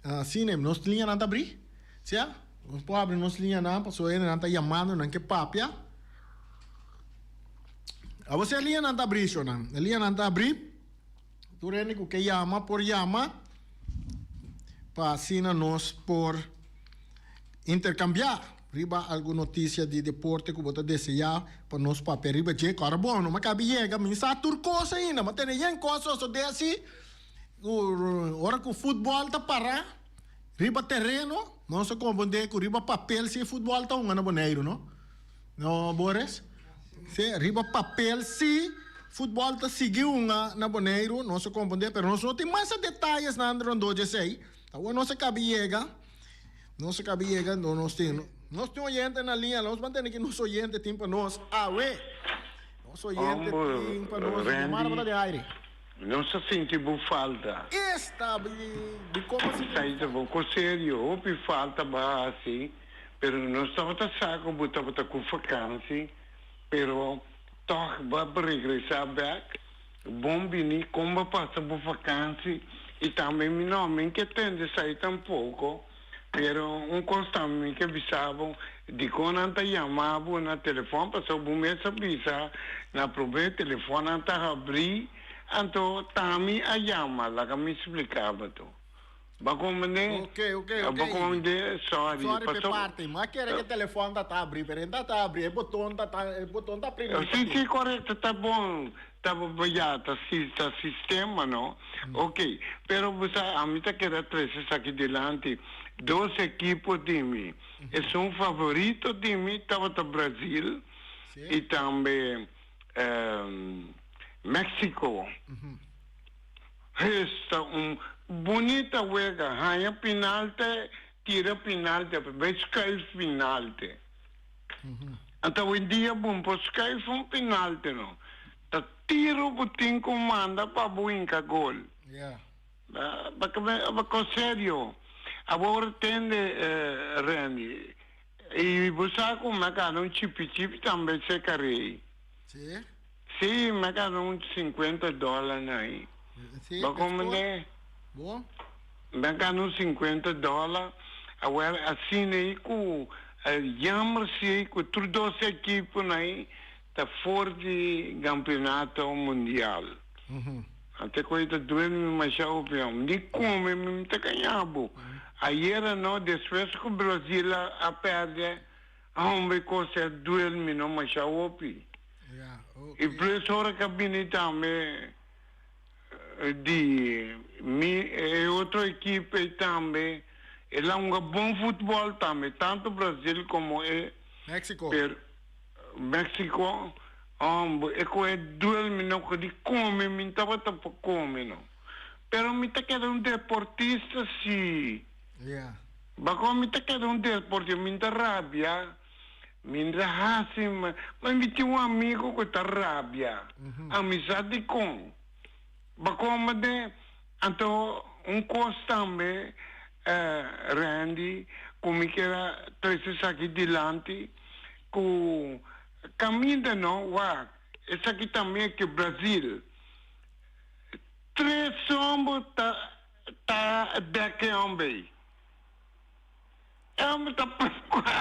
Asina nos liñanan ta abrí, sea? Nos por abri nos liñanan pasobra hendenan ta yamando, nan ke papia. Abo si e liñanan ta abrí, shornan. E liñanan ta abrí. Tur hende ku ke yama por yama pa asina nos por interkambiá riba algun notisia di deporte ku bo ta deseá pa nos papia riba dje. Ku ora bon, no mi a kabi yega, mi sa tur kos ainda, mi a tene yen kos sosodé asi. Ora ku futbòl ta pará riba tereno, nos a komprondé ku riba papel si e futbòl ta hunga na Boneiru, no? No, Boris? Si, riba papel si futbòl ta sigui hunga na Boneiru, nos a komprondé, pero nos no tin mas e detayesnan rondó dje esei. Awor nos a kabi yega, nos a kabi yega, nos tin, nos tin oyente na liña, nos mantene ki nos oyente tin pa nos awe. Nos oyente tin pa nos, yamada bo ta den aire. Nos a sinti bo falta. Esta di como a sinti bo falta. Bo ko serio, hopi falta bo a haci, pero nos tabata sa cu bo tabata cu vakantie, pero toch bo a regresa bek. Bon bini, con bo a pasa bo vakantie? Y tambe mi no mi ke tende esai tampoco, pero un cos tambe mi ke bisa bo, dicon nan ta yama bo na telefon pasobra bo mes a bisa na prome telefon nan ta habri anto tami a yama laga mi splica bo to bo comprende Ok ok ok bo comprende sorry Sorry p'e pasobra parti mi a kere ke telefon ta ta habri pero e ta ta habri e boton ta ta e boton ta primi Si si korekto ta bon ta ya ta ta sistema no ok pero bo sa ami ta keda trese esaki dilanti dos ekipo di mi Esun favorito di mi tabata Brazil y tambe Mexico. Esta un bunita wega, haña pinalte, tira pinalte, bay schuif pinalte. Anta hoy dia bo no por schuif un pinalte no, ta tiro bo tin cu manda pa bo hinca gol. Bako serio. Awor tende Randy. Y bo sa cu mi a gana un chipi chipi tambe cerca rey. Si? Si, mi a gana un 50 dollar na ahí. Si, Bo comprende? Bo? Mi a gana un 50 dollar. Awor asina ahí cu jammer si cu tur dos equipo na ahí ta for di campeonato mundial. Ante cu e ta duel mi masha hopi hom. Ni come mi mi ta caña bo. Ayera no, despues cu Brazil a perde, hombre cos a duel mi no masha hopi. Y plus ora cu a bini tambe di mi e otro equipo ey tambe, el a hunga bon futbol tambe, tanto Brazil como e Mexico. Mexico, Hombre, e cu e duel mi no di come, mi tabata pa come no. Pero mi ta keda un deportista si. Yeah. Bacon mi ta keda un deportista, mi ta rabia, mi ta haci, ma mi tin un amigo cu ta rabia. Ami sa dicon. Bacon ma de, anto un cos tambe, Randy, cu mi kier a trece esaki dilanti, cu caminda no wak esaki tambe ke Brazil tres homber ta ta dek e homber ey e homber ta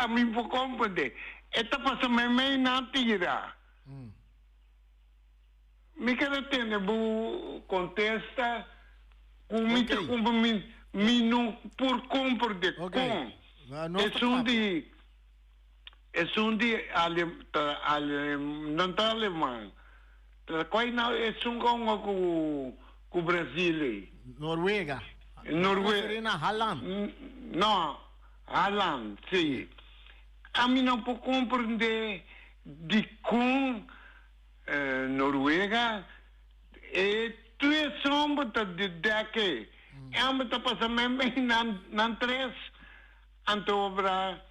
ami por comprende e ta pasa meimei nan tira mi kere tende bo contesta cu mi ta cumpra mi mi no por comprende con esun di. Esun di ale ta ale nan ta aleman ta koi na esun kongo ku ku Brazil ei. Noruega. Norue. Referí na Haaland. No, Haaland, si. Ami no por komprendé dikon Noruega e tres homber ta di dèk ei. E homber ta pasa meimei nan nan tres. Anto obra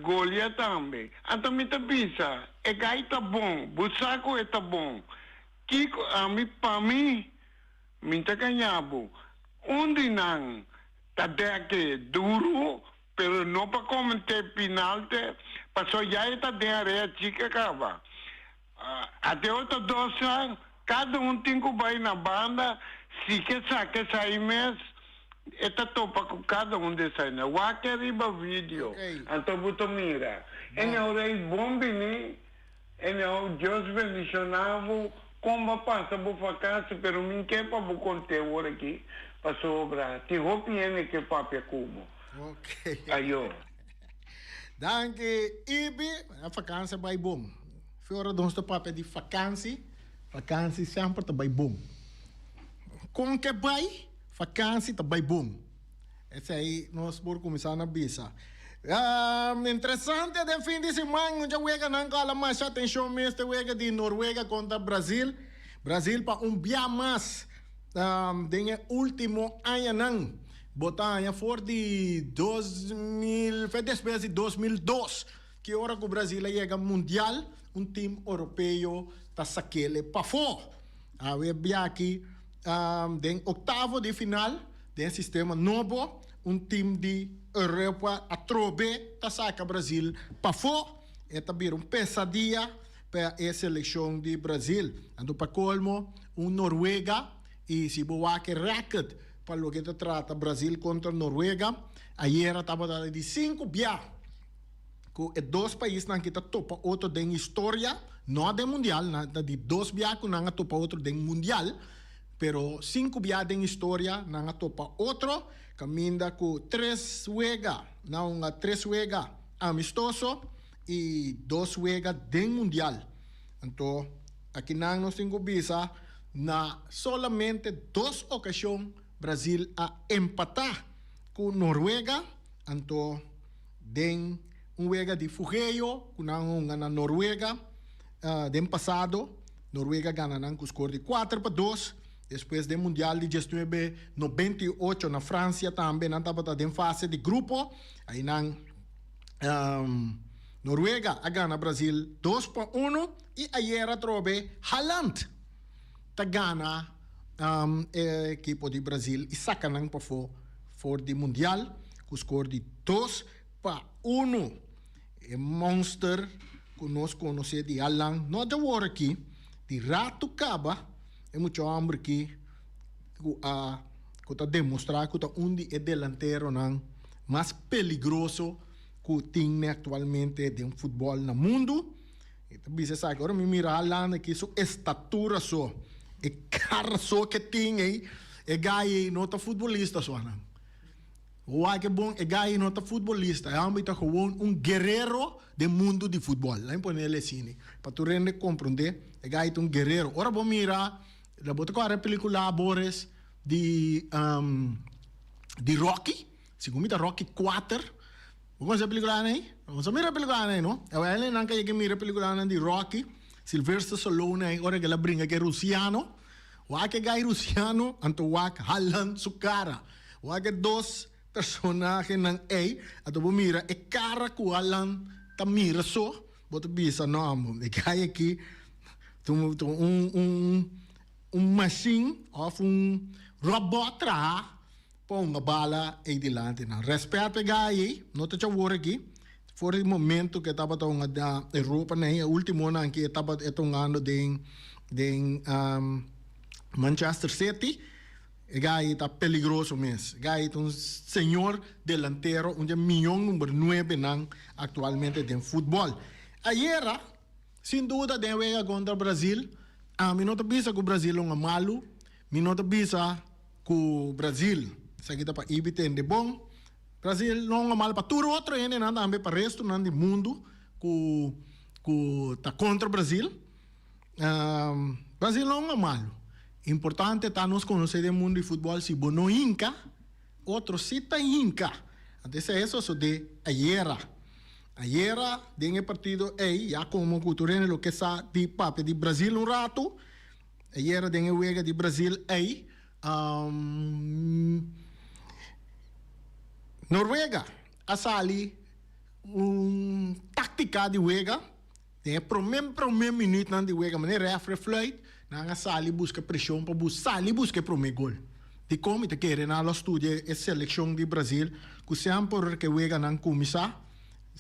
Golia tambe. Anto mi ta bisa, e gai ta bon, bo sa ku e ta bon. Kiko ami pa mi? Mi ta gaña bo. Un di nan ta dèk'e duru, pero no pa kometé pinalte, pasobra ya e ta den area chika kaba. Ate otro dosnan, kada un tin ku bai na banda, si ke saka esai mes. E ta topa ku kada un di esainan. Wak riba video, anto bo ta mira. Anyhow Reis, bon bini. Anyhow, Dios bendiciona bo. Con bo a pasa bo vakantie, pero mi ke pa bo conte awor aki, pasobra tin hopi hende ke papia cu bo. Ayo. Danki Ibi, e vakantie a bai bon. Fi ora nos ta papia di vakantie, vakantie semper ta bai bon. Con ke bai, vakantie ta bai bon. Esei nos por kuminsá na bisa. Interesante den fin di siman un dja weganan ku hala masha atenshon mes ta e wega di Noruega kontra Brazil. Brazil pa un bia mas den e ultimo añanan bo ta haña for di 2000 fe despues di 2002 ki ora ku Brazil a yega mundial un team oropeo ta sakele pafó. Awe bia aki den oktavo di final. Den sistema nobo, un tim di Europa atrobe ta saka Brazil pafó. E ta bira un pesadia pa e selekshon di Brazil. Anto pa kolmo, un Noruega i si bo wak e rèkert pa loke ta trata Brazil kontra Noruega, ayera tabata di sinku bia ku e dos paisnan aki ta topa otro den historia, no den mundial, nan ta di dos bia ku nan a topa otro den mundial. Pero sinku bia den historia nan a topa otro kaminda ku tres wega na un a tres wega amistoso i dos wega den mundial. Anto akinan nos tin ku bisa na solamente dos okashon Brazil a empatá ku Noruega anto den un wega di fugeo ku nan hunga na Noruega den pasado. Noruega gana nan ku skor di 4-2. Despues den Mundial di diesnuebe 98 na Fransia tambe nan tabata den fase di grupo. Einan Noruega a gana Brazil 2-1 i ayera atrobe Haaland ta gana e ekipo di Brazil i saka nan pafó for di Mundial ku skor di 2-1. E monster ku nos konosé di Alan no ta wor aki, di ratu kaba e mucha hòmber aki ku a ku ta demostrá ku ta un di e delanteronan mas peligroso ku tin aktualmente den futbòl na mundu. E ta bisa esaki, ora mi mira Alan aki su estatura so, e kara so ke tin ei, e gai ei no ta futbolista so anan. Wak e bon, e gai no ta futbolista, e homber ta gewoon un guerrero den mundo di futbol. Laat mi pone el asini, pa tur hende comprende, e gai ta un guerrero. Ora bo mira, la bo ta kore e pelicula Boris di di Rocky, segun mi ta Rocky 4, bo conoce e pelicula nan ei? Bo sa mira e pelicula nan ei no? Awel nan ka yega mira e pelicula nan di Rocky, Sylvester Stallone ei, ora ke el a bringa ke Rusiano, wak e gai Rusiano, anto wak Haaland su cara. Wak e dos personahenan ei, anto bo mira e kara ku Alan ta mira so, bo ta bisa, no amo, e guy aki ta un un un machine of un robot traha pa hunga bala ei dilanti nan. Respet pa e guy ei, no ta chawor aki, for di momento ku e tabata hunga na Europa nan ei, e ultimonan ki e tabata e ta hungando den den Manchester City. E gai ta peligroso mes. E gai ta un señor delantero, un di e miyon number nuebenan actualmente den futbol. Ayera, sin duda den e wega contra Brazil, ami no ta bisa cu Brazil a hunga malu, mi no ta bisa cu Brazil, esaki ta pa Ibi tende bon, Brazil no a hunga malu pa tur otro hendenan tambe, pa restonan di mundu cu cu ta contra Brazil. Brasil no hunga malu. Importante ta nos konosé den mundu di futbòl si bo no hinka, otro si ta hinka. Anto esei a sosodé ayera. Ayera den e partido ei, ya komo ku tur hende lo ke sa di papia di Brasil un ratu, ayera den e wega di Brasil ei, Noruega a sali un táktika di wega. Den e prome prome minuutnan di wega manera refre fluit, nan a sali buska presion pa bus sali buska e prome gol. Dikon mi ta kere nan lo studia e selekshon di Brazil ku semper ke weganan kuminsá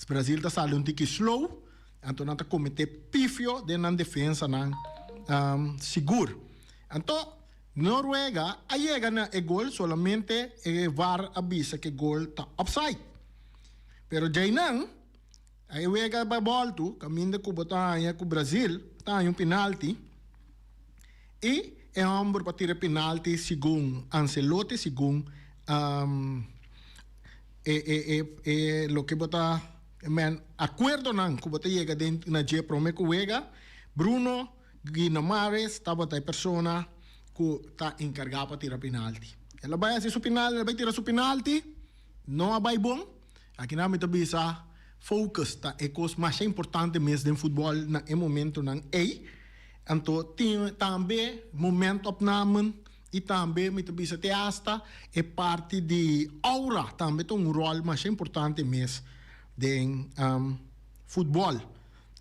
Brazil ta sali un tiki slow anto nan ta komete pifio den nan defensanan sigur. Anto. Noruega a yega na e gol solamente e VAR a bisa ku e gol ta offside. Pero djeinan a e wega bai bòltu kaminda ku bo ta haña ku Brazil ta haña un penalti i e hòmber pa tira e penalti segun Ancelotti segun e e e e loke bo ta men akuerdonan ku bo ta yega den na dje promé ku wega Bruno Guinamares tabata e persona ku ta enkargá pa tira penalti. El a bai hasi su penalti, el a bai tira su penalti, no a bai bon. Akinan mi ta bisa focus ta e kos masha importante mes den futbòl na e momentonan ei. Anto tin tambe momentopnamen i tambe mi ta bisa te asta e parti di aura tambe ta un ròl masha importante mes den futbòl.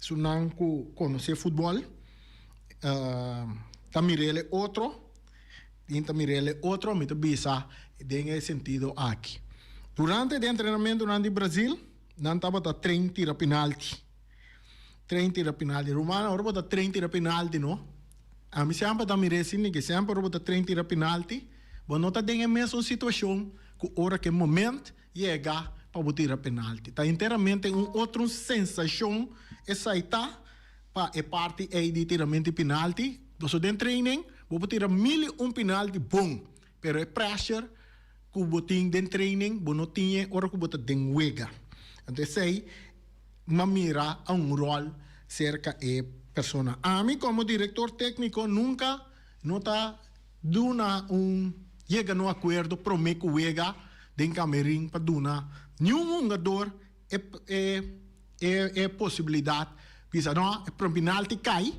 Esunnan ku konosé futbòl ta mir'el e otro, tin ta mir'el e otro, mi ta bisa den e sentido aki. Durante di entrenamentunan di Brazil, nan tabata train tira penalti. Train tira penalti. Rumannan, ora bo ta train tira penalti no, ami semper ta mir'é asina ke semper ora bo ta train tira penalti, bo no ta den e mesun situashon ku ora ku e moment Yega pa bo tira penalti. Ta enteramente un otro sensashon esai ta pa e parti ei di tiramento di penalti. Pasobra den training bo por tira mil i un penalti bon, pero e pressure ku bo tin den training bo no tin e ora ku bo ta den wega. Anto esei m'a mira a un ròl serka e persona. Ami komo direktor tékniko nunka no ta Duna un yega no akuerdo promé ku wega den kamerin pa duna niun hungador e e e posibilidat bisa no e prome pinalti kai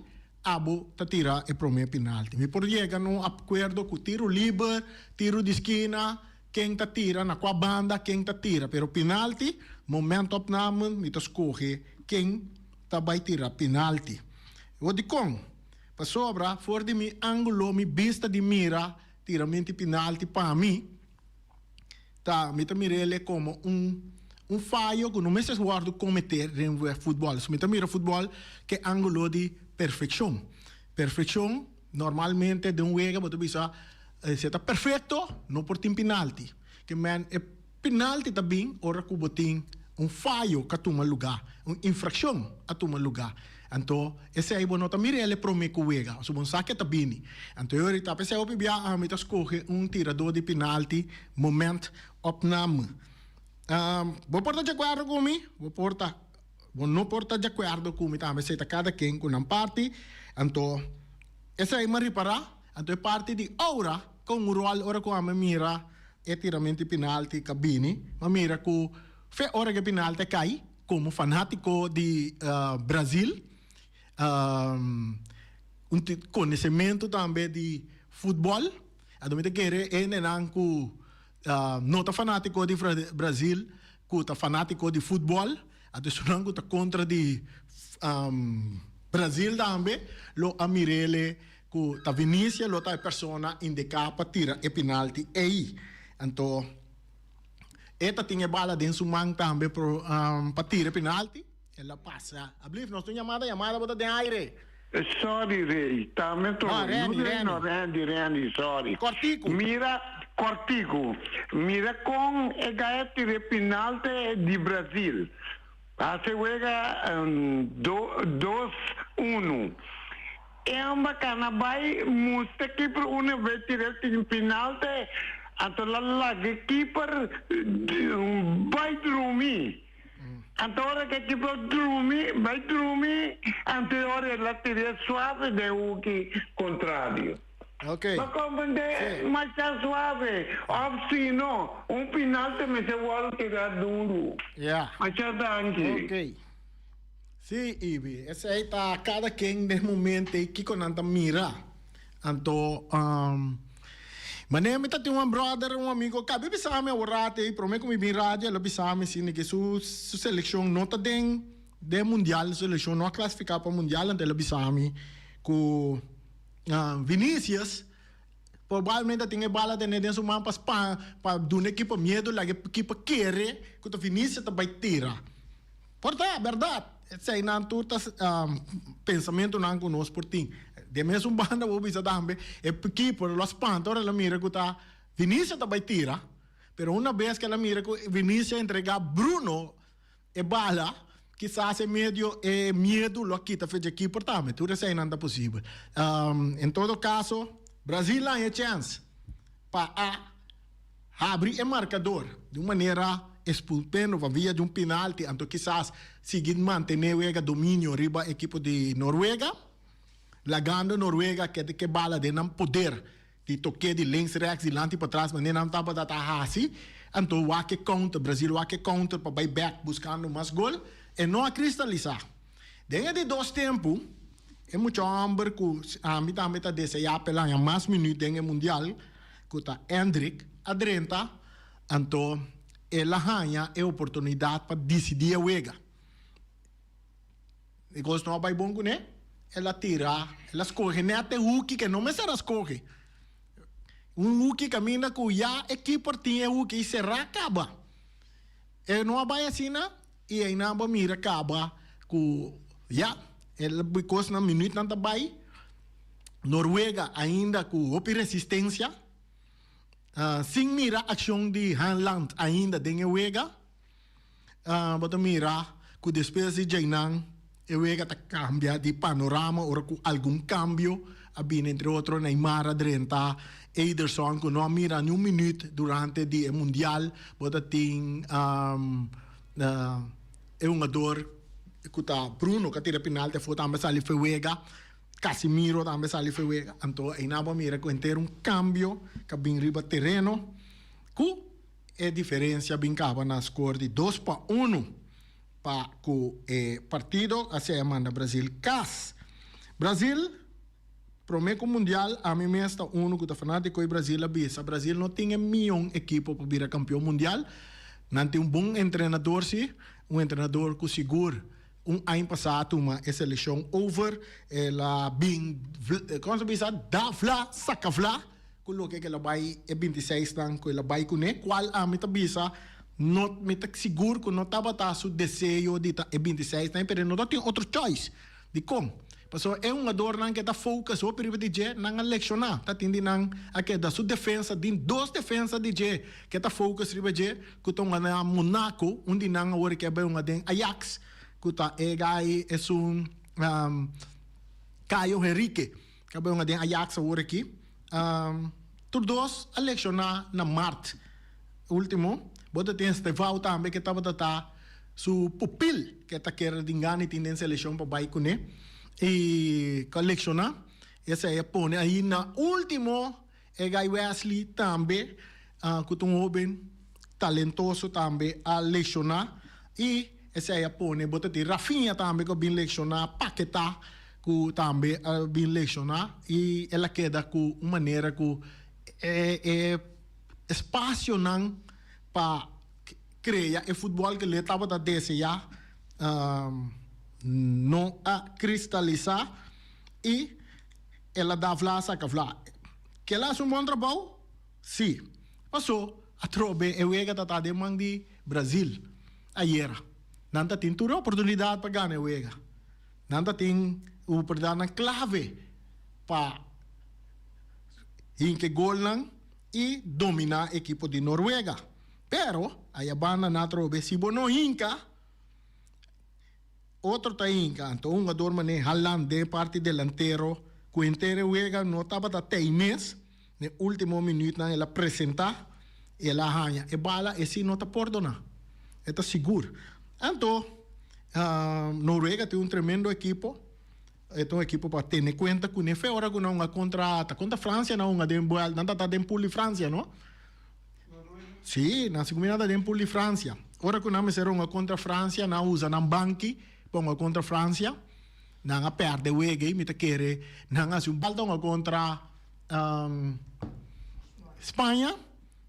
abo ta tira e prome pinalti. Mi por yega no akuerdo ku tiru liber, tiru di skina, ken ta tira na kua banda ken ta tira pero pinalti momentopname mi ta skohe ken ta bai tira pinalti. Bo dikon? Pasobra for di mi ángulo mi bista di mira tiramenti pinalti pa mi ta mi ta mir'el komo un un fayo ku no mester wòrdu kometé den futbòl. So mi ta mira futbòl ke ángulo di perfekshon. Perfekshon normalmente den un wega bo ta bisa si e ta perfekto no por tin pinalti. Ke men e pinalti ta bin ora ku bo tin un fayo ku a tuma lugá, un infrakshon a tuma lugá. Anto esei bo no ta mira el e promé ku wega, pasobra bo no sa ke ta bini. Anto e ora ta p'esei hopi bia ami ta skohe un tiradó di pinalti moment opname. Bo por ta djakuerdo ku mi, bo por ta bo no por ta djakuerdo ku mi tambe, esei ta kada ken ku nan parti. Anto esei mi a ripará, anto e parti di aura kon un ròl ora ku ami mira E tiramento di penalti ka bini, m'a mira ku fe ora ku e penalti a kai, komo fanátiko di Brazil, un konosementu tambe di futbòl, anto mi ta kere e hendenan ku no ta fanátiko di Brazil, ku ta fanátiko di futbòl, anto esunnan ku ta kontra di Brazil tambe lo a mir'el Ku ta Vinicius lo ta e persona indiká pa tira e penalti ei. Anto e ta tin e bala den su man tambe pa tira e penalti. El a pasa. Ablief, nos tin un yamada, yamada bo ta den aire. Sorry Rey, tambe to. No, Renny, Renny. No, Randy, Randy, sorry. Kòrtiku. Mira, kòrtiku. Mira kon e gaya tira e penalti di Brazil. Hasi wega dos unu. Emba kana bai musta keeper una vez tira tin penalti anto la laga keeper bai drumi anto ora ke keeper drumi bai drumi anto e ora el a tira suave den hoeki contrario. Ok. Bo comprende? Sí. Masha suave of si no un penalti mester wòrdu tira duru. Ya. Masha danki. Ok. Sí, Ibi, esei ta kada ken den momento ei kiko nan ta mira. Anto, manera mi ta tin un brother, un amigo, kabi bisa mi awor ei, prome ku mi bin radio el a bisa mi si ke su su selekshon no ta den den mundial, su selekshon no a klasifiká pa mundial, anto el a bisa mi ku Vinicius probablemente a tin e bala tene den su man pa span pa duna ekipo miedu, laga e ekipo kere ku ta Vinicius ta bai tira. Por ta, bèrdat. Eseinan tur ta pensamentunan ku nos por tin. Den mesun banda bo bisa tambe e keeper lo a spanta ora el a mira ku ta Vinicius ta bai tira, pero una bes ku el a mira ku Vinicius a entrega Bruno e bala, kisas e medio e miedu lo a kita fe dje keeper tambe. Tur eseinan ta posibel. En todo kaso, Brazil a haña e chèns pa a habri e markador di un manera espulpendo pa via di un penalti, anto kisas sigui mantené wega dominio riba ekipo di Noruega, lagando Noruega keda ke bala den nan poder di tok'é di links rèks dilanti patras manera nan tabata ta hasi, anto wak e counter, Brazil wak e counter pa bai bèk buskando mas gol, e no a kristalisá. Den e di dos tempu, e mucha hòmber ku ami tambe ta deseá p'e laña mas minüt den e mundial, ku ta Endrick, a drenta, anto el a haña e oportunidat pa disidí e wega. E kos no a bai bon kuné, el a tira, el a skohe nèt e huki ke no mester a skohe. Un huki kaminda ku ya e kiper tin e huki i será kaba. E no a bai asina i einan bo a mira kaba ku ya, el kosnan minütnan ta bai. Noruega ainda ku hopi resistensia, sin mira akshon di Haaland ainda den e wega. Bo ta mira ku despues di djeinan e wega ta kambia di panorama ora ku algun kambio a bini, entre otro Neymar a drenta, Ederson ku no a mira ni un minüt durante di e mundial. Bo ta tin e hungador ku ta Bruno ku a tira penalti afó tambe a sali for e wega, Casemiro tambe a sali for e wega. Anto einan bo a mira ku henter un kambio ku a bin riba tereno ku E diferencia bin caba na score di 2-1 pa cu e partido a sea manda Brazil cas. Brazil prome cu mundial ami mes ta uno cu ta fanatico y Brazil a bisa Brazil no tin e mion ekipo pa bira campeon mundial. Nan tin un bon entrenador si, un entrenador cu sigur un aña pasa a tuma e seleccion over. El a bin, como se bisa, da vla saca vla. Ku loke ku el a bai e bintiseis nan ku el a bai kuné, kual ami ta bisa no mi ta sigur ku no tabata su deseo di ta e bintiseis nan, pero e no ta tin otro choice. Dikon? Pasobra e hungadornan ke ta focus hopi riba di dje, nan a lekshoná. Ta tin di nan a keda su defensa, tin dos defensa di dje ke ta focus riba dje, ku ta hunga na Monaco, un di nan awor ke a bai hunga den Ajax, ku ta e gai esun Caio Henrique. Ke a bai hunga den Ajax awor aki. Tur dos a lekshoná na mart último. Bo ta tin Estevao tambe ke tabata ta su pupil ke ta kere di ngana i tin den selekshon pa bai kuné i ku a lekshoná. Esei a pone ahi na último e guy Wesley tambe ku ta un hóben talentoso tambe a lekshoná i esei a pone bo ta tin Rafinha tambe ku a bin lekshoná Paquetá ku tambe a bin lekshoná i el a keda ku un manera ku e e espasionan pa krea e futbòl ku el tabata deseá no a kristalisá i el a da vla saka vla. Kila hasi un bon trabou? Sí. Paso atrobe e wega ta ta den man di Brazil ayera. Nan ta tin tur e oportunidat pa gana e wega. Nan ta tin oportunidatnan klave pa hinka e golnan i dominá ekipo di Noruega. Pero aya banda nan atrobe si bo no hinka, otro ta hinka. Anto un hungador manera Haaland den e parti delantero ku henter e wega no tabata tei mes. Den ultimo minuutnan el a presenta y el a haña e bala, esey no ta pordona, e ta sigur. Anto Noruega tin un tremendo ekipo, e ta un ekipo pa tene cuenta cune fe ora cu nan hunga contra, ta contra Francia nan hunga den buel, nan ta ta den pool di Francia no? Si, nan sigur mi nan ta den pool di Francia. Ora cu nan mester hunga contra Francia nan a usa nan banki pa hunga contra Francia, nan a perde wega y mi ta kere nan a haci un balta hunga contra. Spaña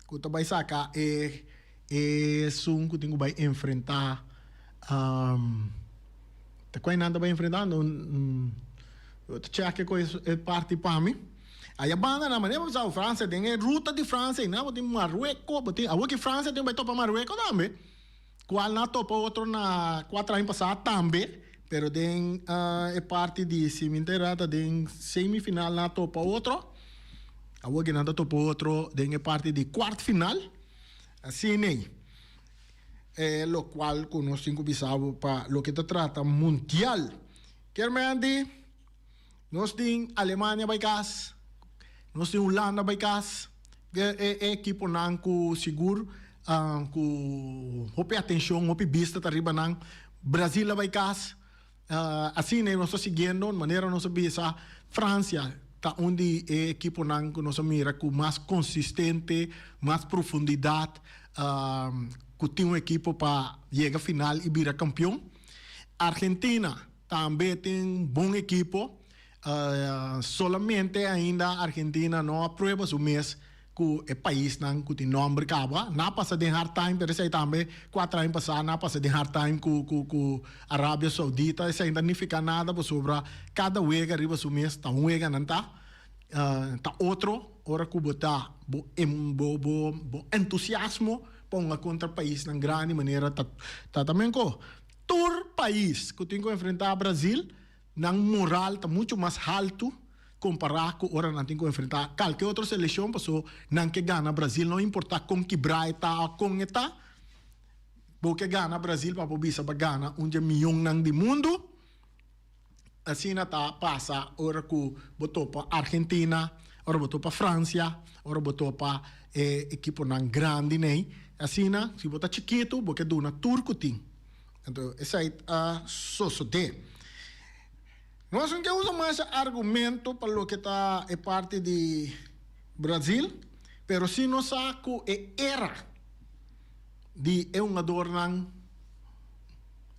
ku ta bai saka e esun ku tin ku bai enfrentá ta kua nan ta bai enfrentá no ta chèk ku e parti pa mi aya banda nan manera bo sa Fransia den e ruta di Fransia einan bo tin Marueko bo tin awor ki Fransia tin bai topa Marueko tambe kual nan a topa otro na kuater aña pasá tambe. Pero den e parti di si mi ta erá ta den semifinal nan a topa otro. Awor ke nan ta topa otro den e parti di kwart final. Asina ei. E lokual ku nos tin ku bisa bo pa loke ta trata mundial. Kier men di nos tin Alemania bai kas, nos tin Hulanda bai kas. E ekiponan ku sigur ku hopi atenshon, hopi bista ta riba nan. Brazil a bai kas. Asina nos ta siguiendo, manera nos a bisa, Francia ta un di e ekiponan ku nos a mira ku mas konsistente, mas profundidat, ku tin un ekipo pa yega final i bira kampion. Argentina tambe tin un bon ekipo. Solamente ainda Argentina no a prueba su mes ku e paisnan ku tin nomber kaba. Nan a pasa den hard time, pero esei tambe kuater aña pasá nan a pasa den hard time ku ku ku Arabia Saudita. Esei no ta nifiká nada pasobra kada wega riba su mes ta un wega nan ta. Ta otro ora ku bo ta bo bo bo bo entusiasmo pa hunga kontra paisnan grandi manera ta ta ta menko. Tur pais ku tin ku enfrentá Brazil Nan moral ta mucho mas haltu kompará ku ora nan tin ku enfrentá kalke otro selekshon paso nan ke gana Brazil no importá kon kibrá e ta o kon e ta. Bo ke gana Brazil pa bo bisa bo a gana un dje mionnan di mundu. Asina ta pasa ora ku bo topa Argentina, ora bo topa Francia, ora bo topa e ekiponan grandi nei. Asina si bo ta chikitu bo ke duna tur ku tin. Anto esei a sosodé. Nos no ke usa masha argumento pa loke ta e parti di Brazil, pero si nos sa ku e era di e hungadornan,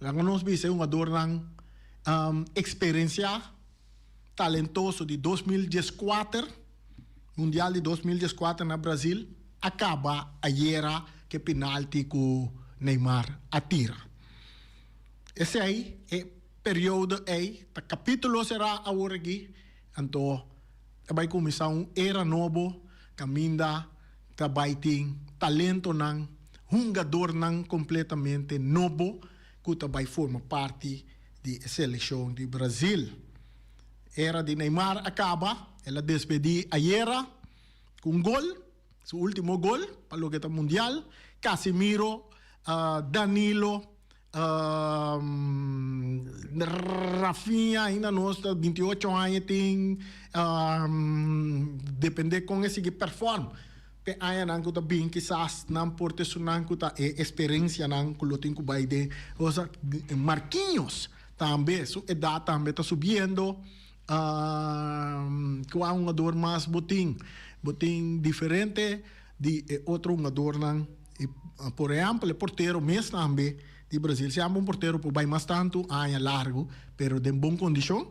laga nos bisa e hungadornan eksperensiá, talentoso di 2014, Mundial di 2014 na Brazil, a kaba ayera ku e penalti ku Neymar a tira. Esei e periodo ei ta kapitulo será awor aki, anto ta bai kuminsá un era nobo kaminda ta bai tin talentonan, hungadornan kompletamente nobo ku ta bai forma parti di e selekshon di Brazil. Era di Neymar a kaba, el a despedí ayera ku un gol, su ultimo gol pa loke ta mundial. Casemiro, Danilo, Rafinha ainda nos ta 28 aña tin, depende kon e sigui perform p'e añanan ku ta bin kisas nan por ta esunnan ku ta e eksperensianan ku lo tin ku bai den cosa. Marquinhos tambe su edat tambe ta subiendo. Kua hungador mas bo tin? Bo tin diferente di e otro hungadornan. I por ehèmpel e portero mes tambe di Brazil. Si amba un portero por bai mas tantu aña largu pero den bon kondishon.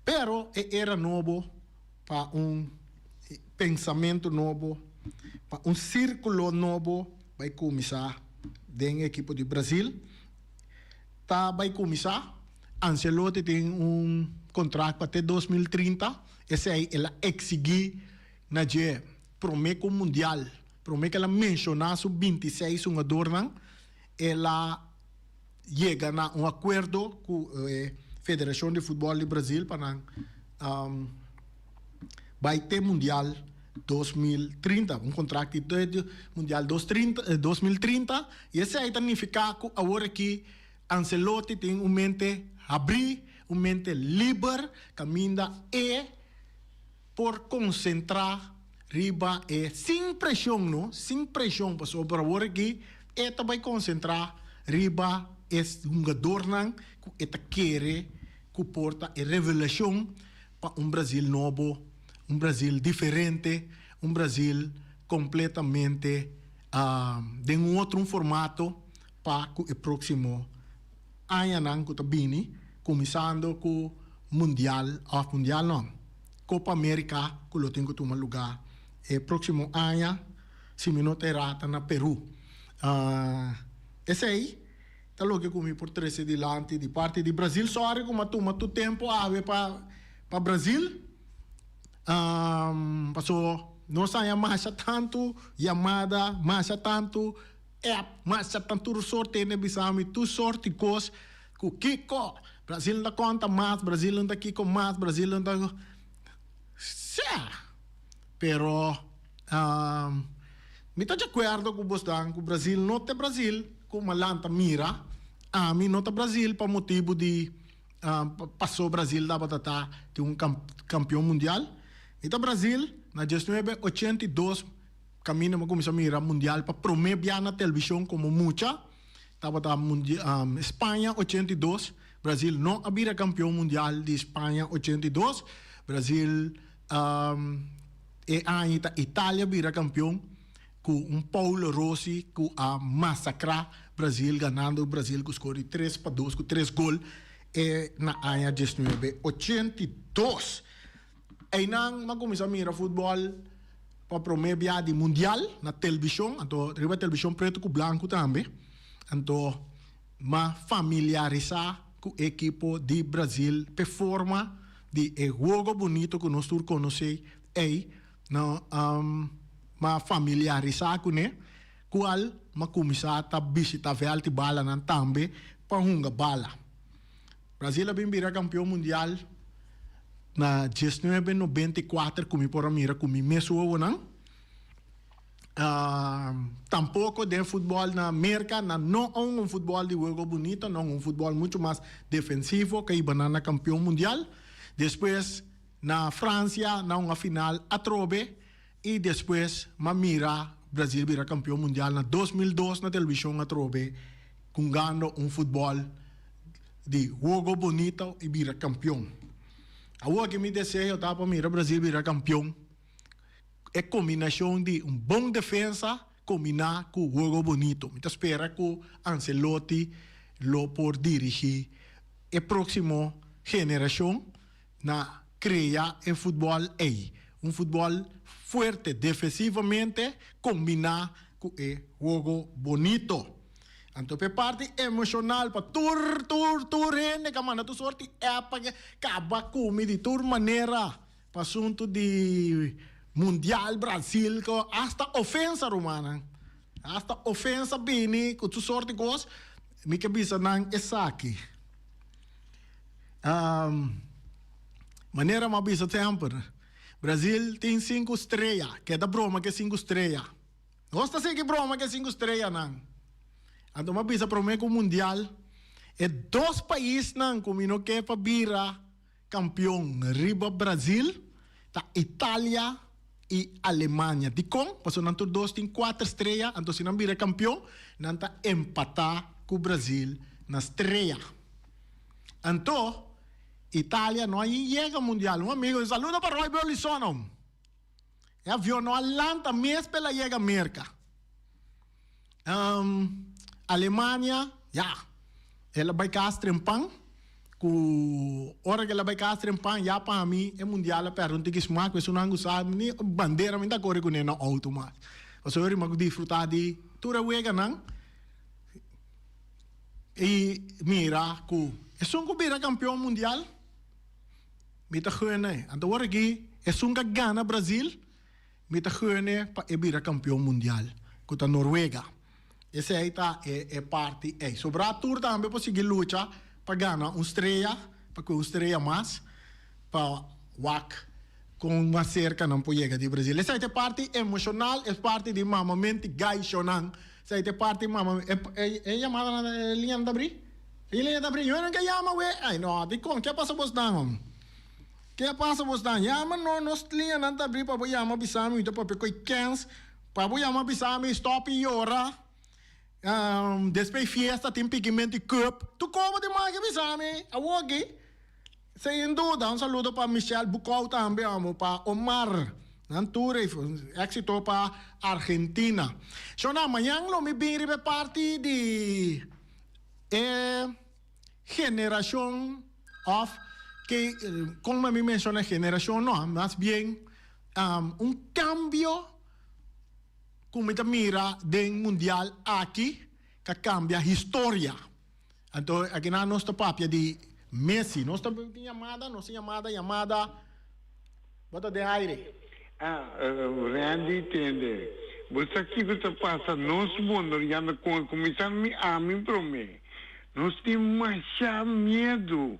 Pero e era nobo pa un pensamentu nobo, pa un sirkulo nobo bai kuminsá den e ekipo di Brazil. Ta bai kuminsá. Ancelotti tin un contract pa te 2030, esey el a exigi na dje prome cu mundial, prome cu el a menciona su 26 hungadornan, el a yega na un acuerdo cu e Federacion di Futbol di Brazil pa nan bay te mundial 2030, un contract di te mundial 2030, y esey ta nifica cu awor aki Ancelotti tin un mente habrí, un mente liber kaminda e por konsentrá riba e sin preshon no, sin preshon pasobra awor aki e ta bai konsentrá riba e hungadornan ku e ta kere ku por ta e revelashon pa un Brazil nobo, un Brazil diferente, un Brazil kompletamente den un otro un formato. Pa ku e próksimo añanan ku ta bini, kuminsando ku Mundial òf Mundial no, Kopa Amerika ku lo tin ku tuma lugá e próksimo aña, si mi no ta erá ta na Perú. Esei ta loke ku mi por trese dilanti di parti di Brazil. Sòri ku mi a tuma tur tempu awe pa pa Brazil, paso nos haña masha tantu yamada, masha tantu. App, masha tan tur sort tene bisa mi tur sort di kos ku kiko. Brasil no ta konta mas, Brasil no ta kiko mas, Brasil no ta. Sea! Pero mi ta di akuerdo ku bosnan ku Brasil no ta e Brasil ku Malan ta mira. Ami no ta Brasil pa motibu di paso Brasil tabata ta tin un kampion mundial. Mi ta Brasil na diesnuebe ochenta i dos kaminda mi a kuminsá mira mundial pa promé bia na televishon komo mucha. Tabata Spaña 82, Brasil no a bira kampion mundial di Spaña 82. Brasil e aña ta Italia bira kampion ku un Paolo Rossi ku a masakrá Brasil ganando Brasil ku skor di 3-2 ku tres gol e na aña 1982. Einan m'a kuminsá mira futbòl pa promé bia di mundial na televishon, anto riba televishon pretu ku blanku tambe. Anto m'a familiarisá ku e ekipo di Brazil p'e forma di e huogo bunito ku nos tur konosé ei. No m'a familiarisá kuné, kual m'a kuminsá ta bishitá vèlt di balanan tambe pa hunga bala. Brasil a bin bira kampion mundial na 1994 ku mi por a mira ku mi mes wowonan. Tampoko den futbòl na Merka nan no a hunga un futbòl di wego bunito, nan a hunga un futbòl muchu mas defensivo ku a hiba nan na kampion mundial. Despues na Fransia nan a hunga final atrobe i despues m'a mira Brasil bira kampion mundial na 2002 na televishon atrobe hungando un futbòl di hugo bonito i bira kampion. Awor aki mi deseo ta pa mira Brasil bira kampion. E kombinashon di un bon defensa kombiná ku hugo bonito. Mi ta spera ku Ancelotti lo por dirigí e próksimo generashon na krea e futbòl ei. Un futbòl fuerte defensivamente kombiná ku e hugo bonito. Anto p'e parti emoshonal pa tur tur tur hende ka manda tur sort di app pa kaba ku mi di tur manera pa asuntu di mundial Brasil ku asta ofensa rumannan asta ofensa bini ku tur sort di kos mi ke bisa nan esaki manera mi a bisa semper Brasil tin sinku strea keda broma ku e sinku strea. Nos ta sigui broma ku e sinku streanan. Anto mi a bisa promé ku mundial, e dos paisnan ku mi no ke pa bira kampion riba Brazil ta Italia i Alemania. Dikon? Pasobra nan tur dos tin kuater strea, anto si nan bira kampion, nan ta empatá ku Brazil na strea. Anto, Italia no a yega mundial. Un amigo, un saludo pa Roy Burleson. E avion no a lanta mes pa el a yega Merka. Alemania, ya, el a bai kas trempan, ku ora ku el a bai kas trempan ya pa mi e mundial a pèrdè un tiki smak, esunnan ku sa ni bandera mi ta kore kuné na outo mas. Pasobra mi a disfrutá di tur e weganan i mira ku esun ku bira kampion mundial. Mi ta gun'e. Anto awor aki esun ka gana Brazil, mi ta gun'e pa e bira kampion mundial, ku ta Noruega. Esei ta e parti ei. Sobrá tur tambe por sigui lucha pa gana un strea, pa kue un strea mas, pa wak kon mas serka nan por yega di Brazil. Esei ta e parti emoshonal, e parti di mamamenti gaishonan. Esei ta e parti mama, e yamadanan, e liñanan ta abrí? E liña ta brinca, Yo ke yama we? Ay no, dikon? Ke pasa bosnan hom? Ke pasa bosnan? Yama no, nos liñanan ta abri pa bo yama bisa mi, mi ta papia ku e kens, pa bo yama bisa mi stop i yora, despues fiesta tin pikimento i cup. Tur kobo di maki bisa mi awoki. Sin duda, un saludo pa Michelle Bucau tambe amo, pa Omar, nan tur ei, exito pa Argentina. Shona, mañan lo mi bin riba e parti di e generacion of ke con mi menciona generacion no, mas bien un cambio cu mi ta mira den mundial aki ta cambia historia. Anto akinan nos ta papia di Messi. Nos ta tin yamada, nos tin yamada, yamada. Bo ta den aire. Ah, Randy tende. Bo sa kiko ta pasa nos mundo yanda con cuminsa mi ami prome. Nos tin masha miedu.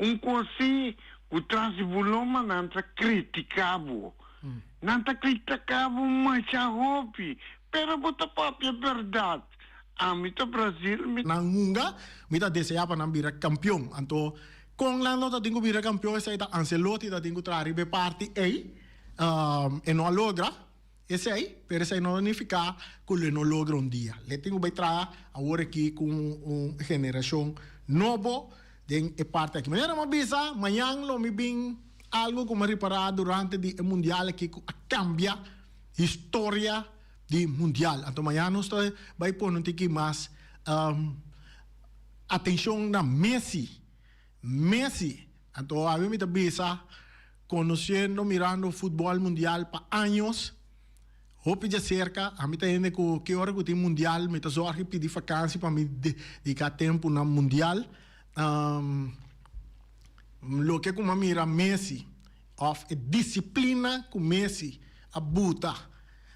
Un kos si, ku tras di bo loma nan ta kritika bo. Nan ta kritika bo masha hopi, pero bo ta papia bèrdat. Ami ta Brazil, mi. Nan hunga, mi ta desea pa nan bira kampion. Anto, kon nan lo ta tin ku bira kampion? Esei ta Ancelotti ta tin ku traha riba e parti ei. E no a logra esei, pero esei no ta nifiká ku lo e no logra un dia. Le tin ku bai traha awor aki ku un generashon nobo den e parti aki. Manera mi a bisa, mañan lo mi bin algu ku mi a ripará durante di e mundial aki ku a kambia historia di mundial. Anto mañan nos ta bai pone un tiki mas atencion na Messi. Messi. Anto awe mi ta bisa, conociendo, mirando futbol mundial pa años, hopi djacerca, ami ta hende cu ki ora cu tin mundial mi ta zorg y pidi vakantie pa mi dedica tempo na mundial. Loke cu mi a mira Messi of e disciplina cu Messi a buta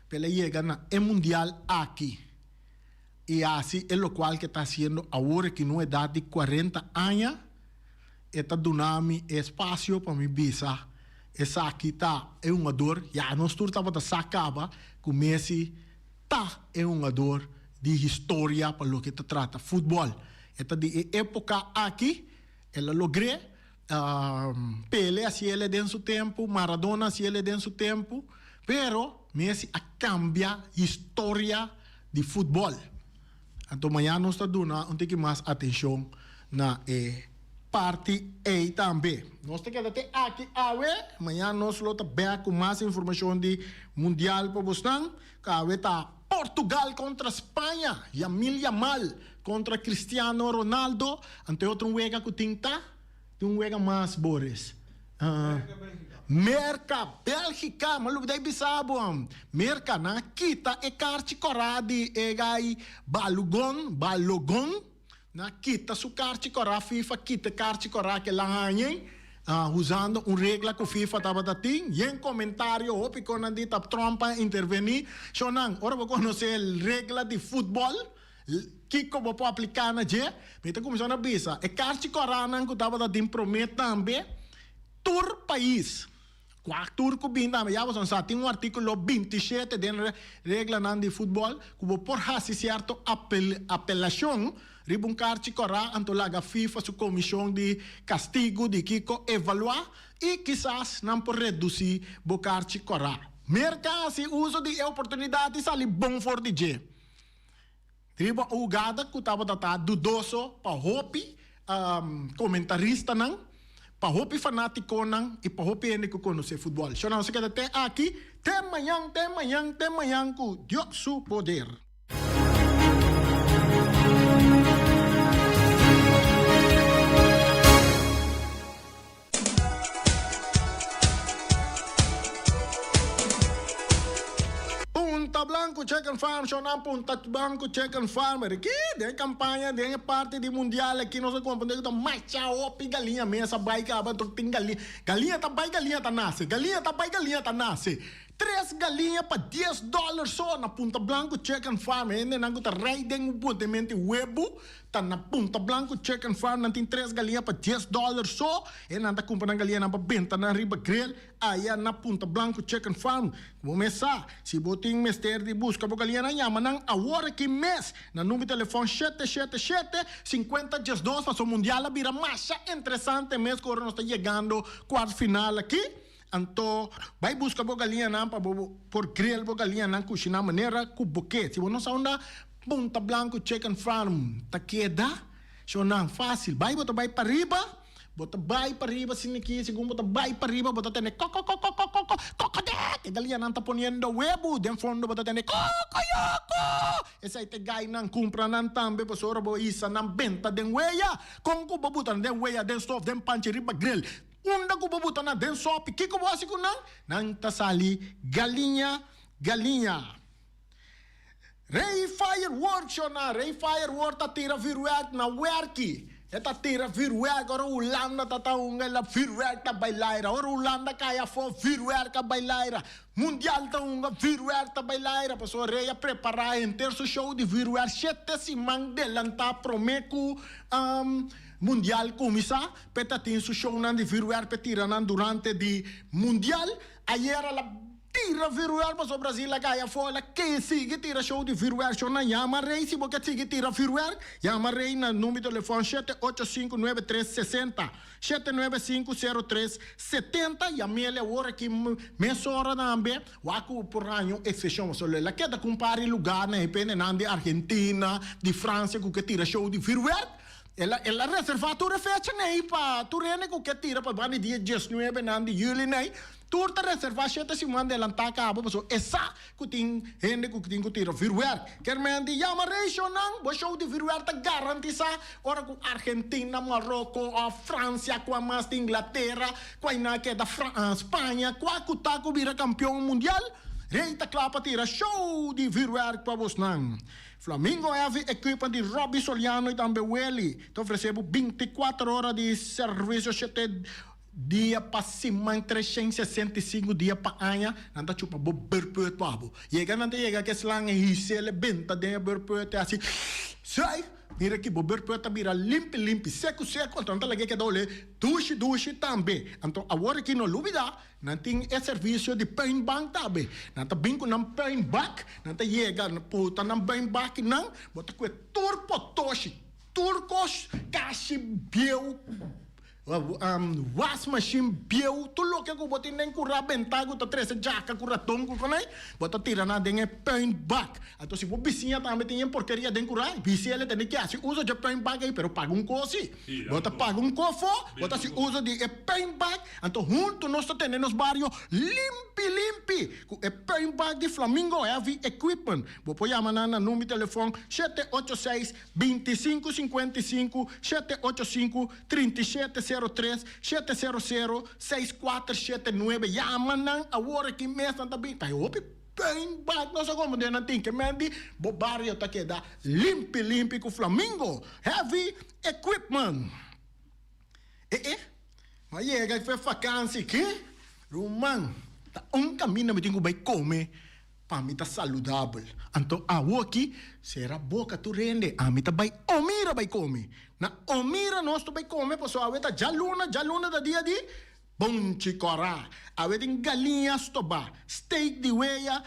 pa el a yega na e mundial aki y haci e locual cu e ta haciendo awor aki na un edad di cuarenta aña, e ta duna mi e espacio pa mi bisa esaki ta e hungador, ya nos tur tabata sa caba cu Messi ta e hungador di historia pa loke ta trata futbol. E ta di e epoca aki, el a logr'é. Pele hasiele den su tempu, Maradona hasiele den su tempu, pero Messi a cambia historia di futbol. Anto mañana nos ta duna un tiki mas atencion na e parti ey tambe. Nos ta keda te aki awe, mañana nos lo ta bek cu mas informacion di Mundial pa bosnan. Awe ta Portugal contra Spaña, Yamil Yamal contra Cristiano Ronaldo. Anto e otro un wega cu tin ta? Tin un wega mas, Boris. Merca, Belgica, mi a lubida e bisa bo. Merca, nan a kita e karchi kòrá di e gai Balogun, Balogun. Nan a kita su karchi kòrá, FIFA kita e karchi kòrá ke el a haña usando un regla ku FIFA tabata tin. Yen komentario hopi kon nan di ta Trump a intervení. Shownan, ora bo konosé regla di futbòl, Kiko bo por apliká na dje? Mi ta kuminsá na bisa, e karchi kòrá-nan ku tabata tin promé tambe, tur pais, kua tur ku bin tambe, ya boso sa, tin un artíkulo 27 den reglanan di futbòl ku bo por hasi sierto apelashon riba un karchi kòrá, anto laga FIFA su komishon di kastigu di kiko evaluá i kisas nan por redusí bo karchi kòrá. Merka hasi uso di e oportunidat i sali bon for di dje. Riba un hugada ku tabata ta dudoso pa hopi komentaristanan, pa hopi fanátikonan i pa hopi hende ku konosé futbòl. Shò nan nos a keda te aki, te mañan, te mañan, te mañan ku Dios su poder. Punta Blanco Chicken Farm Shonan Punta Blanco Chicken Farm Riki den campaña den e parti di mundial aki nos a comprende cu ta masha hopi galiña mes a bay caba enton tin galiña galiña ta bay galiña ta nace galiña ta bay galiña ta nace Tres galiña pa dies dòler so na Punta Blanco Chicken Farm. Hendenan ku ta rei den un puntemente webu ta na Punta Blanco Chicken Farm. Nan tin tres galiña pa dies dòler so. Hendenan ta kumpra nan galiñanan pa benta nan riba grill aya na Punta Blanco Chicken Farm. Bo mes sa, si bo tin mester di buska bo galiñanan, yama nan awor aki mes na number di telefòn 777 50 diesdos pasobra mundial a bira masha interesante mes ku ora nos ta yegando kuart final aki. Anto, bai buska bo galiñanan pa bo por grill bo galiñanan kushiná manera ku bo ke. Si bo no sa unda Punta Blanco Chicken Farm ta keda, shownan fásil. Bai bo ta bai pariba, bo ta bai pariba siniki, segun bo ta bai pariba bo ta tende kokokokokokoko, kokodek! E galiñanan ta poniendo webu, den fondo bo ta tende kokoyoko! Esei ta e gainan, kumpra nan tambe pasobra bo hisa nan benta den weya. Kon ku bo buta nan den weya, den stof, den panchi, riba grill? Unda ku bo buta nan den sopi, kiko bo hasi ku nan? Nan ta sali galiña, galiña. Rey Firework, shona, Rey Firework ta tira vuurwerk na werki. E ta tira vuurwerk ora Hulanda ta ta hunga el a vuurwerk ta bai laira ora Hulanda kai afó vuurwerk a bai laira Mundial ta hunga vuurwerk ta bai laira pasobra Rey a prepara henter su show di vuurwerk shete siman delantá promé ku Mundial kuminsá p'e ta tin su shownan di vuurwerk p'e tira nan durante di Mundial ayera la Tira vuurwerk pasobra Brasil a kai afó el a ke sigui tira show di vuurwerk show nan yama Rey si bo ke sigui tira vuurwerk yama Rey na number di telefon shete ocho sinku nuebe tres sesenta shete nuebe sinku sero tres setenta yam'el awor aki mesora tambe wak ku por haña un eksepshon pasobra el a keda ku un par di lugar na e pendenan di Argentina di Francia ku ke tira show di vuurwerk el a el a reserva tur e fecha nei pa tur hende ku ke tira pa banda di dia diesnuebe nan di juli nei. Tur ta reservá shete siman delantá kaba pasobra e sa ku tin hende ku tin ku tira vürwèrk. Kermen di yama reishonan, bo show di vürwèrk ta garantisá ora ku Argentina, Maroko òf Fransia kua mas di Inglatera, kua i nan keda Spaña, kua ku ta ku bira kampion mundial, rei ta kla pa tira show di vürwèrk pa bosnan. Flamingo Heavy Equipment di Robby Soliano i tambe Welly ta ofresé bo binti kuater ora di servisio shete Dia pa siman, 365 dia pa aña, nan ta chupa bo berpùt pa bo. Yega nan ta yega ku e slang e hisel e benta den e berpùt e hasi sui! Mira aki bo berpùt ta bira limpi limpi, seku seku, anto nan ta laga e keda ole dushi dushi tambe. Anto awor aki no lubida, nan tin e servisio di puinbank tambe. Nan ta bin ku nan puinbak, nan ta yega puta nan puinbaknan, bo ta kue tur potoshi, tur kos kashi bieu. Wasmachine bieu, tur loke ku bo tin den kurá bentá ku ta trese djaka ku raton ku konai, bo ta tira nan den e puinbak. Anto si bo bisiña tambe tin e porkeria den kurá, bisi el e tene ke hasi uso dje puinbak ei, pero paga un kos si. Bo ta paga un kofo, bo ta hasi uso di e puinbak, anto huntu nos ta tene nos bario limpi limpi ku e puinbak di Flamingo Heavy Equipment. Bo por yama nan na number di telefòn shete ocho seis, 25 55 7 8 5 37 0 3 7 0 0 6 4 7 9 Yama nan awor aki mes nan ta bin ta e hopi puin bak nos a komo den nan tin ke men di bo bario ta keda limpi limpi ku Flamingo Heavy Equipment. E e ma yega fe fakansi ke ruman ta un kaminda mi tin ku bai kome. Pa mi ta saludabel. Anto awoki, sera boka tur hende, ami ta bai Omira bai kome. Na Omira nos ta bai kome pasobra awe ta djaluna, djaluna ta dia di bonchi kòrá. Awe tin galiña stobá, steak di wea,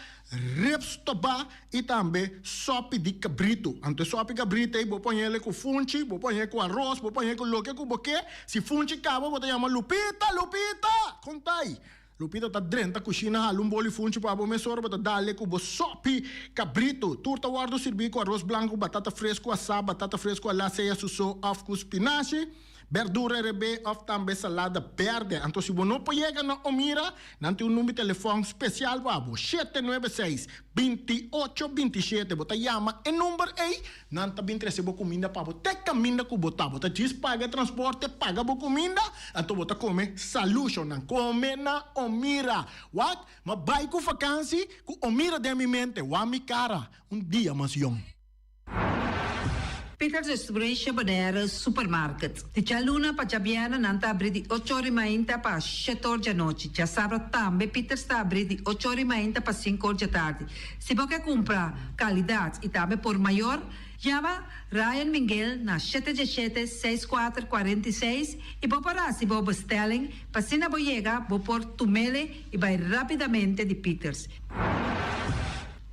ribs stobá i tambe sòpi di kabritu. Anto e sòpi kabritu ei bo pon el ku funchi, bo pon el ku aros, bo pon el ku loke ku bo ke. Si funchi kaba bo ta yama Lupita, Lupita! Kon ta ei? Lupita ta drenta kushina hala un boli funchi pa bo mesora bo ta dale ku bo sopi kabritu. Tur ta wòrdu sirbí ku aros blanku, batata fresku asá, batata fresku alá sea su so òf ku spinashi, bèrdura rebé òf tambe salada bèrdè. Anto si bo no por yega na Omira, nan tin un number telefòn spesial pa bo, shete nuebe seis, 28 27. Bo ta yama e number ei, Nan ta bin trese bo kuminda pa bo te kaminda ku bo ta. Bo ta djis paga e transporte, paga bo kuminda, anto bo ta kome salu. Nan kome na Omira. Wak, m'a bai ku fakansi ku Omira den mi mente. Wak mi kara, un dia mas yong. Peter Restauration Bonaire Supermarket. Di djaluna pa djabièrnè nan ta abrí di ocho or i mainta pa shete or djanochi. Djasabra tambe Peters ta abrí di ocho or i mainta pa sinku or djatardi. Si bo ke kumpra kalidat i tambe por mayor, yama Ryan Minguel na shete djeshete, seis kuater, kuarenta i seis i bo por hasi bo bestelling pa asina bo yega bo por tumele i bai rapidamente di Peters.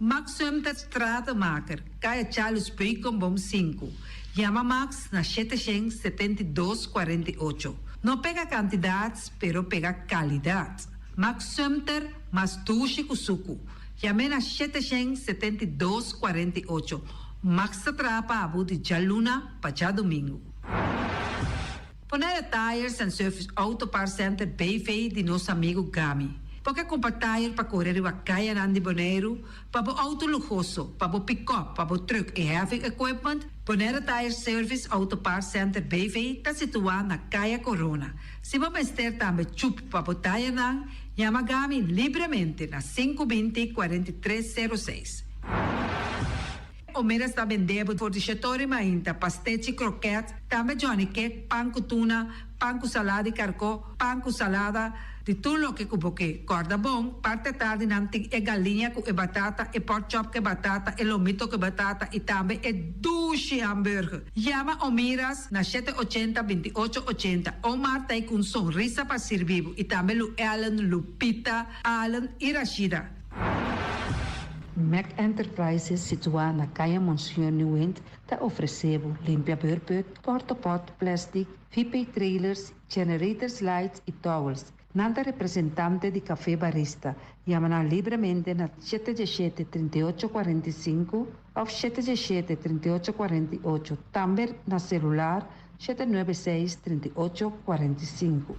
Max Sumter Stratenmaker, Kaya Charles Beukenboom sinku. Yama Max na shete shen 72 48. No pega kantidat pero pega kalidat. Max Sumter mas dushi ku suku. Yam'é na 772 48. Max ta traha pa abo di djaluna pa djadumingu. Bonaire Tires and Service Auto Parts Center BV di nos amigu Gami. Bo ke kumpra tire pa kore riba kayanan di Boneiru, pa bo outo luhoso, pa bo pikòp, pa bo trùk i heavy equipment? Bonaire Tire Service Auto Parts Center BV ta situá na Kaya Korona. Si bo mester tambe chup pa bo tayernan, yama Gami libremente na 5 20 43 06. Omeras ta bende bo for di shetori mainta, pastechi, kroket, tambe Johnny cake, pan ku tuna, pan ku salada di karkó, pan ku salada, di tur loke ku bo ke. Kòrda bon, parti atardi nan tin e galiña ku e batata, e pork chop ku e batata, e lomito ku e batata i tambe e dushi hamburger. Yama Omiras na shete ochenta, binti ocho ochenta. Omar ta ei ku un sonrisa pa sirbi bo i tambe Lu Ellen, Lupita, Allen i Rashida. Mac Enterprises situá na Kaya Monseñor Nieuwind ta ofresé bo limpia beurput, portopot, plastic, VP trailers, generators lights i towels. Nan ta representante di Café Barista. Yama nan libremente na shete diesshete, 38 45 òf 717, 38 48. Tambe na selular 796, 38 45.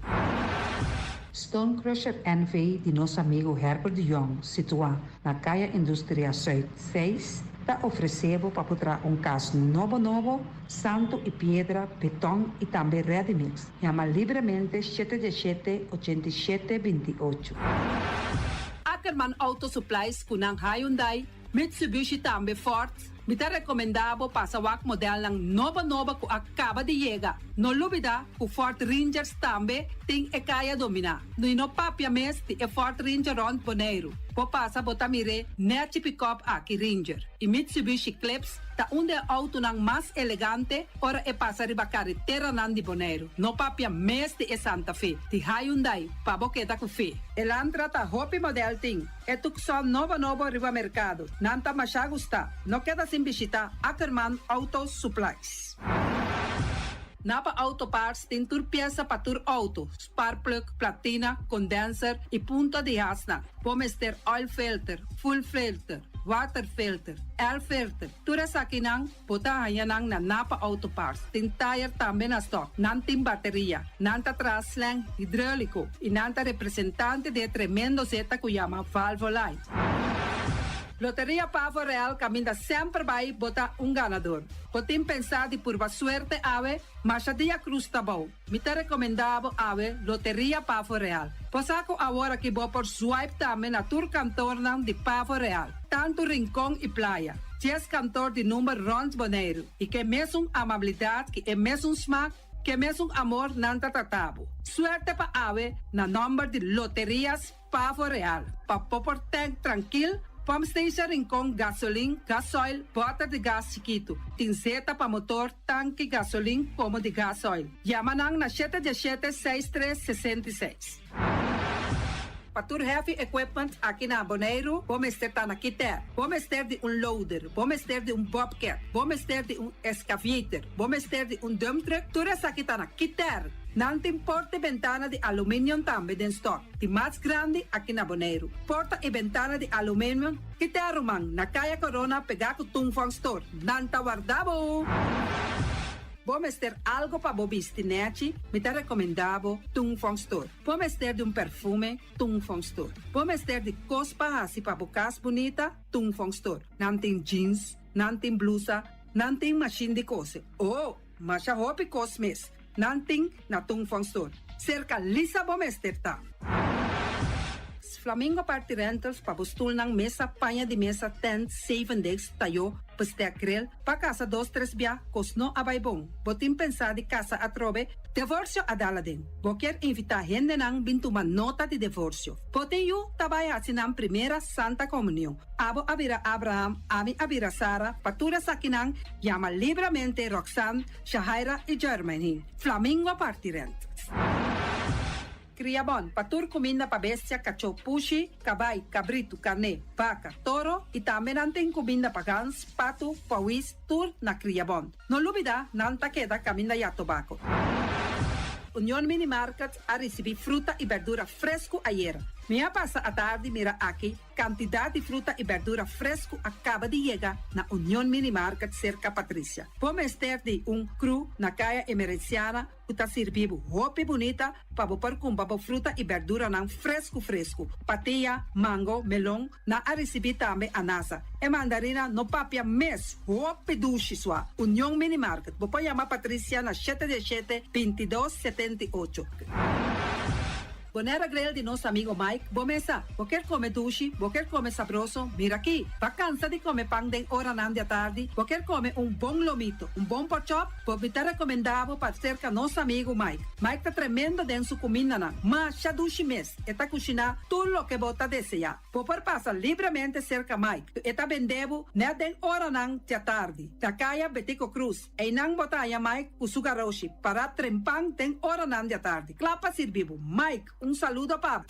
Stone Crusher NV di nos amigu Herbert de Jong, situá na Kaya Industria Zuid 6, ta ofresé bo pa traha un kas nobo nobo, santu i piedra, beton i tambe ready mix. Yama libremente 717 87 28. Ackerman Auto Supplies ku nan Hyundai, Mitsubishi, tambe Ford. Mi ta rekomendá bo pasa wak modelnan nobo nobo ku a kaba di yega. No lubidá ku Ford Rangers tambe tin e kaya dominá. I no papia mes di e Ford Ranger rònt Boneiru. Bo pasa bo ta mir'é nèchi pick-up aki Ranger. I Mitsubishi Eclipse ta un di e outonan mas elegante ora e pasa riba kareteranan di Boneiru. No papia mes di e Santa Fe, di Hyundai, pa bo keda ku fe. Elantra ta hopi model tin. E Tucson nobo nobo riba merkado. Nan ta masha gusta. No keda sin bishitá Ackerman Auto Supplies. Napa Auto Parts tin tur piesa pa tur outo, spark plug, platina, condenser i punta di hasnan. Bo mester oil filter, fuel filter, water filter, air filter. Tur esakinan bo ta haña nan na Napa Auto Parts. Tin tire tambe na stock. Nan tin bateria. Nan ta traha slang hidráuliko i nan ta representante di e tremendo zeta ku yama Valvoline. Loteria Pavo Real, kaminda semper bai bo ta un ganadó. Bo tin pensá di purba suerte awe, masha dia krus ta bou. Mi ta rekomendá bo awe Loteria Pavo Real. Bo sa ku awor aki bo por swipe tambe na tur kantornan di Pavo Real, tantu Rincon i Playa. 10 kantor di number rònt Boneiru i ku e mesun amabilidat, ku e mesun smak, ku e mesun amor nan ta trata bo. Suerte pa awe na nòmber di Loterias Pavo Real. Pa bo por tank trankil, Pump Station Rincon, gasolin, gasoil, bòter di gas chikitu. Tin zeta pa motor, tanki, gasolin, komo di gasoil. Yama nan na 717 6366. Pa tur heavy equipment aki na Boneiru, bo mester ta na Kiter. Bo mester di un loader, bo mester di un bobcat, bo mester di un excavator, bo mester di un dump truck, tur esaki ta na Kiter. Nan tin porta i bentana di aluminium tambe den stock. Di mas grandi aki na Boneiru. Porta i bentana di aluminium, Kiter ruman, na Kaya Corona pegá ku Tung Store. Nan ta warda bo! Bo mester algu pa bo bisti nèchi, mi ta rekomendá bo Tung Fong Store. Bo mester di un perfume, Tung Fong Store. Bo mester di kos pa hasi pa bo kas bunita, Tung Fong Store. Nan tin jeans, nan tin blusa, nan tin mashin di kose. Oh, masha hopi kos mes. Nan tin na Tung Fong Store. Serka Lisa bo mester ta. Flamingo Party Rentals pa bo stulnan, mesa, paña di mesa, tent, seven days, tayo, bestek, grill, pa kasa dos tres bia, kos no a bai bon. Bo tin pensá di kasa atrobe, divorsio a dal aden. Bo ke invitá hendenan bin tuma nota di divorsio. Bo tin yu ta bai hasi nan primera Santa Komunion. Abo a bira Abraham, ami a bira Sara, pa tur esakinan, yama libremente Roxanne, Shahaira i Jermaine. Flamingo Party Rentals. Kriabon, pa tur kuminda pa bestia, kachó, pushi, kabai, kabritu, karné, baka, toro i tambe nan tin kuminda pa gans, patu, pawis, tur na Kriabon. No lubidá, nan ta keda kaminda ya tobako. Union Mini Market a risibí fruta i berdura fresku ayera. Mi a pasa atardi mira aki kantidat di fruta i berdura fresku a kaba di yega na Union Mini Market serka Patricia. Bo mester di un crew na Kaya Emerenciana ku ta sirbi bo hopi bunita pa bo por kumpra bo fruta i berduranan fresku fresku. Patia, mango, melon, nan a risibí tambe anasa. E mandarina no papia mes, hopi dushi sua. Union Mini Market. Bo por yama Patricia na 7 7 22 78. Bonaire Grill di nos amigo Mike, bo mesa. Bo kier come dushi, bo kier come sabroso, mira aki. Bo cansa di come pan den oranan di atardi, bo kier come un bon lomito, un bon porkchop, bo mi ta recomenda bo pa cerca nos amigo Mike. Mike ta tremendo den su cumindanan, masha dushi mes, e ta cushina tur loke bo ta desea. Bo por pasa libremente cerca Mike, e ta bende bo net den oranan di atardi, na caya Betico Croes. Einan bo ta haña Mike ku su garoshi pará trempan den oranan di atardi, kla pa sirbi bo. Mike, un saludo pa bo.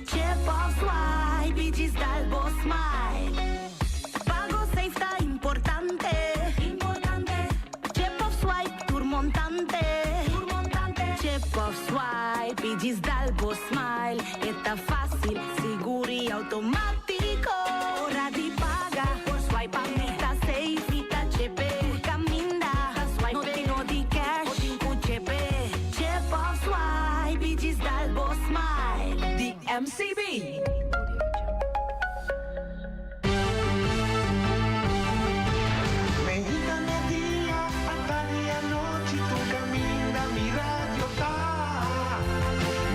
Chip of swipe y djis dal bo smile. Pago safe ta importante. Chip of swipe tur montante. Chip of swipe y djis dal bo smile. E ta facil, sigur y automatico. Ora di paga por swipe a mi ta safe. Mi ta chepe tur caminda. No tin no di cash o tin cu chepe. Chip of swipe y djis dal bo smile. Di MCB. Meinta media, atardi anochi tur caminda mi radio ta.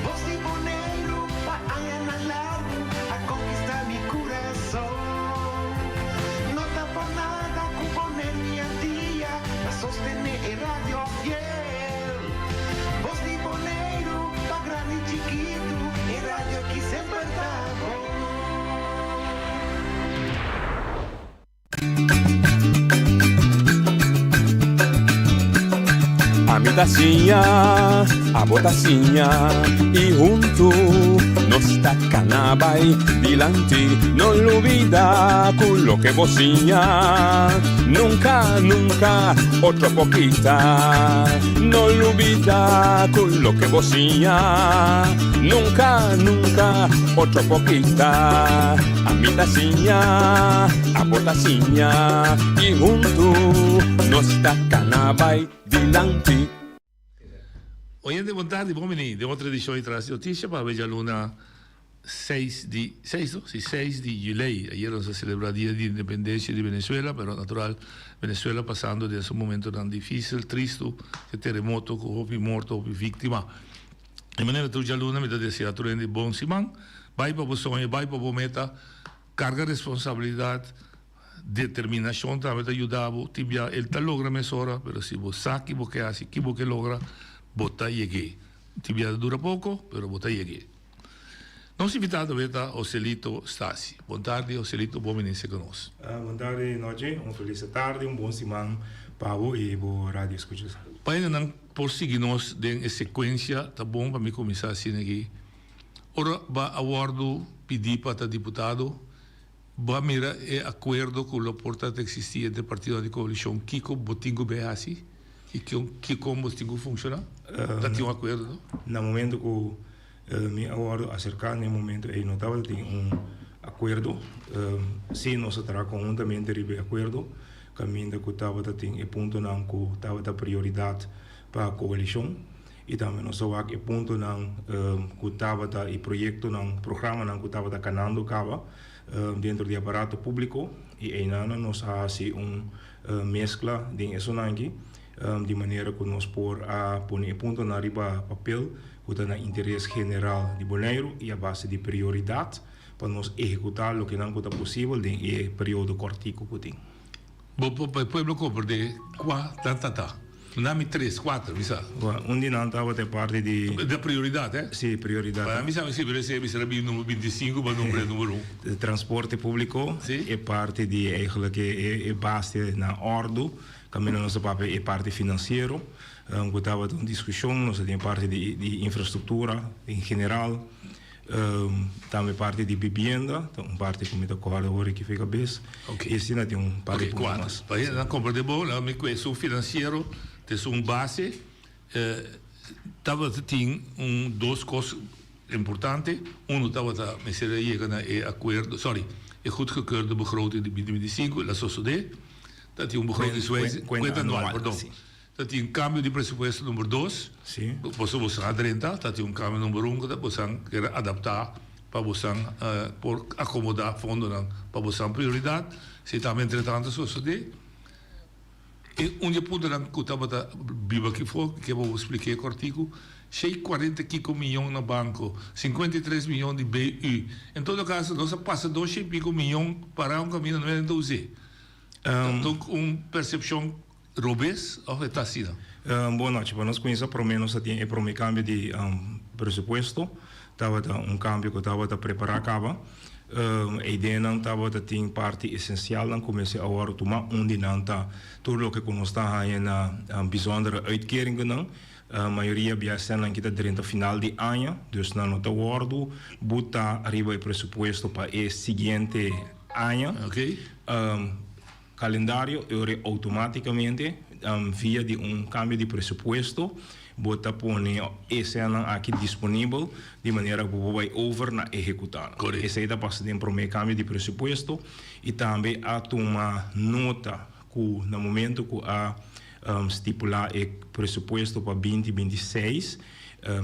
Bos di Boneiru pa añanan largu a conquista mi curason. No ta por nada cu Boneiru y Antia ta sostene e radio fiel. Bos di Boneiru pa grandi y chikitu e radio aki semper ta bon. Ami ta siña, abo ta siña y huntu nos ta cana bay dilanti. No lubida cu loke bo siña nunca, nunca otro por kita. No lubida cu loke bo siña nunca, nunca otro por kita. Ami ta siña, abo ta siña y huntu nos ta cana bay dilanti. Oyente bon tardi, bon bini den otro edicion di Tras di Noticia pa awe djaluna seis di, seis no? Si, seis di julei. Ayer nos a celebra dia di independencia di Venezuela, pero natural Venezuela pasando den su momentonan dificil, tristo, e teremoto cu hopi morto, hopi victima. Di manera tur djaluna mi ta desea tur hende bon siman. Bai pa bo soño, bai pa bo meta, carga responsabilidad, determinacion tambe ta yuda bo. Tin bia el ta logra mesora, pero si bo sa ki bo ke haci, ki bo ke logra, bo ta yeg'é. Tin bia ta dura poco, pero bo ta yeg'é. Nos invitado awe ta Joselito Stasi. Bon tardi Joselito, bon bini serka nos. Bon tardi Nochi, un felis tardi, un bon siman pa bo y bo radio escuchas. Pa hendenan por sigui nos den e secuencia, ta bon pa mi cuminsa asina aki. Ora bo a wordo pidi pa ta diputado, bo a mira e acuerdo cu lo por ta ta existi entre partidonan di coalicion, kico bo tin cu bay haci y con bo tin cu funciona? Ta tin un acuerdo no? Na momento cu mi a wordo acerca na e momento ey no tabata tin un acuerdo, si nos a traha conhuntamente riba e acuerdo. kaminda ku tabata tin e puntonan ku tabata prioridat pa koalishon i tambe nos a wak e puntonan ku tabata i proyektonan, programanan ku tabata kanando kaba dentro di aparato públiko i einan nos a hasi un meskla den esunnan aki di manera ku nos por a pone e puntonan riba papel ku ta na interes general di Boneiru i a base di prioridat pa nos ehekutá lokenan ku ta posibel den e periodo kòrtiku ku tin. Bo por pa e pueblo komprendé kua nan ta ta. Nan mi tres, kuater, mi sa. Un di nan tabata e parti di. Di prioridat, eh? Si, prioridat. Pa mi sa mi sibi rese mi sera bin numero bintisinko pa numero numero un. Di transporte públiko. Si. E parti di eigenlijk e base na òrdu, kaminda nos ta papia e parti finansiero, ku tabata un diskushon, nos a tin e parti di infrastruktura en general. Tambe parti di bibienda ta un parti ku mi ta kòrda awor aki for e kabes. I asina tin un par di punto mas. Pa hende nan komprende bon, laga mi ku esun finansiero ta esun base. Tabata tin un dos kos importante. Uno tabata mester a yega na e akuerdo, sorry, e goedgekeurde begroting di binti binti sinku, el a sosodé. Ta tin un begrotingswijziging, kuenta anual, perdon. Ta tin cambio di presupuesto number dos. Sí. Boso bosan a drenta, ta tin un cambio number un cu ta bosan kier adapta pa bosan por acomoda fondonan pa bosan prioridad. Si tambe entretanto sosode. E un di e puntonan cu tabata biba aki for, ke bo spliké cortico, shei cuarenta kico miyon na banco, 53 miyon di BU. En todo caso nos a pasa dos shei pico miyon para un caminda no mester ta us'é. Ta un percepcion Robes of e ta asina? Bon nochi. Pa nos kuminsá promé nos a tin e promé kambio di presupuesto. Tabata un kambio ku tabata prepará kaba. E ideanan tabata tin parti esensialnan ku mester a wòrdu tumá. Un di nan ta tur loke ku nos ta haña na bijzondere uitkeringennan. Mayoria bia esnan ki ta drenta final di aña, dus nan no ta wòrdu butá riba e presupuesto pa e siguiente aña. Kalendario e ora outomátikamente via di un kambio di presupuesto bo ta pone e senanan aki disponibel di manera ku bo bai over na ehekutá nan. Esei ta pasa den promé kambio di presupuesto i tambe a tuma nota ku na momento ku a stipulá e presupuesto pa binti 26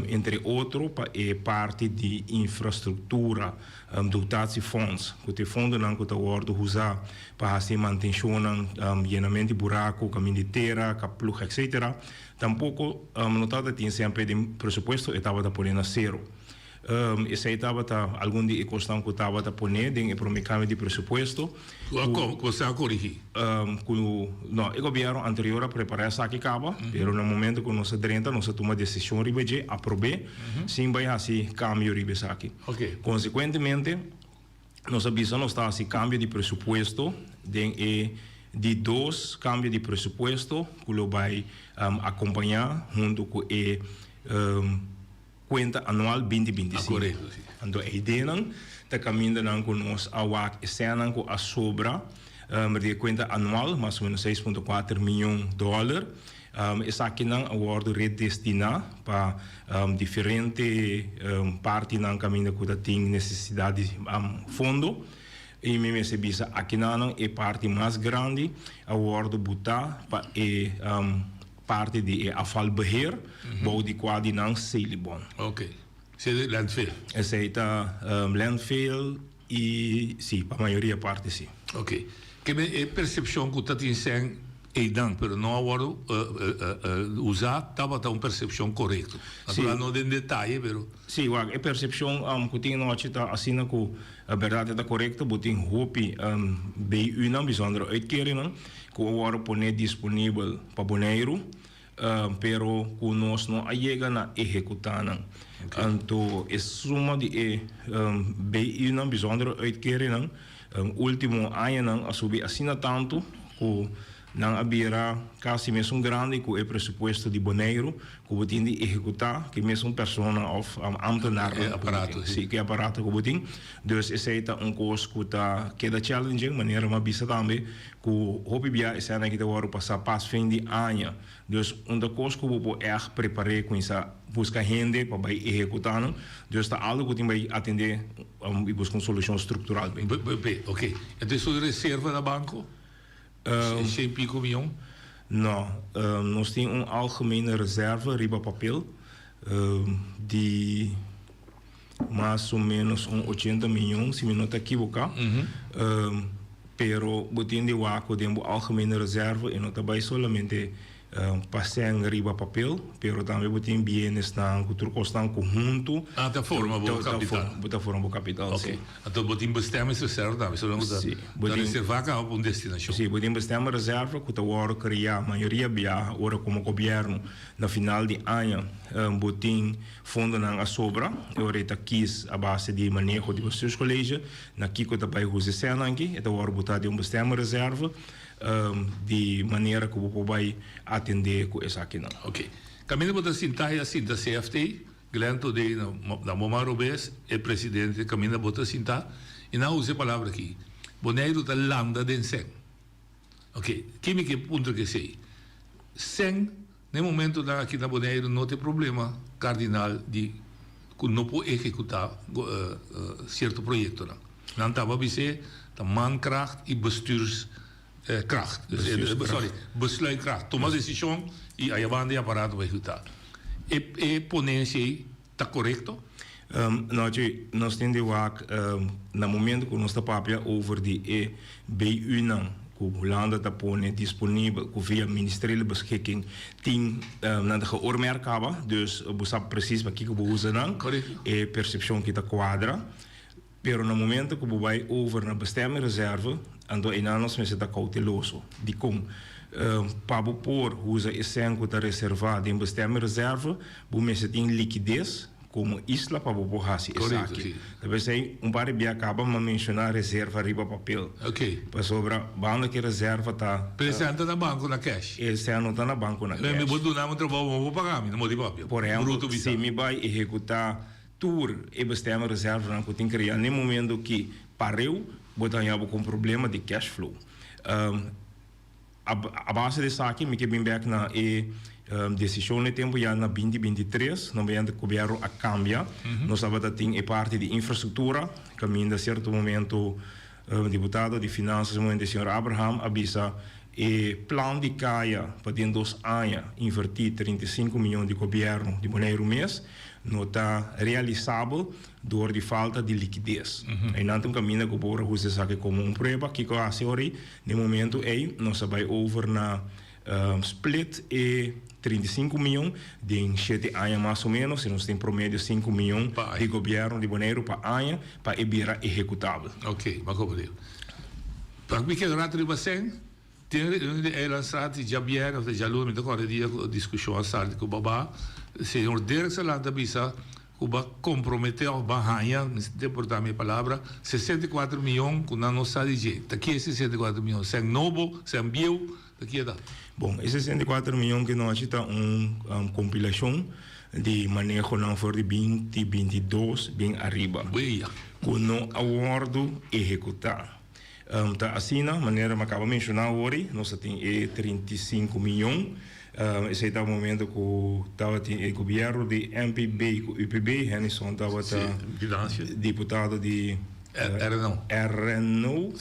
entre otro pa e parti di infrastruktura dotatiefonds ku ta e fondonan ku ta wòrdu usá pa hasi e mantenshonnan, yenament di buraku, kaminda di tera, kapluga etcetera. Tampoko no tabata tin semper den presupuesto e tabata pone na sero. Esei tabata algun di e kosnan ku tabata pone den e prome kambio di presupuesto. Ku a korigí? Ku no, e gobièrnu anterior a prepará esaki kaba, pero na momento ku nos a drenta nos a tuma desishon riba dje, aprob'é, sin bai hasi kambio riba esaki. Konsekuentemente nos a bisa nos ta hasi kambio di presupuesto den e di dos kambio di presupuesto ku lo bai akompañá huntu ku e Kuenta anual 2025. Anto e ideanan ta kamindanan ku nos a wak e sènnan ku a sobra di e kuenta anual, mas o menos 6.4 mion dòler. Esakinan a wòrdu redestiná pa diferente partinan kaminda ku ta tin nesesidat di fondo. I mi mester bisa akinanan e parti mas grandi a wòrdu butá pa e Parti di e afvalbeheer bou di kua di nan Selibon. Ok. Esei ta landfill? Esei ta landfill i si, pa mayoria parti si. Ok. Ke men e persepshon ku ta tin sèn einan pero no a wòrdu usá tabata un persepshon korekto? Natural no den detaye pero. Si, wak, e persepshon ku tin anochi ta asina ku bèrdat e ta korekto, bo tin hopi BU-nan, bijzondere uitkeringnan, ku a wòrdu poné disponibel pa Boneiru, pero ku nos no a yega na ehekutá nan. Anto e suma di e BU-nan, bijzondere uitkeringnan, último añanan a subi asina tantu ku Nan a bira kasi mesun grandi ku e presupuesto di Boneiru ku bo tin di ehekutá ku e mesun persona òf ámtenarnan. E aparato, si. Si, ku e aparato ku bo tin. Dus esei ta un kos ku ta keda challenging, manera mi a bisa tambe ku hopi bia esei nan aki ta wòrdu pasá pas fin di aña. Dus un ta kos ku bo por ègt prepar'é, kuminsá buska hende pa bai ehekutá nan. Dus ta algu ku tin bai atendé i buska un solushon struktural. Oké. Entonces su reserva na banko? Shen pico miyon? No, nos tin un algemene reserve riba papel di mas o menos un ochenta miyon, si mi no ta ekiboká. Pero bo tin di wak ku den bo algemene reserve e no ta bai solamente pa sèn riba papel, pero tambe bo tin bienesnan ku tur kosnan ku huntu. Ah, ta forma bo kapital. Bo ta forma bo kapital, si. Oké. Anto bo tin bestemmingsreserve tambe, so nan ta reservá kaba pa un destinashon. Si, bo tin bestemmingsreserve ku ta wòrdu kreá mayoria biaha ora komo gobièrnu na final di aña bo tin fondonan a sobra, e ora e ta kis a base di maneho di bestuurscollege na kiko ta bai usa e sènnan aki, e ta wòrdu botá den un bestemmingsreserve. Di manera ku bo por bai atendé ku esakinan. Ok. Kaminda bo ta sinta i a sinta CFT, Glenn Todé na bo man robes, e presidente kaminda bo ta sinta i nan a usa e palabra aki, Boneiru ta landa den sèn. Ok. Ki mi ke puntra ku esei? Sèn Na e momentonan aki na Boneiru no ta e problema kardinal di ku no por ehekutá sierto proyektonan. Nan taba bis'é ta mankracht i bestuurskracht, sorry, besluitkracht, tuma desishon i ayabanda e aparato pa ehekutá. E ponensia ei ta korekto? No, Chuy, nos tin di wak na momento ku nos ta papia over di e BU-nan ku Hulanda ta pone disponibel ku via Ministeriële Beschikking tin nan ta geoormerkt kaba, dus bo sa presis pa kiko bo usa nan, e persepshon ki ta kuadra. Pero na momento ku bo bai over na bestemming reserve, anto einan nos mester ta kouteloso. Dikon? Pa bo por usa e sèn ku ta reservá den bestemming reserve, bo mester tin likides komo isla pa bo por hasi esaki. Ta p'esei un par di bia kaba mi a menshoná reserva riba papel. Pasobra banda ku e reserva ta. Pero e sèn ta na banko na kèsh. E sèn no ta na banko na kèsh. Mi bo duna mi un trabou, bo por paga mi, no moti papia. Por ehèmpel, si mi bai ehekutá Tur e bestema reservanan ku tin krea n'e momento ki pareu bo ta haña bo ku un problema di cash flow. A base di esaki mi ke bin bek na e desishon n'e tempu ya na binti 23 na momento ku gobièrnu a kambia nos tabata tin e parti di infrastruktura kaminda sierto momento diputado di finansas e momento señor Abraham a bisa e plan di kaya pa den dos aña invertí 35 miyon di gobièrnu di Boneiru mes no ta realisabel dor di falta di likides. Einan ta un kaminda ku por usa esaki komo un prueba. Kiko a hasi ora ei? Den momentu ei nos a bai over na split e 35 miyon den shete aña mas o menos i nos tin promedio sinku miyon di gobièrnu di Boneiru pa aña pa e bira ehekutabel. Oké, bo a komprendé. Pa mi keda rato riba sèn, Tin reunion di Eilandstraat di djabièrnè of di djaluna, mi ta kòrda e dia ku diskushon a sali ku baba señor Dirkse lanta bisa ku ba komprometé òf ba haña, mi ta portá mi e palabra, 64 mion ku nan no sa di dje. Ta ki e 64 mion? Sèn nobo, sèn bieu, ta ki e ta? Bon, e 64 mion ku nochi ta un kompilashon di manehonan for di binti 22 bin ariba ku no a wòrdu ehekutá. Ta asina, manera mi a kaba menshoná awor, nos a tin e 35 miyon. Esei ta momento ku tabatin e gobièrnu di MPB ku UPB, Hennyson tabata diputado di RNO,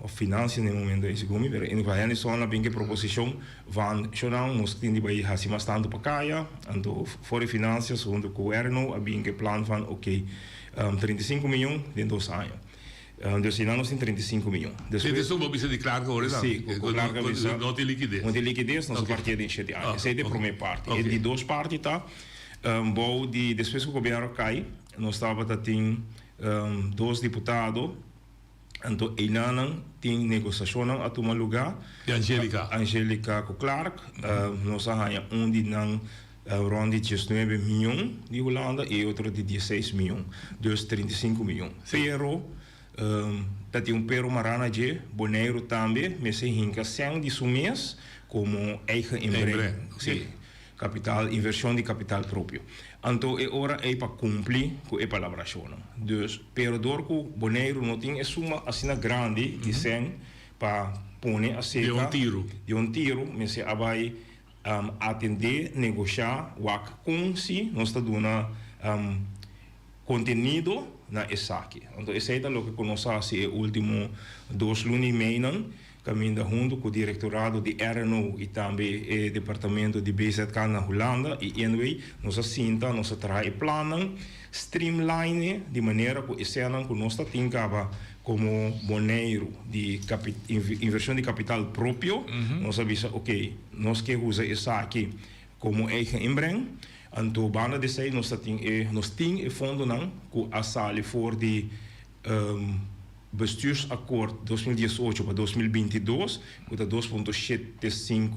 òf Finansia na e momento ei segun mi, pero in ieder geval Hennyson a bin ku e proposishon van shonnan nos tin di bai hasi mas tantu pa kaya, anto for di Finansias huntu ku RNO a bin ku e plan van oké. 35 miyon den dos aña. Dus einan nos tin 35 miyon. Despues. Dit esun bo bisa di Clark awor esaki? Si, ku Clark a bisa. No tin likides. No tin likides, nos a partié den shete aña. Esei ta e promé parti. E di dos parti ta, bou di despues ku gobièrnu a kai, nos tabata tin dos diputado, anto einanan tin negosiashonnan a tuma lugá. Di Angelica. Angelica ku Clark. Nos a haña un di nan. Rond di diesnuebe miyon di Hulanda y e otro di dieseis miyon, dus 35 miyon. Pero ta tin un pero mará na dje, Boneiru tambe mester hinka sèn di su mes komo eigen inbreng, sí, kapital, invershon di kapital propio. Anto e ora ei pa kumpli ku e palabrashonnan. Dus, pero dor ku Boneiru no tin e suma asina grandi di sèn pa pone aserka Di un tiru. Di un tiru mester a bai Atendé, negoshá, wak kon si nos ta duna kontenido na esaki. Anto esei ta loke ku nos a hasi e último dos luna i meinan. kaminda huntu ku direktorado di RNO i tambe e departamento di BZK na Hulanda i INW nos a sinta, nos a traha e plannan, streamline di manera ku e seanan ku nos ta tin kaba komo Boneiru di invershon di kapital propio, nos a bisa oke, nos ke usa esaki komo eigen inbreng. Anto banda di esei nos ta tin e nos tin e fondonan ku a sali for di Bestuursakkoord 2018 pa 2022, ku ta 2.75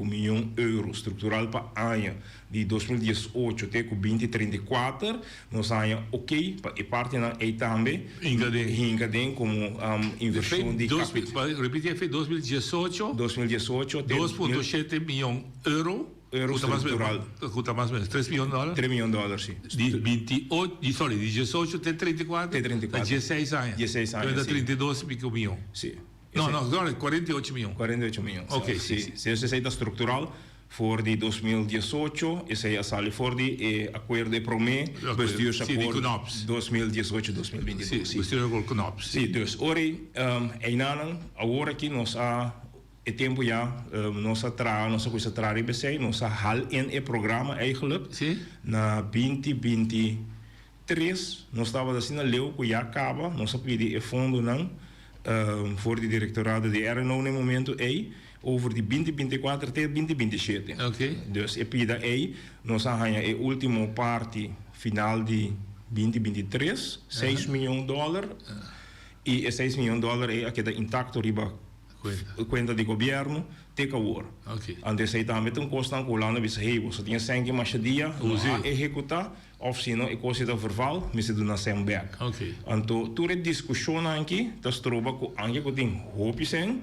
mion euro struktural pa aña di 2018 te ku 2034. Nos haña oké pa e partinan ei tambe hinka den komo invershon di kapital. Repiti efe, 2018? 2018 te. 2.7 mion euro. Euro struktural. Ku ta mas o menos tres mion dòler? Tres mion dòler, si. Di binti ocho, di sorry, di diesocho te 34? Te 34. Ta dieseis aña. Dieseis aña, si. Ta 32 i piko mion. Si. No, no, sorry, 48 mion. 48 mion. Ok, si. Si, esei ta struktural for di 2018, esei a sali for di e akuerdo, e promé bestuursakkoord 2018, 2022. Si, bestuursakkoord Knops. Si, dus ora ei, einanan, awor aki nos a E tempu ya nos a traha, nos a kuminsa traha riba esei, nos a hal in e programa eigenlijk. Sí. Na 2023 nos tabata asina leu ku ya kaba, nos a pidi e fondonan for di direktorado di RNO na e momento ei over di 2024 te 2027. Oké. Dus e pida ei nos a haña e ultimo parti final di 2023, seis mion dòler, i e seis mion dòler ei a keda intakto riba Kuenta di gobièrnu te ku awor. Anto esei tambe ta un kosnan ku Hulanda bisa, hey, boso tin e sèn ki masha dia, no a ehekutá, òf si no e kos ei ta verval, mester duna sèn bèk. Anto tur e diskushonnan aki ta stroba ku anke ku tin hopi sèn,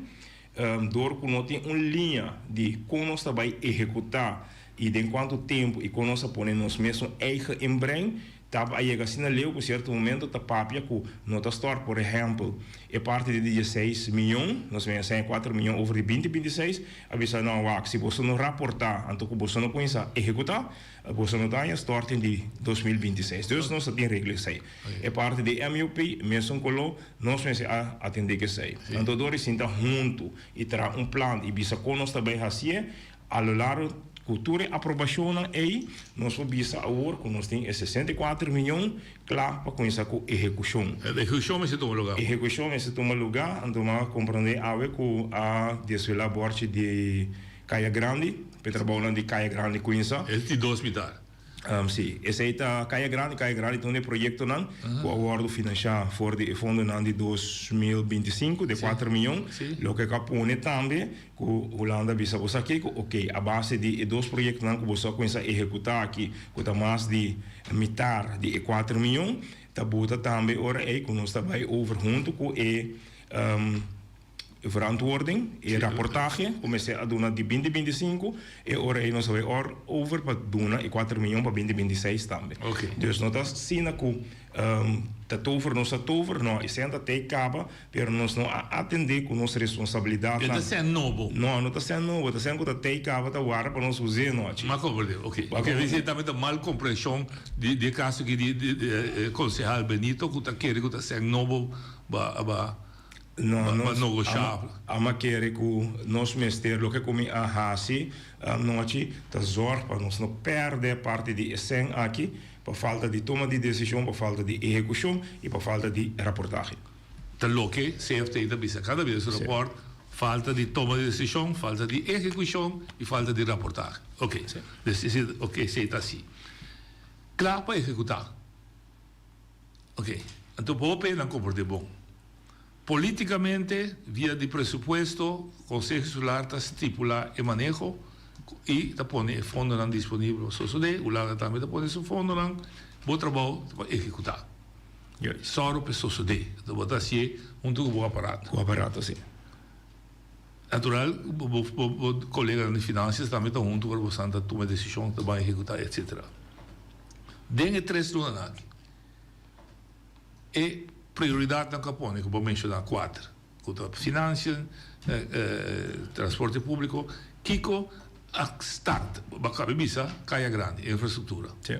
dor ku no tin un liña di kon nos ta bai ehekutá i den kuantu tempu i kon nos a pone nos mesun eigen inbreng, Tap a yega asina leu ku sierto momento ta papia ku no ta stòrt. Por ehèmpel, e parti di dieseis mion, nos mester sèn kuater mion over di binti binti seis, a bisa no wak, si boso no raportá anto ku boso no kuminsá ehekutá, boso no ta haña stòrting di 2026. Dus nos ta tin regla esei. E parti di MUP, mesun koló, nos mester a atendé ku esei. Anto dor di sinta huntu i traha un plan i bisa kon nos ta bai hasié, A lo largo ku tur e aprobashonnan ei, nos por bisa awor ku nos tin e 64 miyon kla pa kuminsá ku ehekushon. Ehekushon mester tuma lugá. Ehekushon mester tuma lugá, anto mi a komprondé awe ku a desvelá bòrchi di Kaya Grandi, pa e trabounan di Kaya Grandi kuminsá. E di dos mitar. Sí, esei ta Kaya Grandi. Kaya Grandi ta un di e proyektonan ku a wòrdu finanshá for di e fondonan di 2025, di e kuater miyon. Loke ku a pone tambe ku Hulanda a bisa boso aki ku oke, a base di e dos proyektonan ku boso a kuminsá ehekutá aki, ku ta mas di mitar di e kuater miyon, ta buta tambe ora ei ku nos ta bai over huntu ku e Verantwoording, e raportahe ku mester a duna di 2025, e ora ei nos a bai or over pa duna e kuater miyon pa 2026 tambe. Dus no ta asina ku ta tover nos a tover, no, e sèn ta tei kaba, pero nos no a atendé ku nos responsabilidatnan. E ta sèn nobo? No, no ta sèn nobo, ta sèn ku ta tei kaba ta warda pa nos us'é nochi. M'a komprendé, oke. Oke, esei tambe ta mal komprenshon di e kaso aki di e konsehal Benito ku ta kere ku ta sèn nobo ba ba. No, Ba nos nogoshá. Ama kere ku nos mester loke ku mi a hasi anochi ta zòrg pa nos no pèrdè parti di e sèn aki pa falta di toma di desishon, pa falta di ehekushon i pa falta di raportahe. Ta loke CFT ta bisa kada bes su rapòrt, falta di toma di desishon, falta di ehekushon i falta di raportahe. Oke, oke esei ta asi. Kla pa ehekutá. Oke, anto bo hopi nan komport'é bon. Polítikamente, via di presupuesto, Konseho Insular ta stipulá e maneho i ta pone e fondonan disponibel pa sosodé. Hulanda tambe ta pone su fondonan. Bo trabou ta pa ehekutá. Sòru pa e sosodé. Anto bo ta hasié huntu ku bo aparato. Ku aparato, si. Natural, bo koleganan di finansias tambe ta huntu ora bosan ta tuma e desishon, ta ban ehekutá, etsetera. Den e tres lunanan aki. E prioridatnan ku a pone, ku bo menshoná kuater, ku ta financiën, transporte públiko, kiko a start, bo a kaba di bisa, Kaya Grandi, infrastruktura. Sí.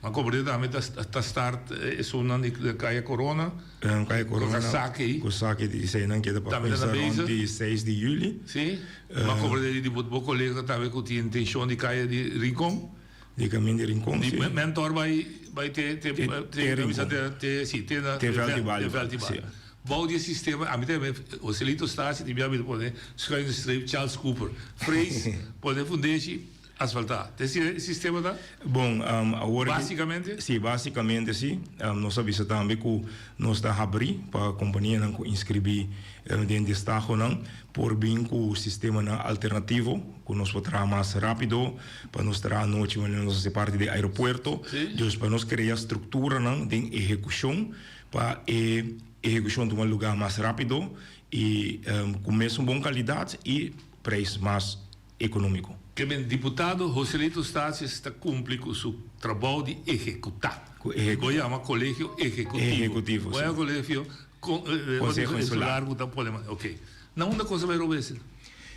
Ma komprende tambe ta ta start esunnan di Kaya Corona. Kaya Corona. Ku saki. Ku saki di eseinan keda pa kuminsá rond di seis di yüli. Si. Ma komprende di bo kolega tambe ku tin intenshon di kaya di Rincon. Di kamin di Rincon, si. Di Mentor bai bai te te te Rincon. Te si te na te vèlt di bal. Te vèlt di bal. Bou di e sistema ami ta Joselito Statie di bia mi ta pone schuine streep Charles Cooper. Frees pone fundeshi. Asfaltá. Ta esei e sistema ta? Bon, awor. Básikamente? Sí, básikamente sí. Nos a bisa tambe ku nos ta habrí pa kompanianan ku inskribí den destahonan por bin ku sistemanan alternativo ku nos por traha mas rápido, pa nos traha anochi wanneer nos hasi parti di aeropuerto. Dus pa nos krea strukturanan den ehekushon pa e ehekushon tuma lugá mas rápido i ku mesun bon kalidat i preis mas economico. Ke men diputado Joselito Stasius ta cumpli cu su trabou di ehecuta. Cu ehecuta. Bo yama colegio ehecutivo. Ehecutivo, si. Bo yama colegio Conseho Insular cu ta pone man. Ok. Na unda cos ta bay robes?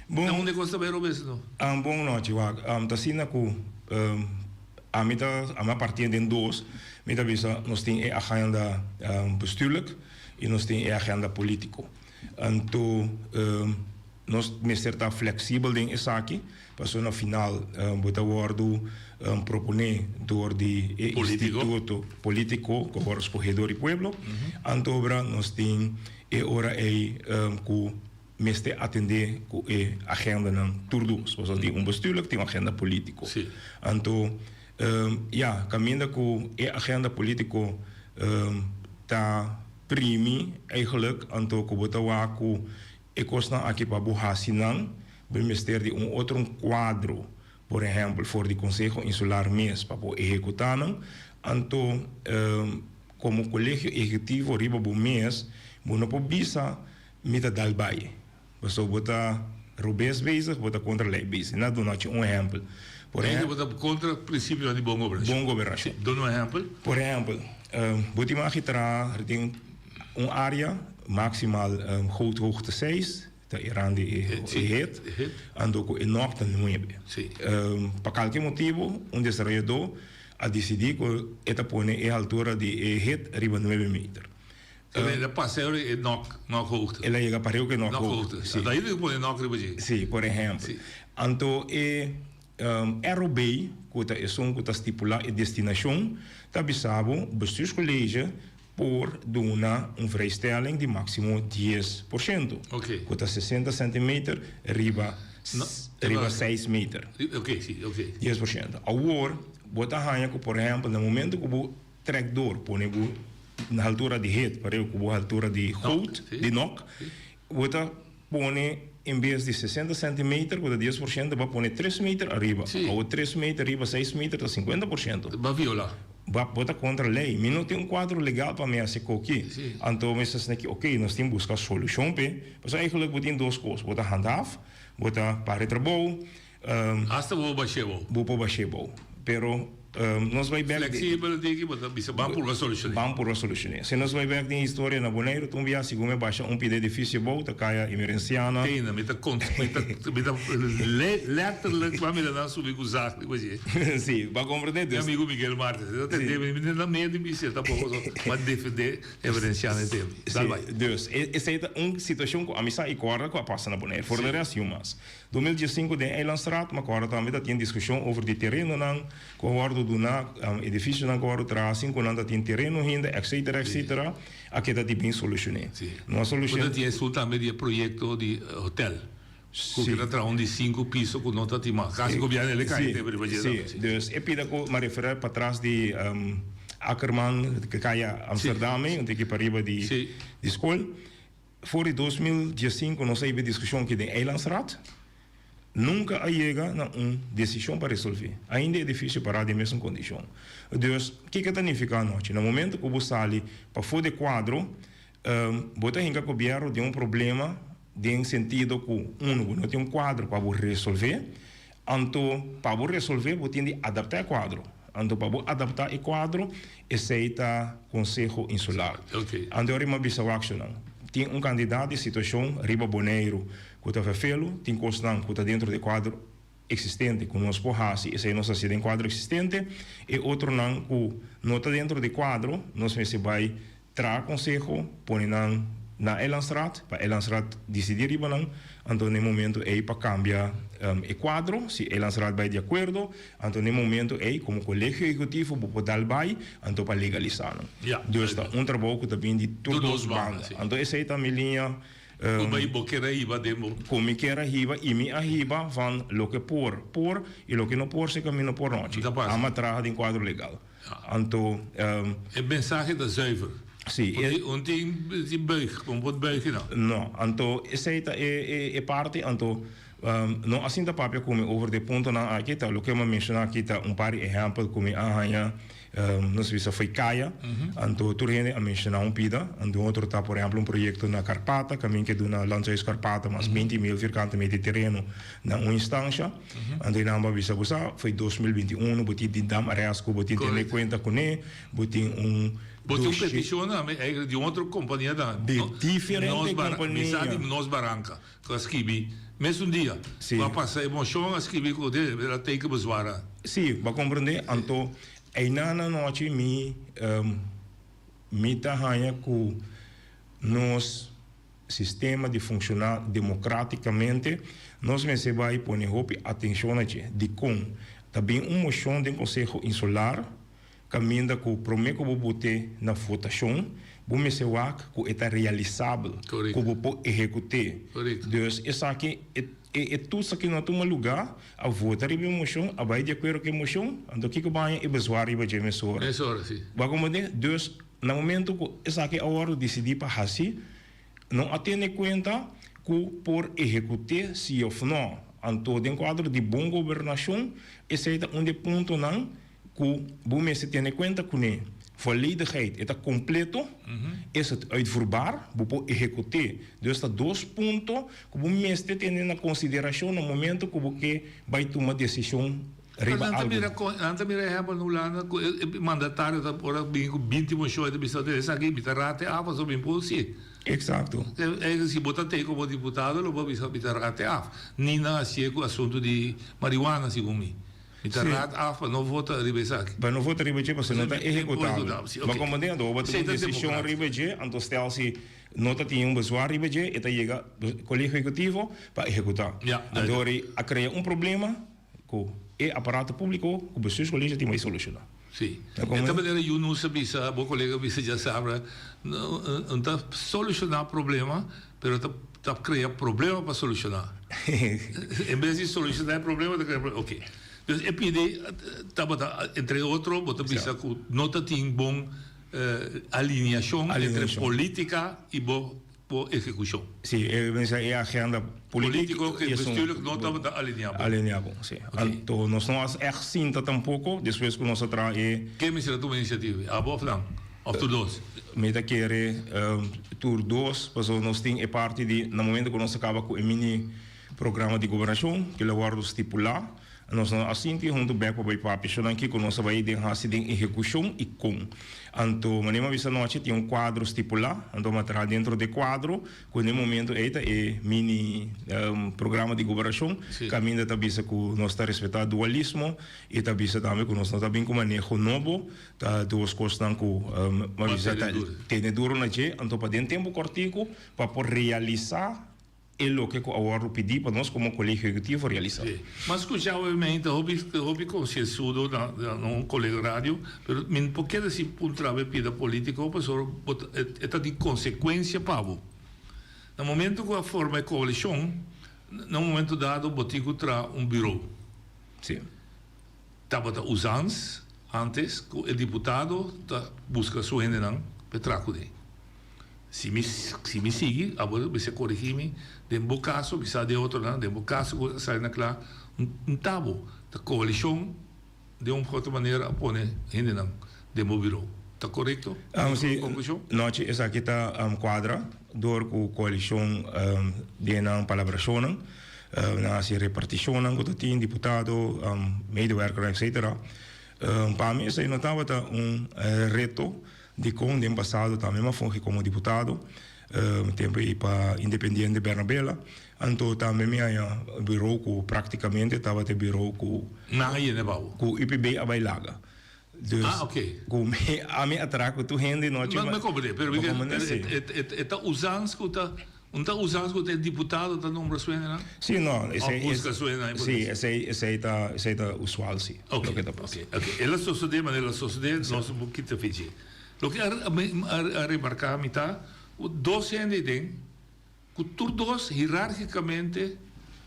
Bon. Na unda cos ta bay robes no? Bon nochi, wak. Ta asina cu ami ta, ami a parti den dos. Mi ta bisa nos tin e agenda bestuurlijk y nos tin e agenda politico. Anto. Nos mester ta flexibel den esaki, pasobra na final bo ta wordo propone door di e instituto politico cu a wordo scoge door di pueblo. Antobra nos tin e ora ey cu mester atende cu e agendanan tur dos, pasobra tin un bestuurlijk, tin un agenda politico. Anto ya, caminda cu e agenda politico ta primi eigenlijk, anto cu bo ta wak cu E kosnan aki pa bo hasi nan, bo mester di un otro un kuadro, por ehèmpel for di Konseho Insular mes pa bo ehekutá nan. Anto komo Kolegio Ehekutivo riba bo mes, bo no por bisa mi ta dal bai, pasobra bo ta robes bezig, bo ta kontra lei bezig. Na duna chi un ehèmpel. Por ehèmpel. Bo ta kontra prinsipionan di bon gobernashon. Bon gobernashon. Duna un ehèmpel. Por ehèmpel, bo tin magi traha den un área maximal goothoogte seis, ta e rand di e het, anto ku e nòk ta nuebe. Pa kalke motibu un desarayadó a disidí ku e ta pone e haltura di e het riba nuebe meter. El a pasa e nòk, nòkhoogte. El a yega pareu ku e nòkhoogte, si. Anto ainda pone nòk riba dje. Si, por ehèmpel. Anto e ROB, ku ta esun ku ta stipulá e destinashon, ta bisa bo, Bestuurscollege por duna un vrijstelling di máksimo 10%, ku ta 60 sèntimeter riba riba seis meter. 10%. Awor, bo ta haña ku, por ehèmpel, na momento ku bo trèk dor pone bo na haltura di het pareu ku bo haltura di goot, di nok, bo ta pone en bes di 60 sèntimeter, ku ta 10%, bo a pone tres meter ariba. Awor tres meter riba seis meter ta 50%. Bo a violá. Bo ta kontra lei. Mi no tin un kuadro legal pa mi hasi koki. Anto mi sa sneki, oke, nos tin buska solushon p'e. Pasobra eigenlijk bo tin dos kos. Bo ta handhaaf, bo ta para e trabou. Hasta bo por bash'é bou. Bo por bash'é bou. Pero nos bai bek. Flexibel diki bo ta bisa ban purba solushoné. Ban purba solushoné. Si nos bai bek den historia na Boneiru ta un biaha segun mi a basha un pida edifisio bou ta kaya Emerenciana. Tena mi ta kont mi ta mi ta letterlijk ban mira nan subi ku zag riba dje. Si, bo a komprendé dus. Mi amigu Miguel Martes e ta tende mi mi na medio di bisé tampoko so bo a defendé Emerenciana e tempo. Dal bai. Si, dus esei ta un situashon ku ami sa i kòrda ku a pasa na Boneiru. For de rest yu mas. 2015 den Eilandstraat, ma kòrda tambe ta tin diskushon over di terenonan ku a wòrdu duná, edifisionan ku a wòrdu traha sin ku nan ta tin tereno hinda, etcetera, etcetera, a keda di bin solushoné. No a solushoné. Bo ta tin esun tambe di e proyekto di hotel ku keda traha un di sinku piso ku no ta tin mas. Kasi gobièrnu el e kai tempu riba dje tambe. Si, dus e pida ku m'a referá patras di Ackerman, kaya Amsterdam ei, un tiki pariba di skol. For di 2015 nos a hiba e diskushon aki den Eilandsraad. Nunka a yega na un desishon pa resolvé. Ainda e edifisio pará den mesun kondishon. Dus, kiko ta nifiká anochi? Na momento ku bo sali pafó di e kuadro, bo ta hinka gobièrnu den un problema den sentido ku, unu, bo no tin un kuadro pa bo resolvé. Anto, pa bo resolvé bo tin di adaptá e kuadro. Anto pa bo adaptá e kuadro, esei ta Konseho Insular. Anto ora mi a bisa wak nan, tin un kantidat di situashon riba Boneiru ku ta verfelu, tin kosnan ku ta dentro di e kuadro. eksistente ku nos por hasi, esei nos hasi den kuadro eksistente. E otronan ku no ta dentro di kuadro, nos mester bai traha konseho, pone nan na Eilandsraad, pa Eilandsraad disidí riba nan. Anto na e momento ei pa kambia e kuadro, si Eilandsraad bai di akuerdo, anto na e momento ei komo Kolegio Ehekutivo bo por dal bai anto pa legalisá nan. Dus ta un trabou ku ta bin di tur dos banda. Anto esei ta mi liña. Ku bai bo kier a hiba den bo. Ku mi kier a hiba i mi a hiba van loke por, por i loke no por si kaminda por nochi. Ama traha den kuadro legal. Anto. E mensahe ta zuiver. Si. Un tin buig, un por buig no. No, anto esei ta e parti, anto no a sinta papia ku mi over di e puntonan aki, ta loke mi a menshoná aki ta un par di ehèmpel ku mi a haña, nos bisa fo'i kaya, anto tur hende a menshoná un pida, anto un otro ta por ehèmpel un proyekto na Karpata, kaminda ke duna Landhuis Karpata mas 20.000 vierkante meter di tereno na un instansha. Anto nan bo a bisa bo sa, foi 2021, bo tin di dam arrest ku bo tin tene kuenta kuné, bo tin un Bo tin un petishon tambe eigenlijk di un otro kompania tambe. Di diferente kompania. Mi sa di Nos Baranka ku a skibi mesun dia ku a pasa e moshon a skibi ku el a teken bezwaar aan. Si, bo a komprendé. Anto einan anochi mi mi ta haña ku nos. Sistema di funshoná demokrátikamente, nos mester bai pone hopi atenshon na dje. Dikon? Ta bin un moshon den Konseho Insular kaminda ku promé ku bo bot'é na votashon, bo mester wak ku e ta realisabel, ku bo por ehekut'é. Dus esaki, e e toets aki no a tuma lugá, a vota riba e moshon, a bai di akuerdo ku e moshon, anto kiko bo haña e bezwaar riba dje mesora. Bo a komprendé? Dus. Na momento ku esaki a wòrdu disidí pa hasi, no a tene kuenta ku por ehekut'é si òf nò. Anto den kuadro di bon gobernashon esei ta un di e puntonan ku bo mester tene kuenta kuné. Volledigheid, e ta kompleto, is het uitvoerbaar, bo por ehekut'é. Dus ta dos punto ku bo mester tene na konsiderashon na momento ku bo ke bai tuma desishon Riba Nan ta algu. mira kon, nan ta mira ehempel na Hulanda ku e e mandatario ta ora bini ku binti moshon e ta bisa esaki mi ta rate af pasobra mi por si. Eksakto. E si bo ta tei komo diputado lo bo bisa mi ta rate af. Ni nan hasié ku asuntu di marihuana segun mi. Mi ta Si. rat af pa no vota riba esaki. Pa no vota riba dje pasobra no ta ehekutabel. Si, Bo oke. komprendé? Anto bo ta Esei tuma ta desishon demokratiko. riba dje anto stel si no ta tin un bezwaar riba dje e ta yega Kolegio Ehekutivo pa ehekutá. Ja, Anto duidelijk. ora a krea un problema. Ku e aparato públiko ku bestuurscollege tin bai solushoná. Sí. E ta manera Yunus a bisa, bo kolega a bisa djasabra, no ta solushoná problema, pero ta ta krea problema pa solushoná. En bes di solushoná e problema ta krea problema. Oke. Dus e pidi tabata entre otro bo ta bisa ku no ta tin bon alineashon entre polítika i bo Bo ehekushon. Sí, e mester e agenda politiko i bestuurlijk no tabata alinea bon. Alinea bon, sí. Anto nos no a ègt sinta tampoko despues ku nos a traha e. Ken mester a tuma inisiativa, abo òf nan? Òf tur dos? Mi ta kere tur dos, pasobra nos tin e parti di na momento ku nos a kaba ku e mini programa di gobernashon ku lo wòrdu stipulá. Nos no a sinti huntu bek pa bai papia shownan kiko nos a bai den hasi den ehekushon i kon. Anto manera mi a bisa anochi tin un kuadro stipulá, anto mi a traha dentro di e kuadro ku den e momento ei ta e mini programa di goberashon kaminda ta bisa ku nos ta respetá dualismo i ta bisa tambe ku nos no ta bin ku maneho nobo, ta dos kosnan ku mi a bisa ta tene duro na dje, anto pa den tempu kòrtiku pa por realisá. E loke ku a wòrdu pidí pa nos komo Kolegio Ehekutivo realisá. Sí. M'a skuchá obviamente hopi hopi konsiensudo na na un kolega radio, pero mi no por keda sin puntra bo e pida polítiko pasobra bo ta e ta di konsekuensia pa bo. Na momento ku a forma e koalishon, na un momento dado bo tin ku traha un biro. Sí. Tabata usans antes ku e diputado ta buska su hendenan pa e traha kuné. Si mi si mi sigui, abo mester korigí mi. Den bo kaso, mi sa den otronan, den bo kaso ku a sali na kla, un tabo ta koalishon den un of otro manera a pone hendenan den bo biro. Ta korekto mi Si, konklushon? Nochi esaki ta kuadra dor ku koalishon den nan palabrashonnan, nan hasi repartishonnan ku ta tin diputado, medewerkernan etcetera. Pa mi esei no tabata un reto. Dikon den pasado tambe m'a fungi komo diputado. Tempu ei pa Independiente Bernabela. Anto tambe mi haña bureau ku praktikamente tabata e bureau ku. Nan a yena bou. Ku UPB a bai laga. Dus Ah, oké. ku mi ami a traha ku tur hende nochi. Mi a komprendé, pero Bo komprendé? Si. e ta usans ku ta, un ta usans ku ta e diputado ta nombra su hendenan? Si, no, esei Of buska su hendenan. Si, esei esei ta esei ta usual si, Oké, loke ta pasa. oké, oké. El a sosodé manera el a sosodé, nos no por kita fe dje. Loke a a remarká mi ta ku dos hende aden ku tur dos hierarkikamente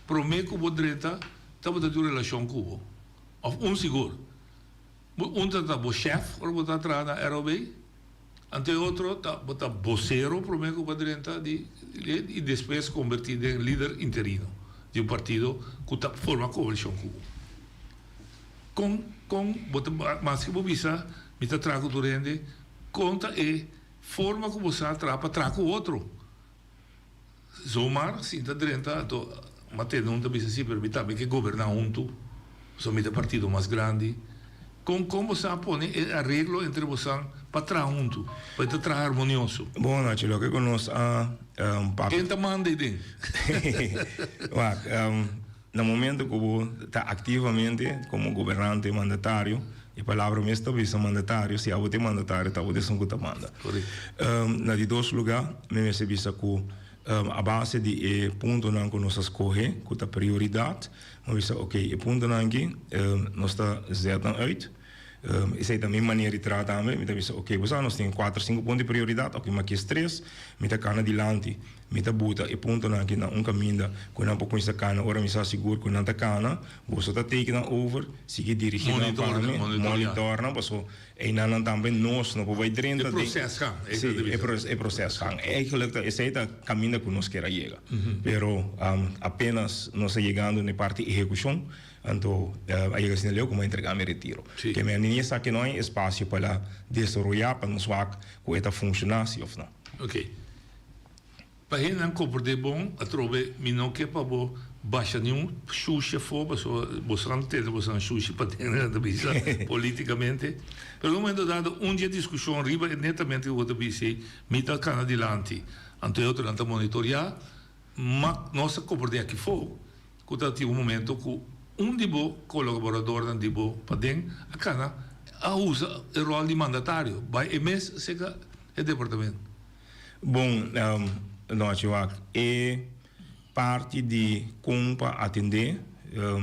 promé ku bo drenta tabata tin un relashon ku bo, òf un sigur. Bo un ta ta bo shèf ora bo ta traha na ROB, anto e otro ta bo ta bosero promé ku bo a drenta di i despues kombertí den lider interino di un partido ku ta forma koalishon ku bo. Kon kon bo ta maske bo bisa mi ta traha ku tur hende, kon ta e forma ku bo sa traha pa traha ku otro? Zomaar sinta drenta anto m'a tende un ta bisa si pero mi tambe ke goberná huntu pasobra mi ta partido mas grandi. Kon kon bo sa pone e areglo entre bosan pa traha huntu pa e ta traha harmonioso? Bon Nacho loke ku nos a papia. Ken ta manda ei den? Wak, na momento ku bo ta aktivamente komo gobernante mandatario, e palabra mes ta bisa mandatario, si abo ta e mandatario ta abo ta esun ku ta manda. Na di dos lugá mi mester bisa ku a base di e puntonan ku nos a skohe ku ta prioridat, mi a bisa ok e puntonan aki nos ta zet nan uit. Esei ta mi manera di traha tambe. Mi ta bisa ok bo sa nos tin kuater sinku punto di prioridat, ok mi a kies tres, mi ta kana dilanti. Mi ta buta e puntonan aki na un kaminda ku nan por kuminsá kana ora mi sa sigur ku nan ta kana. Boso ta take nan over, sigui dirigí nan pa mi, monitor nan, paso einan nan tambe nos no por bai drenta den. E proses gaan. Sí, e proses gaan. Eigenlijk ta esei ta kaminda ku nos kier a yega. Pero apenas nos ta yegando na e parti ehekushon, anto a yega asina leu ku mi a entregá mi retiro. Ke mi a niña sa ke no hay espasio pa la desaroyá pa nos wak ku e ta funshoná si òf no. Oké. Pa hendenan komprendé bon, atrobe mi no ke pa bo basha niun shushi afó, pasobra bosonan ta tende bosonan shushi paden, nan ta bisa polítikamente. Pero na un momento dado un dje diskushon riba e netamente ku bo ta bisa ei, mi ta kana dilanti, anto e otronan ta monitoriá, ma nos ta komprendé aki afó ku ta tin un momento ku un di bo kolaboradornan di bo paden a kana a usa e ròl di mandatario, bai e mes serka e departamento. Bon, nochi wak. E parti di kon pa atendé,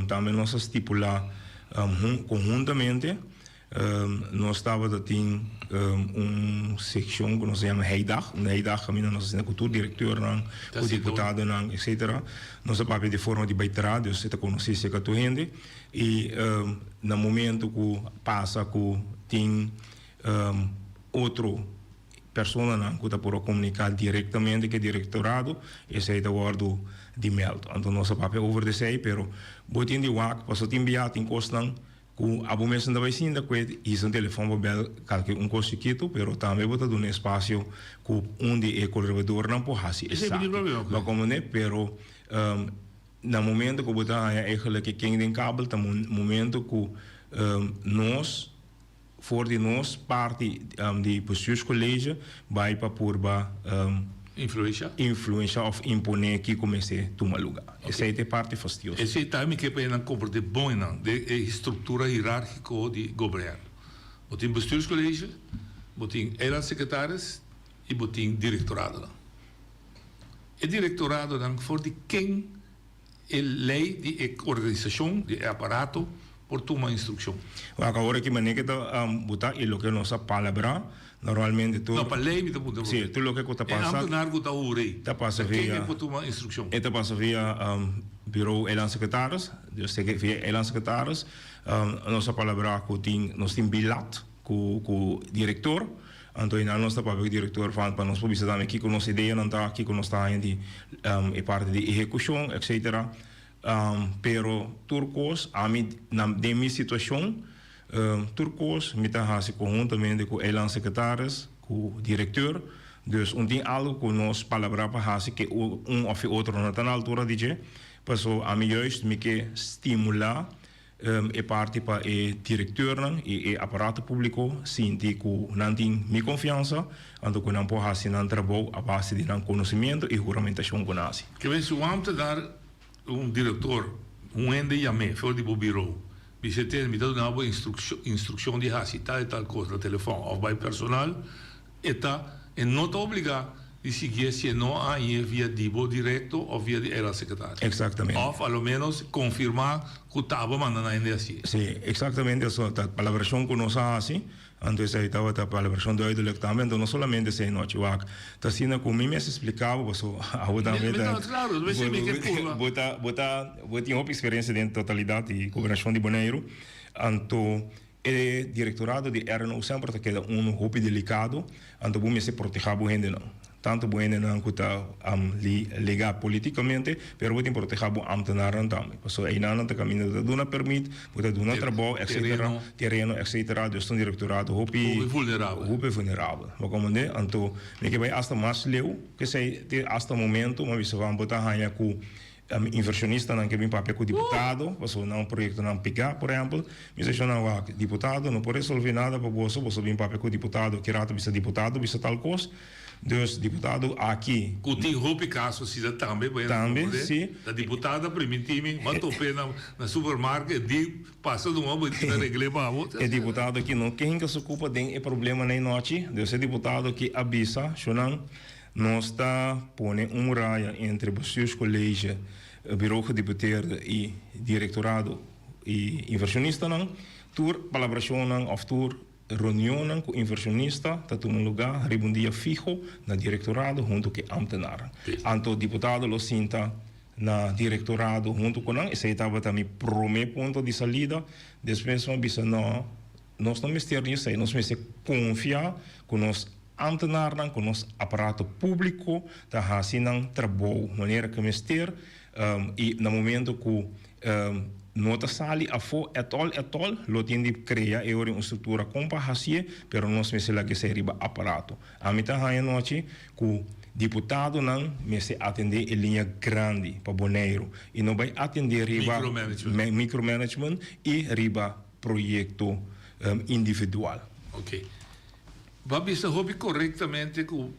tambe nos a stipulá konhuntamente. Nos tabata tin un sekshon ku nos a yama heidag, un heidag kaminda nos a sinta ku tur direktornan, ku diputadonan, etsetera. Nos a papia di forma di bai tra, dus e ta konosí serka tur hende. I na momento ku pasa ku tin otro Personanan ku ta por a komuniká direktamente ku e direktorado, esei ta wòrdu di mèld. Anto nos a papia over di esei, pero bo tin di wak pasobra tin bia tin kosnan ku abo mes no ta bai sinta ku e hisa un telefòn pa bèl kalke un kos chikitu, pero tambe bo ta duna espasio ku un di e kolaboradornan por hasi esaki. Bo a komprendé? Pero na momento ku bo ta haña eigenlijk e ken den kabel ta momento ku nos. For di nos parti di bestuurscollege bai pa purba Influencia? influencia of impone kico mester tuma luga. Esey ta e parti fastioso. Esey ta mi ke pa enan comprende bon enan den e structura hierarchico di gobierno. Bo tin bestuurscollege, bo tin eilandsecretaris y bo tin directoradonan. E directoradonan for di ken E lei di e organisashon di e aparato por tuma instrukshon. Wak awor aki manera ke ta buta i loke nos a palabrá, normalmente tur. No, pa lei mi ta puntra bo. Sí, tur loke ku ta pasa. E ambtenaar ku ta hur'ei. Ta pasa via. Ta ken e por tuma instrukshon? E ta pasa via Bureau Eilandsecretaris, dus te via Eilandsecretaris. Nos a palabrá ku tin, nos tin bilat ku ku direktor, anto einan nos ta papia ku direktor van pa nos por bisa tambe kiko nos ideanan ta, kiko nos ta haña di e parti di ehekushon etcetera. Pero tur kos ami na den mi situashon tur kos mi ta hasi konhuntamente ku eilandsecretaris, ku direkteur, dus un tin algu ku nos palabrá pa hasi ke un òf e otro no ta na altura di dje, paso ami juist mi ke stimulá. E parti pa e direkteurnan i e aparato públiko sinti ku nan tin mi konfiansa, anto ku nan por hasi nan trabou a base di nan konosimiento i huramentashon ku nan hasi. Ke men si un ámtenar, un direktor, un hende yam'é for di bo birou, bis'é tene mi ta duna bo instrukshon di hasi tal i tal kos na telefòn òf bai personal, E ta, e no ta obligá di siguié si e no a hañ'é via di bo direkto òf via di eilandsecretaris. Exactamente. Òf a lo ménos konfirmá ku ta abo manda nan hende hasié. Sí, exactamente eso ta palabrashon ku nos a hasi, anto esei tabata palabrashon duidelijk tambe, anto no solamente esei nochi, wak, ta asina ku mi mester splika bo paso abo tambe ta, Claro, mi ke purba. bo ta, bo ta, bo tin hopi eksperensia den totalidat di gobernashon di Boneiru, anto E direktorado di RNO semper ta keda unu hopi delikado, anto bo mester protehá bo hendenan. Tantu bo hendenan ku ta ligá politikamente, pero bo tin protehá bo ámtenarnan tambe. Pasobra einan nan ta kaminda ta duna permit, bo ta duna trabou, etsetera, tereno, etsetera. Dus ta un direktorado hopi hopi vulnerabel. Bo komprendé? Anto mi ke bai asta mas leu, p'esei te asta momento mi a bisa bo ta haña ku Inversionistanan ke bin papia ku diputado pasobra nan proyektonan pigá, por ehèmpel. Mi sa shona wak, diputado no por resolvé nada pa boso, boso bin papia ku diputado, ki rato bisa diputado bisa tal kos. Dus diputado aki. Ku tin hopi kaso asina tambe, bo hende Tambe, si. Ta diputado a primintí mi, m'a top'é na supermarket, di pasa numa bo tin a regl'é pa bo. E diputado aki no ke hinka su kupa den e problemanan ei nochi, dus e diputado aki a bisa, shonnan, Nos ta pone un muraya entre Bestuurscollege, Bureau Gedeputeerde y Directorado y inversionistanan. Tur palabracionnan of tur reunionnan cu inversionista ta tuma lugar riba un dia fiho na Directorado hunto cu e ambtenaarnan. Anto diputado lo sinta na Directorado hunto cu nan. Esey tabata mi prome punto di salida. Despues mi a bisa no, nos no mester di esey, nos mester confia cu nos Ambtenaarnan ku nos aparato públiko ta hasi nan trabou manera ku mester i na momento ku no ta sali afó ètòl ètòl lo tin di krea e ora un struktura kon pa hasié pero nos mester laga esei riba aparato. Ami ta haña nochi ku diputadonan mester atendé e liña grandi pa Boneiru i no bai atendé riba micromanagement i riba proyekto individual. Oké. Bo a bisa hopi korektamente ku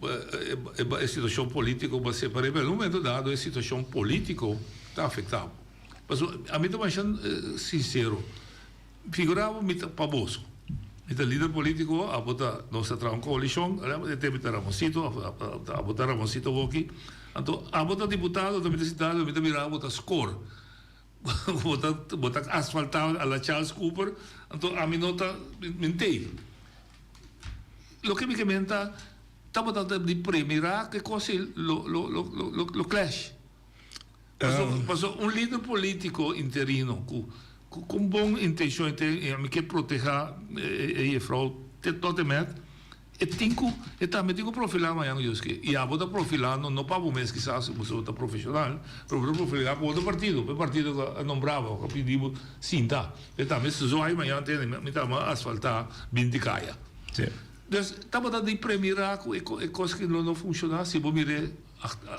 e situashon polítiko bo a separ'é, pero na un momento dado e situashon polítiko ta afektá bo. Pasobra ami ta masha sinsero, figurá bo mi ta pa boso, mi ta lider polítiko, abo ta, nos ta traha un koalishon, e tempu ta Ramonsito, abo ta Ramonsito awoki, anto abo ta diputado, anto mi ta sinta mi ta mira abo ta skor. Bo ta bo ta asfaltá a la Charles Cooper, anto ami no ta mintei. Loke mi ke men ta tabata ta di premirá ke kos ei lo lo lo lo lo clash. Paso paso un lider polítiko interino ku ku un bon intenshon e ten i ami ke protehá e jefrou te tot en met. E tin ku, e tambe tin ku profilá mañana Dios ke. I abo ta profilando no pa bo mes kisas, bo ta profeshonal, pero bo ta profilá pa otro partido, pa e partido ku a nombrá bo, ku a pidi bo sinta. E tambe si zwaai mañana tende mi ta ama asfaltá binti kaya. Sí. Dus tabata di premirá ku e kos ki lo no funshoná si bo mir'é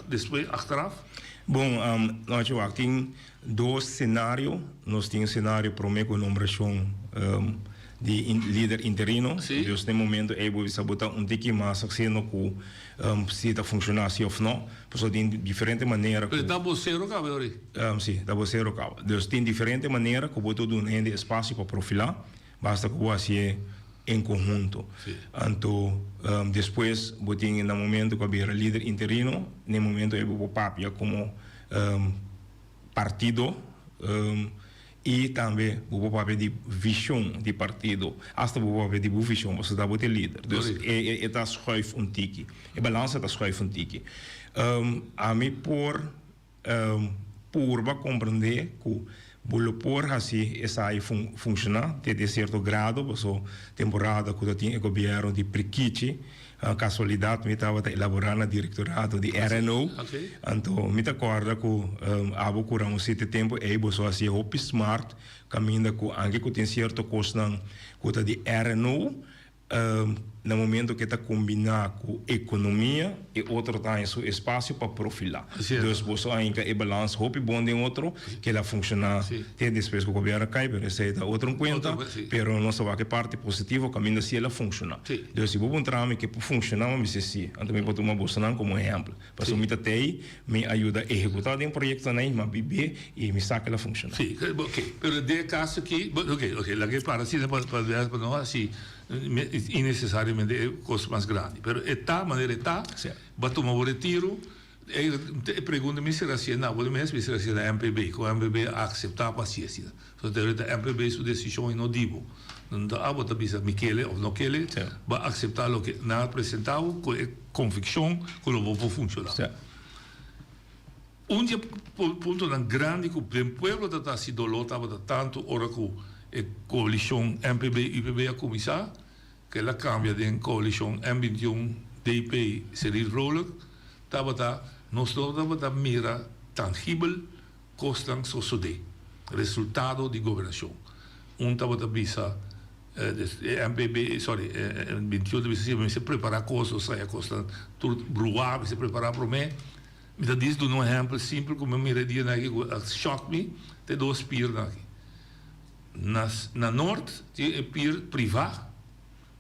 despues achteraf? Bon, nochi wak tin dos senario. Nos tin senario promé ku nombrashon di lider interino. Dus den momento ei bo bisa bo ta un tiki mas haciendo ku si ta funshoná si òf no. Pasobra tin diferente manera ku. Pero ta bosero kaba e ora ei? Si, ta bosero kaba. Dus tin diferente manera ku bo ta duna hende espasio pa profilá. Basta ku bo hasié en konhunto. Anto despues bo tin na momento ku a bira lider interino, na e momento ei bo por papia komo partido i tambe bo por papia di vishon di partido. Asta bo por papia di bo vishon pasobra ta bo ta e lider. Dus e ta schuif un tiki. E balansa ta schuif un tiki. Ami por. Purba komprendé ku bo lo por hasi esai funshoná te den sierto grado, paso temporada ku ta tin e gobièrnu di Prikichi, kasualidat mi tabata elaborá na direktorado di RNO, anto mi ta kòrda ku abo ku Ramosito e tempu ei boso hasié hopi smart kaminda ku anke ku tin sierto kosnan ku ta di RNO. Na momento ku e ta kombiná ku ekonomia, e otro ta haña su espasio pa profilá. Dus boso a hinka e balans hopi bon den otro, ku el a funshoná te despues ku gobièrnu a kai, pero esei ta otro un kuenta. Pero nos ta wak e parti positivo kaminda si el a funshoná. Dus si bo puntra mi ke por funshoná, mi bisa si. Anto mi por tuma bosonan komo ehèmpel. Pasobra mi ta te ei, mi a yuda ehekutá den proyektonan ei, mi a bib'é i mi sa ku el a funshoná. Sí, oke. Pero den e kaso aki, oke, oke, laga e para asina pa pa no hasi Innecesariamente e cos mas grandi. Pero e ta manera e ta, bo a tuma bo retiro. E pregunta mi ser hacié na bo mes, mi ser hacié na MPB. Con MPB a acepta pa hacié asina. So te ta MPB su decision y no di bo. No ta abo ta bisa mi kele of no kele, bo a acepta loke nan a presenta bo cu e conviccion cu lo bo por funciona. Un di e puntonan grandi ku den pueblo ta ta hasi doló tabata tantu ora ku e koalishon MPB-UPB a kuminsá, ku el a kambia den koalishon M 21 DP Cyril Vrolijk, tabata nos no tabata mira tangibel kosnan sosodé, resultado di gobernashon. Un tabata bisa e MPB, sorry, M 21 ta bisa si mester prepará kos, nos haña kosnan tur bruá, mester prepará promé. Mi ta dis duna un ehempel simpel ku mi a mira e dianan aki ku a shock mi, ta e dos pirnan aki. Na na Noord tin e pir privá,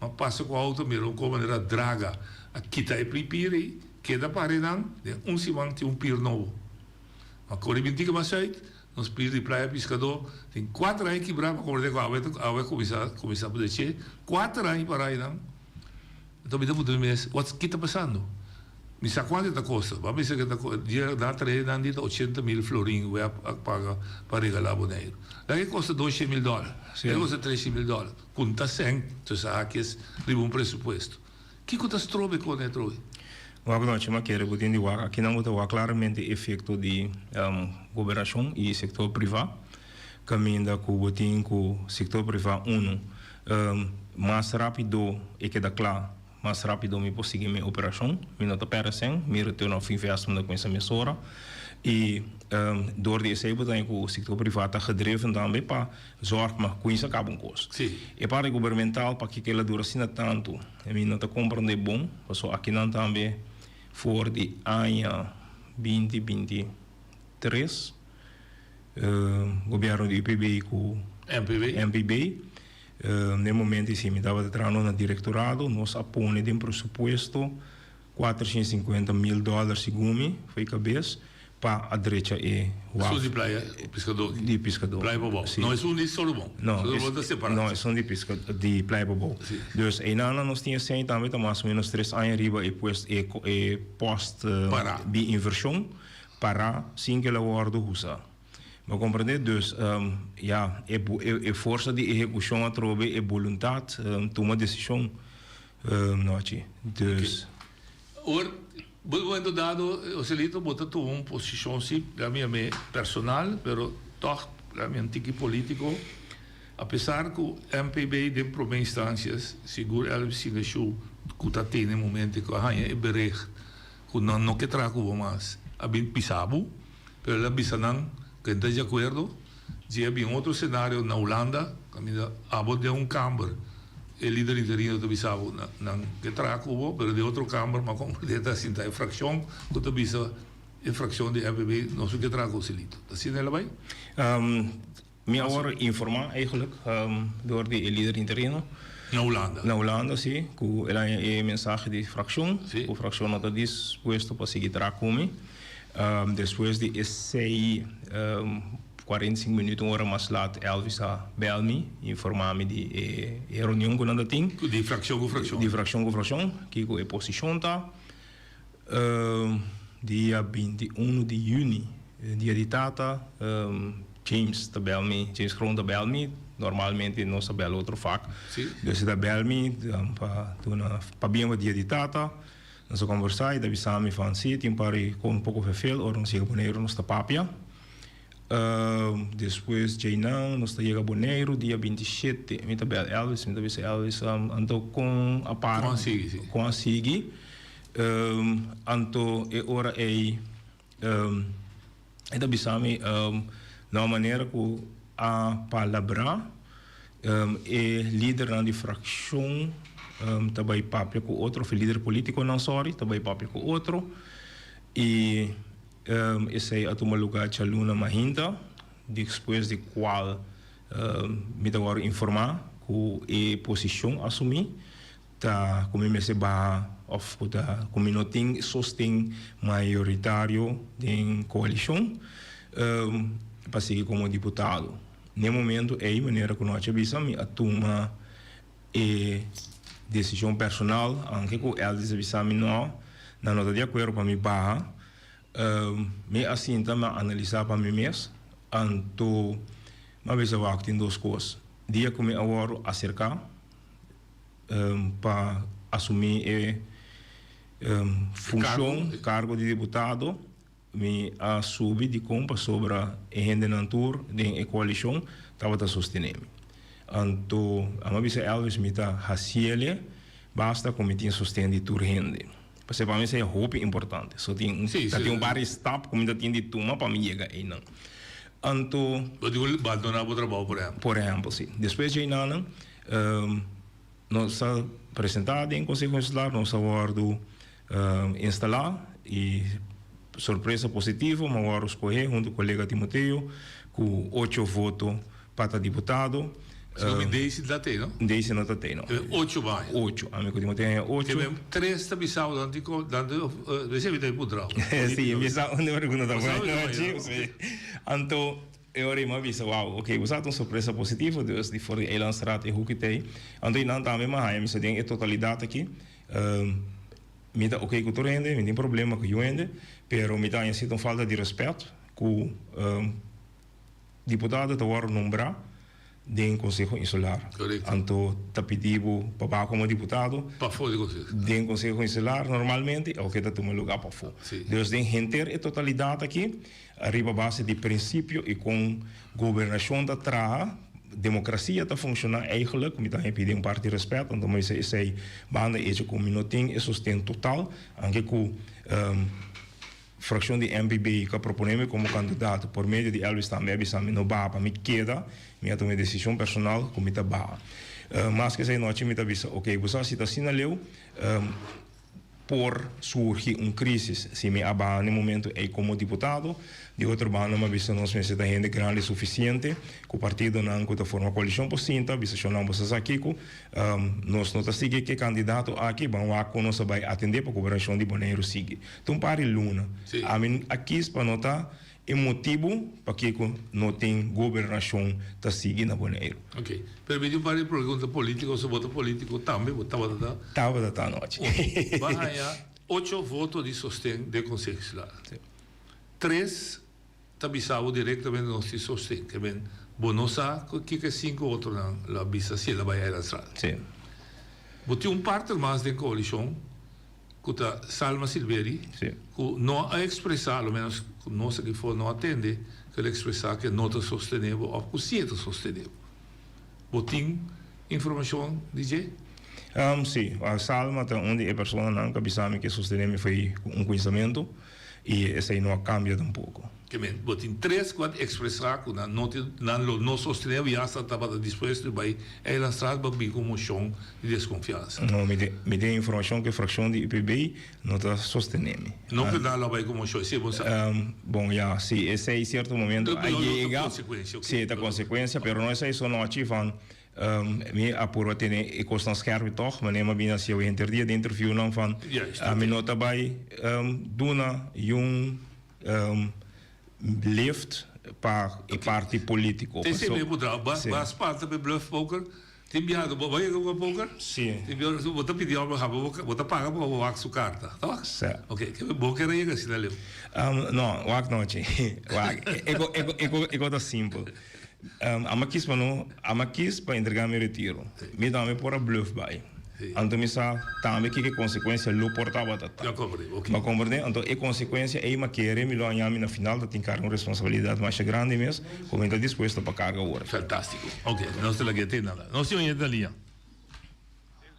mi a pasa ku outo mira un kon manera draga a kita e pri pir ei, keda para einan, den un siman tin un pir nobo. Mi a kore bin tiki mas sùit, nos pir di Playa Piskadó tin kuater aña kibrá, mi a komprende ku awe awe a kuminsá kuminsá p'e kuater aña para einan. Anto mi ta puntra mi mes, wats ki ta pasando? Mi sa kuantu e ta kosta. Bo a bisa ku e ta kosta, dia nan a trae nan di ta ochenta mil florin ku a paga pa regalá Boneiru. Laga e kosta doshe mil dòler, laga e kosta treshe mil dòler. Ku ta sèn, entonces a haki es riba un presupuesto. Kiko ta strobe kon e trobe? Wak nochi, mi a kere bo tin di wak. Akinan bo ta wak klaramente efekto di gobernashon i sektor privá. Kaminda ku bo tin ku sektor privá unu. Mas rápido e keda kla, mas rápido mi por sigui mi operashon. Mi no ta pèrdè sèn, mi return of investment ta kuminsá mesora. I dor di esei bo ta haña ku sektor privá ta gedreven tambe pa zòrg pa kuminsá kaba un kos. E parti gubernamental pakiko el a dura asina tantu, mi no ta komprondé bon, pasobra akinan tambe for di aña 2023, Gobierno di UPB cu MPB. MPB. Na e momento esi mi tabata trahando na directorado, nos a pone den presupuesto 450 mil dollar segun mi, foi cabes, pa a drecha e waf. Esun di Playa Piscador? Di Piscador. Playa Pabou. Si. No esun di Sorobon. No, Sorobon ta separa. No, esun di Pisca, di Playa Pabou. Si. Dus eynana nos tin esei tambe ta mas o menos tres aña riba e pues e e post Para. di inversion. Para sin ku el a wòrdu usa. Bo komprendé? Dus, ya, e e forsa di ehekushon atrobe e boluntat tuma desishon nochi. Dus. Ora, bo momento dado, Joselito, bo ta tuma un posishon si, la mi yam'é personal, pero tòg la mi un tiki polítiko. Apesar ku MPB den promé instansia, sigur Elvis Singashu ku ta tene momento ku a haña e beregt Ku nan no ke traha ku bo mas. A bin pisa bo, pero el a bisa nan ku e ta di akuerdo. Dje a bin otro senario na Hulanda, kaminda abo den un kamber e lider interino ta bisa bo nan ke traha ku bo, pero den otro kamber ma komprende ta sinta e frakshon ku ta bisa e frakshon di MPB nos no ke traha ku Oselito. Ta asina el a bai? Mi a wòrdu informá eigenlijk dor di e lider interino. Na Hulanda? Na Hulanda, sí. Ku el a haña e mensahe di frakshon. Sí. Ku frakshon no ta dispuesto pa sigui traha ku mi. Despues di esei 45 minüt, un ora mas lat, Elvis a bèl mi, informá mi di e reunion ku nan ta tin. Di frakshon ku frakshon? Di frakshon ku frakshon, kiko e posishon ta. Dia 21 di yüni, dia di tata, James ta bel mi, James Kroon ta bel mi, normalmente nos ta bel otro vak. Dus e ta bel mi pa duna pabien pa dia di tata. Nos a kombersá, e ta bisa mi van si, tin un par di kos un poko vervel, ora nos yega Boneiru nos ta papia. Despues djeinan nos ta yega Boneiru dia 27, mi ta bel Elvis, mi ta bisa Elvis anto kon a para, Kon a sigui, si. Kon a sigui. Anto e ora ei e ta bisa mi na un manera ku a palabrá e lidernan di frakshon. ta bai papia ku otro, of e lider polítikonan, sòri, ta bai papia ku otro i esei a tuma lugá djaluna mahinta, despues di kual mi ta wòrdu informá ku e posishon asumí ta ku mi mester baha òf ku ta ku mi no tin sosten mayoritario den koalishon pa sigui komo diputado. N'e momento ei, manera ku nochi a bisa, mi a tuma e desishon personal, anke ku Eldis a bisa mi no, nan no ta di akuerdo pa mi baha. Mi a sinta, mi a analisá pa mi mes, anto mi a bisa wak tin dos kos, dia ku mi a wòrdu aserká pa asumí e funshon, kargo di diputado, Mi a subi dikon pasobra e hendenan tur den e koalishon tabata sostené mi. Anto a mi a bisa Elvis mi ta hasiele basta ku mi tin sosten di tur hende. Pasobra pa mi esei a hopi importante. So tin ta tin un par di stap ku mi ta tin di tuma pa mi yega einan. Anto. Bo tin ku bandoná bo trabou por ehèmpel. Por ehèmpel si. Despues dje einanan nos a presentá den Konseho Insular, nos a wòrdu Instalá y sorpresa positivo m'a wòrdu skohé huntu kolega Timoteo ku ocho voto pa ta diputado. Si mi Daisy ta tei no? Daisy no ta tei no. E ocho ba haña. Ocho, ami ku Timoteo haña ocho. Ke men tres ta bisao dan di ko dan di esei mi ta puntra bo. Si, mi sa unda e pregunta ta bai no si. Anto e ora ei m'a bisa wow ok bo sa ta un sorpresa positivo dus di for di Eilandstraat e hoeki tei. Anto einan tambe m'a haña mi sa den e totalidat aki. Mi ta oké ku tur hende, mi tin problema ku yu hende, pero mi ta haña si ta un falta di rèspèt ku diputado ta wòrdu nombrá den Konseho Insular. Anto ta pidi bo pa baha komo diputado Pafó di Konseho. Den Konseho Insular normalmente oke ta tuma lugá pafó. Dus den henter e totalidat aki, riba base di prinsipio i kon gobernashon ta traha, Democracia ta funciona eigenlijk, mi ta haña pidi un parti respet, anto mi bisa esey banda echo cu mi no tin e sosten total, anke cu fraccion di NPB cu a propone mi como candidato por medio di Elvis tambe a bisa mi no baha pa mi keda, mi a tuma e decision personal cu mi ta baha. Maske esey nochi mi ta bisa ok, bo sa si ta asina leu, Por surgi un crisis si mi a baha n'e momento ey como diputado. Di otro banda mi a bisa nos mester ta hende grandi suficiente cu partidonan cu ta forma coalicion por sinta bisa shonnan bo sa sa kico nos no ta sigui ke candidato aki ban wak con nos a bay atende pa gobernacion di Boneiru sigui. Ta un par di luna. Ami a kies pa no ta E motibu pakiko no tin gobernashon ta sigui na Boneiru. Ok. Pero mi tin un par di pregunta politico, so bo ta politico tambe, bo tabata ta? Tabata ta anochi. Un, bo a haña ocho voto di sosten den Konseho Insular. Si. Tres ta bisa bo directamente nos tin sosten. Ke men, bo no sa kiko e sinku otronan lo a bisa si el a bai Eilandstraat. Si. Bo tin un partner mas den koalishon. Ku ta Salma Silveri, ku no a ekspresá, a lo ménos ku nos aki for no a tende, ku el a ekspresá ku e no ta sostené bo òf ku sí e ta sostené bo. Bo tin informashon di dje? Sí. Salma ta un di e personanan ku a bisa mi ku e sostené mi foi ku un kuinsamentu i esei no a kambia tampoko. Ke men, bo tin tres ku a ekspresá ku nan no tin, nan lo no sostené bo i asta tabata dispuesto di bai Eilandstraat pa bin ku un moshon di deskonfiansa. No, mi tin, mi tin informashon ku e frakshon di UPB no ta sostené mi. No ku nan lo a bai ku moshon, esei bo sa. Bon, ya, si esei sierto momento a yega, Ta konsekuensia, oke. Si, ta konsekuensia, pero no esei so nochi van mi a purba tene e kosnan skerpi tòg, manera mi a bini hasi awe henter dia den interviewnan van, ami no ta bai duna yun. Lift pa e parti politico. Te sirbi bo dra ba ba spanta pe bluff poker tin biaha bo bo yega hunga poker Si. Tin biaha bo ta pidi homber haba bo bo ta paga pa bo wak su carta to? Si. Ok ke bo kere yega asina leu. No wak no che wak e ko e ko e ko e ko ta simpel ama kis pa no ama kis pa entrega mi retiro mi tambe por a bluff bai. Anto mi sa tambe kiko e konsekuensia lo por tabata ta. Bo a komprendé, oké. Bo a komprendé? Anto e konsekuensia ei m'a kere mi lo haña mi na final ta tin karga un responsabilidat masha grandi mes ku mi ta dispuesto pa karga awor. Fantástiko. Oké, nos ta laga e te nada. Nos tin un yente na liña.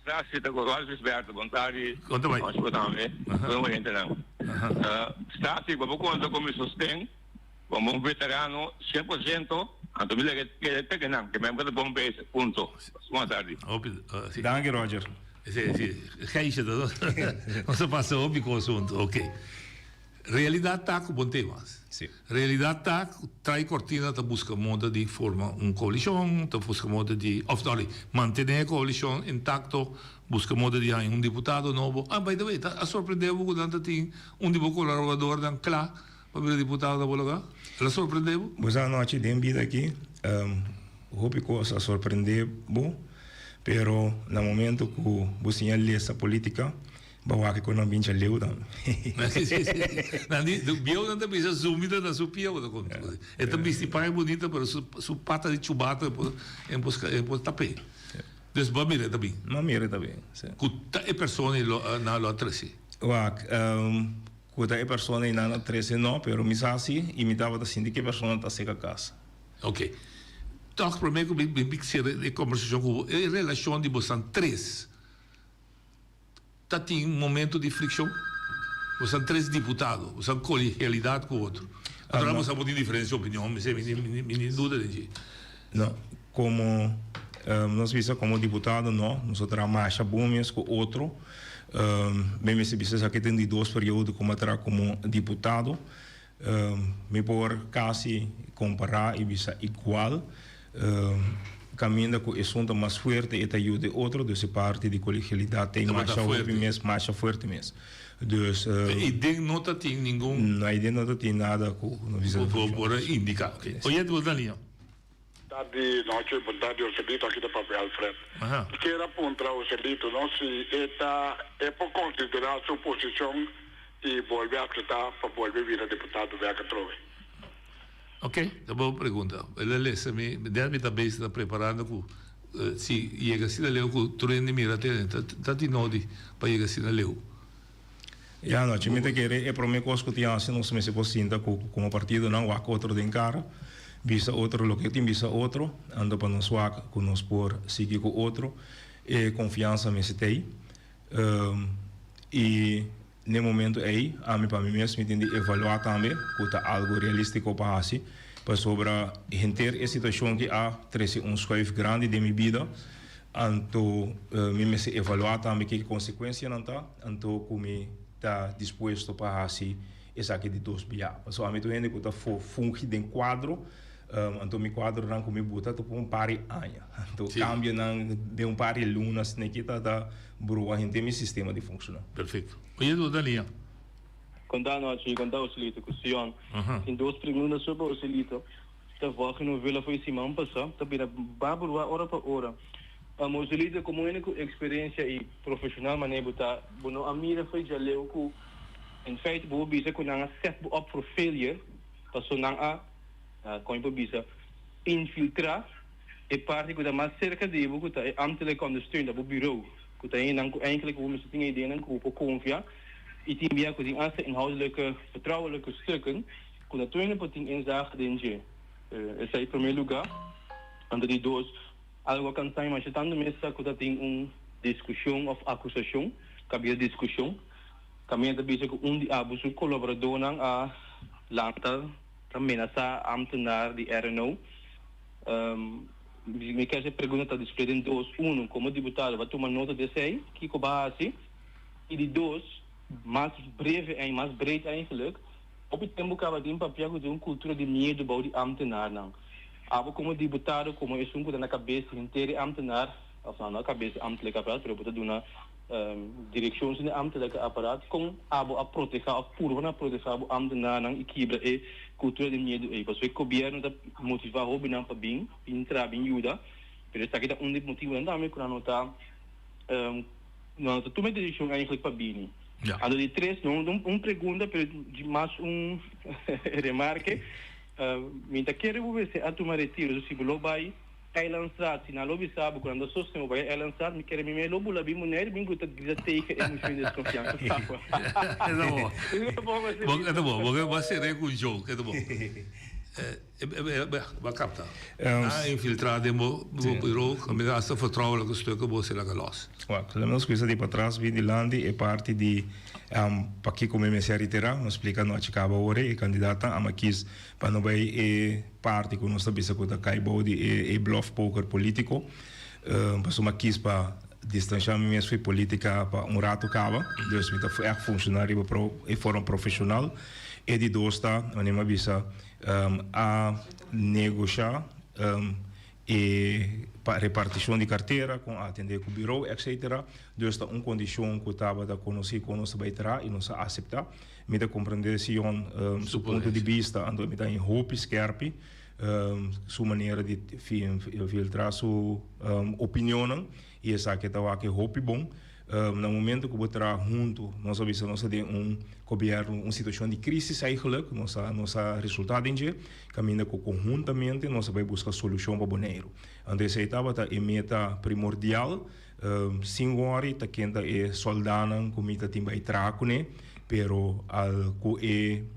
Gracias, ta ku Ralph Gisberto. Bon tardi. Kon ta bai? Nos por tambe. Tur oyentenan. Stasi, bo por konta ku mi sosten komo un veterano 100%. Anto mi lege keda te kenan, ke men ta bon bezig, punto. Bon tardi. Hopi, si. Danki Roger. Si, si. Gijsje, nos a pasa hopi kos huntu. Ok. Realidat ta ku bon temas. Si. Realidat ta ku Trai Cortina ta buska moda di forma un koalishon, ta buska moda di, òf sorry, mantené e koalishon intakto, buska moda di haña un diputado nobo. Ah, by the way, ta a sorprendé bo ku nan ta tin un di bo kolaboradornan kla pa bira diputado na bo lugá? El a sorprendé bo? Bo sa anochi den bida aki, hopi kos a sorprendé bo, pero na momento ku bo siña lesa polítika, Bo wak ku nan bincha leu tambe. Si, si, si. Nan di, bieu nan ta bisa zumbi ta na su pia bo ta konta. E ta bisti paña bunita pero su su pata di chubata e por e por e por tap'é. Dus bo a mira e ta bin. Mi a mira e ta bin, si. Ku ta e persona ei lo nan lo a trese? Wak, ku ta e persona ei nan a trese no, pero mi sa si i mi tabata sinti ku e persona ta seka kas. Ok. Tòg promé ku mi mi sera e kombersashon ku bo, e relashon di bosan tres. Ta tin momento di friccion? Bo san tres diputado, bo san colegialidad cu otro. Natural bo sa bo tin diferencia di opinion, mi mi tin duda den dje. No, como nos bisa como diputado no, nos a traha masha bon mes cu otro. Mi mester bisa esaki ta di dos periodo cu mi a traha como diputado. Mi por casi compara y bisa igual. Caminda cu esun ta mas fuerte e ta yuda e otro, dus e parti di colegialidad ta masha hopi mes, masha fuerte mes. Dus. E den no ta tin ningun. No, e den no ta tin nada cu no bisa. Bo por indica. Ok. Oyente bo ta liña. Tardi nochi, bon tardi Joselito, aki ta papia Alfred. Mi kier a puntra Joselito no si e ta e por considera su posicion y bolbe acepta pa bolbe bira diputado bek atrobe. Ok, ta bon pregunta. El a lesa mi, den mi ta bezig ta preparando cu si yega asina leu cu tur hende mira tene, ta tin nodi pa yega asina leu. Ya no, mi ta kere e prome kos ku tin hasi nos mester por sinta ku komo partidonan wak otro den kara, bisa otro loke tin bisa otro, anto pa nos wak ku nos por sigui ku otro, e konfiansa mester ta ei. I n'e momento ei ami pa mi mes mi tin di evaluá tambe ku ta algu realístiko pa hasi, pasobra henter e situashon ki a trese un schuif grandi den mi bida. Anto mi mester evaluá tambe kiko konsekuensianan ta, anto ku mi ta dispuesto pa hasi esaki di dos bia. Pasobra ami ta un hende ku ta fungi den kuadro, anto mi kuadronan ku mi buta ta por un par di aña. Anto kambionan den un par di luna asina aki ta ta brua henter mi sistema di funshoná. Perfecto. Oye do Dania. Konta anochi, konta Oselito ku Sion. Tin dos pregunta so pa Oselito. Ta volg e novela fo'i siman pasá, ta bira baburwá ora pa ora. Moselito, komo hende ku eksperensia i profeshonal manera bo ta, bo no a mira fo'i djaleu ku en feite bo por bisa ku nan a set bo up for failure, paso nan a, kon mi por bisa, infiltrá e parti ku ta mas serka di bo ku ta e ambtelijke ondersteuning, ta bo bureau, ku ta hendenan ku eigenlijk bo mester tin ideanan ku bo por konfia i tin bia ku tin asta inhoudelijke, vertrouwelijke stukken. Ku na tur hende por tin inzage den dje. Esei promé lugá. Anto di dos, algu a kansá mi masha tantu mes ta ku ta tin un diskushon òf akusashon, kabia diskushon. Kaminda ta bisa ku un di abo su kolaboradónan a lanta ta menasá ámtenar di RNO. Mi ke hasi e pregunta ta display den dos. Uno, komo diputado bo a tuma nota di esei? Kiko bo a hasi? I di dos, mas breve en mas breed eigenlijk, Hopi tempu kaba tin papia ku tin un kultura di miedu bou di ámtenarnan. Abo komo diputado, komo esun ku ta na kabes di henter e ámtenar, òf no na kabes di ámtelike aparaat, pero bo ta duna direkshon sin e ámtelike aparaat, kon abo a protehá òf purba na protehá bo ámtenarnan i kibra e kultura di miedu ei? Pasobra e gobièrnu ta motivá hóbennan pa bin, bin traha, bin yuda, pero esaki ta un di e motibunan tambe ku nan no ta nan no ta tuma e desishon eigentlik pa bini. Anto di tres, no un pregunta, pero mas un remarke. Mi ta kere bo mester a tuma retiro, so si bo lo bai Eilandstraat, si nan lo bisa bo ku nan ta sosten bo bai Eilandstraat, mi kere mi mei lo bula bin Bonaire bin ku ta grita tegen e moshon di deskonfiansa. E ta bo. E ta bo. Bo a sere ku un joke. E ta bo. Bo a kapta. Nan a infiltra den bo bureau, kaminda hasta vertrouwelijke stukken bo a laga los. Wak, laat nos kuminsa di patras bin dilanti e parti di pakiko mi mester a retira. Nos splika no a chikaba ora e kandidatan ama kis pa no bai e parti ku nos ta bisa ku ta kai bou di e bluff poker politiko. Pasobra mi a kis pa. distansha mi mes for di politica pa un rato caba, dus mi ta echt funciona riba e forma profesional. E di dos ta, wanneer mi a bisa, a negosha e reparticion di cartera con a atende cu bureau etc. Dus ta un condicion cu tabata conoci con nos ta bay traha y nos a acepta. Mi ta comprende Sion su punto di bista, anto mi ta haña hopi skerpi su manera di filtra su opinionnan y esaki ta wak hopi bon. Na momento cu bo traha hunto, nos a bisa nos ta den un gobierno, un situacion di crisis eigenlijk, nos a nos a resulta den dje, caminda cu conhuntamente nos a bay busca solucion pa Boneiru. Anto esey tabata e meta primordial. Sin worry ta ken ta e soldanan cu mi ta tin bay traha cune, pero al cu e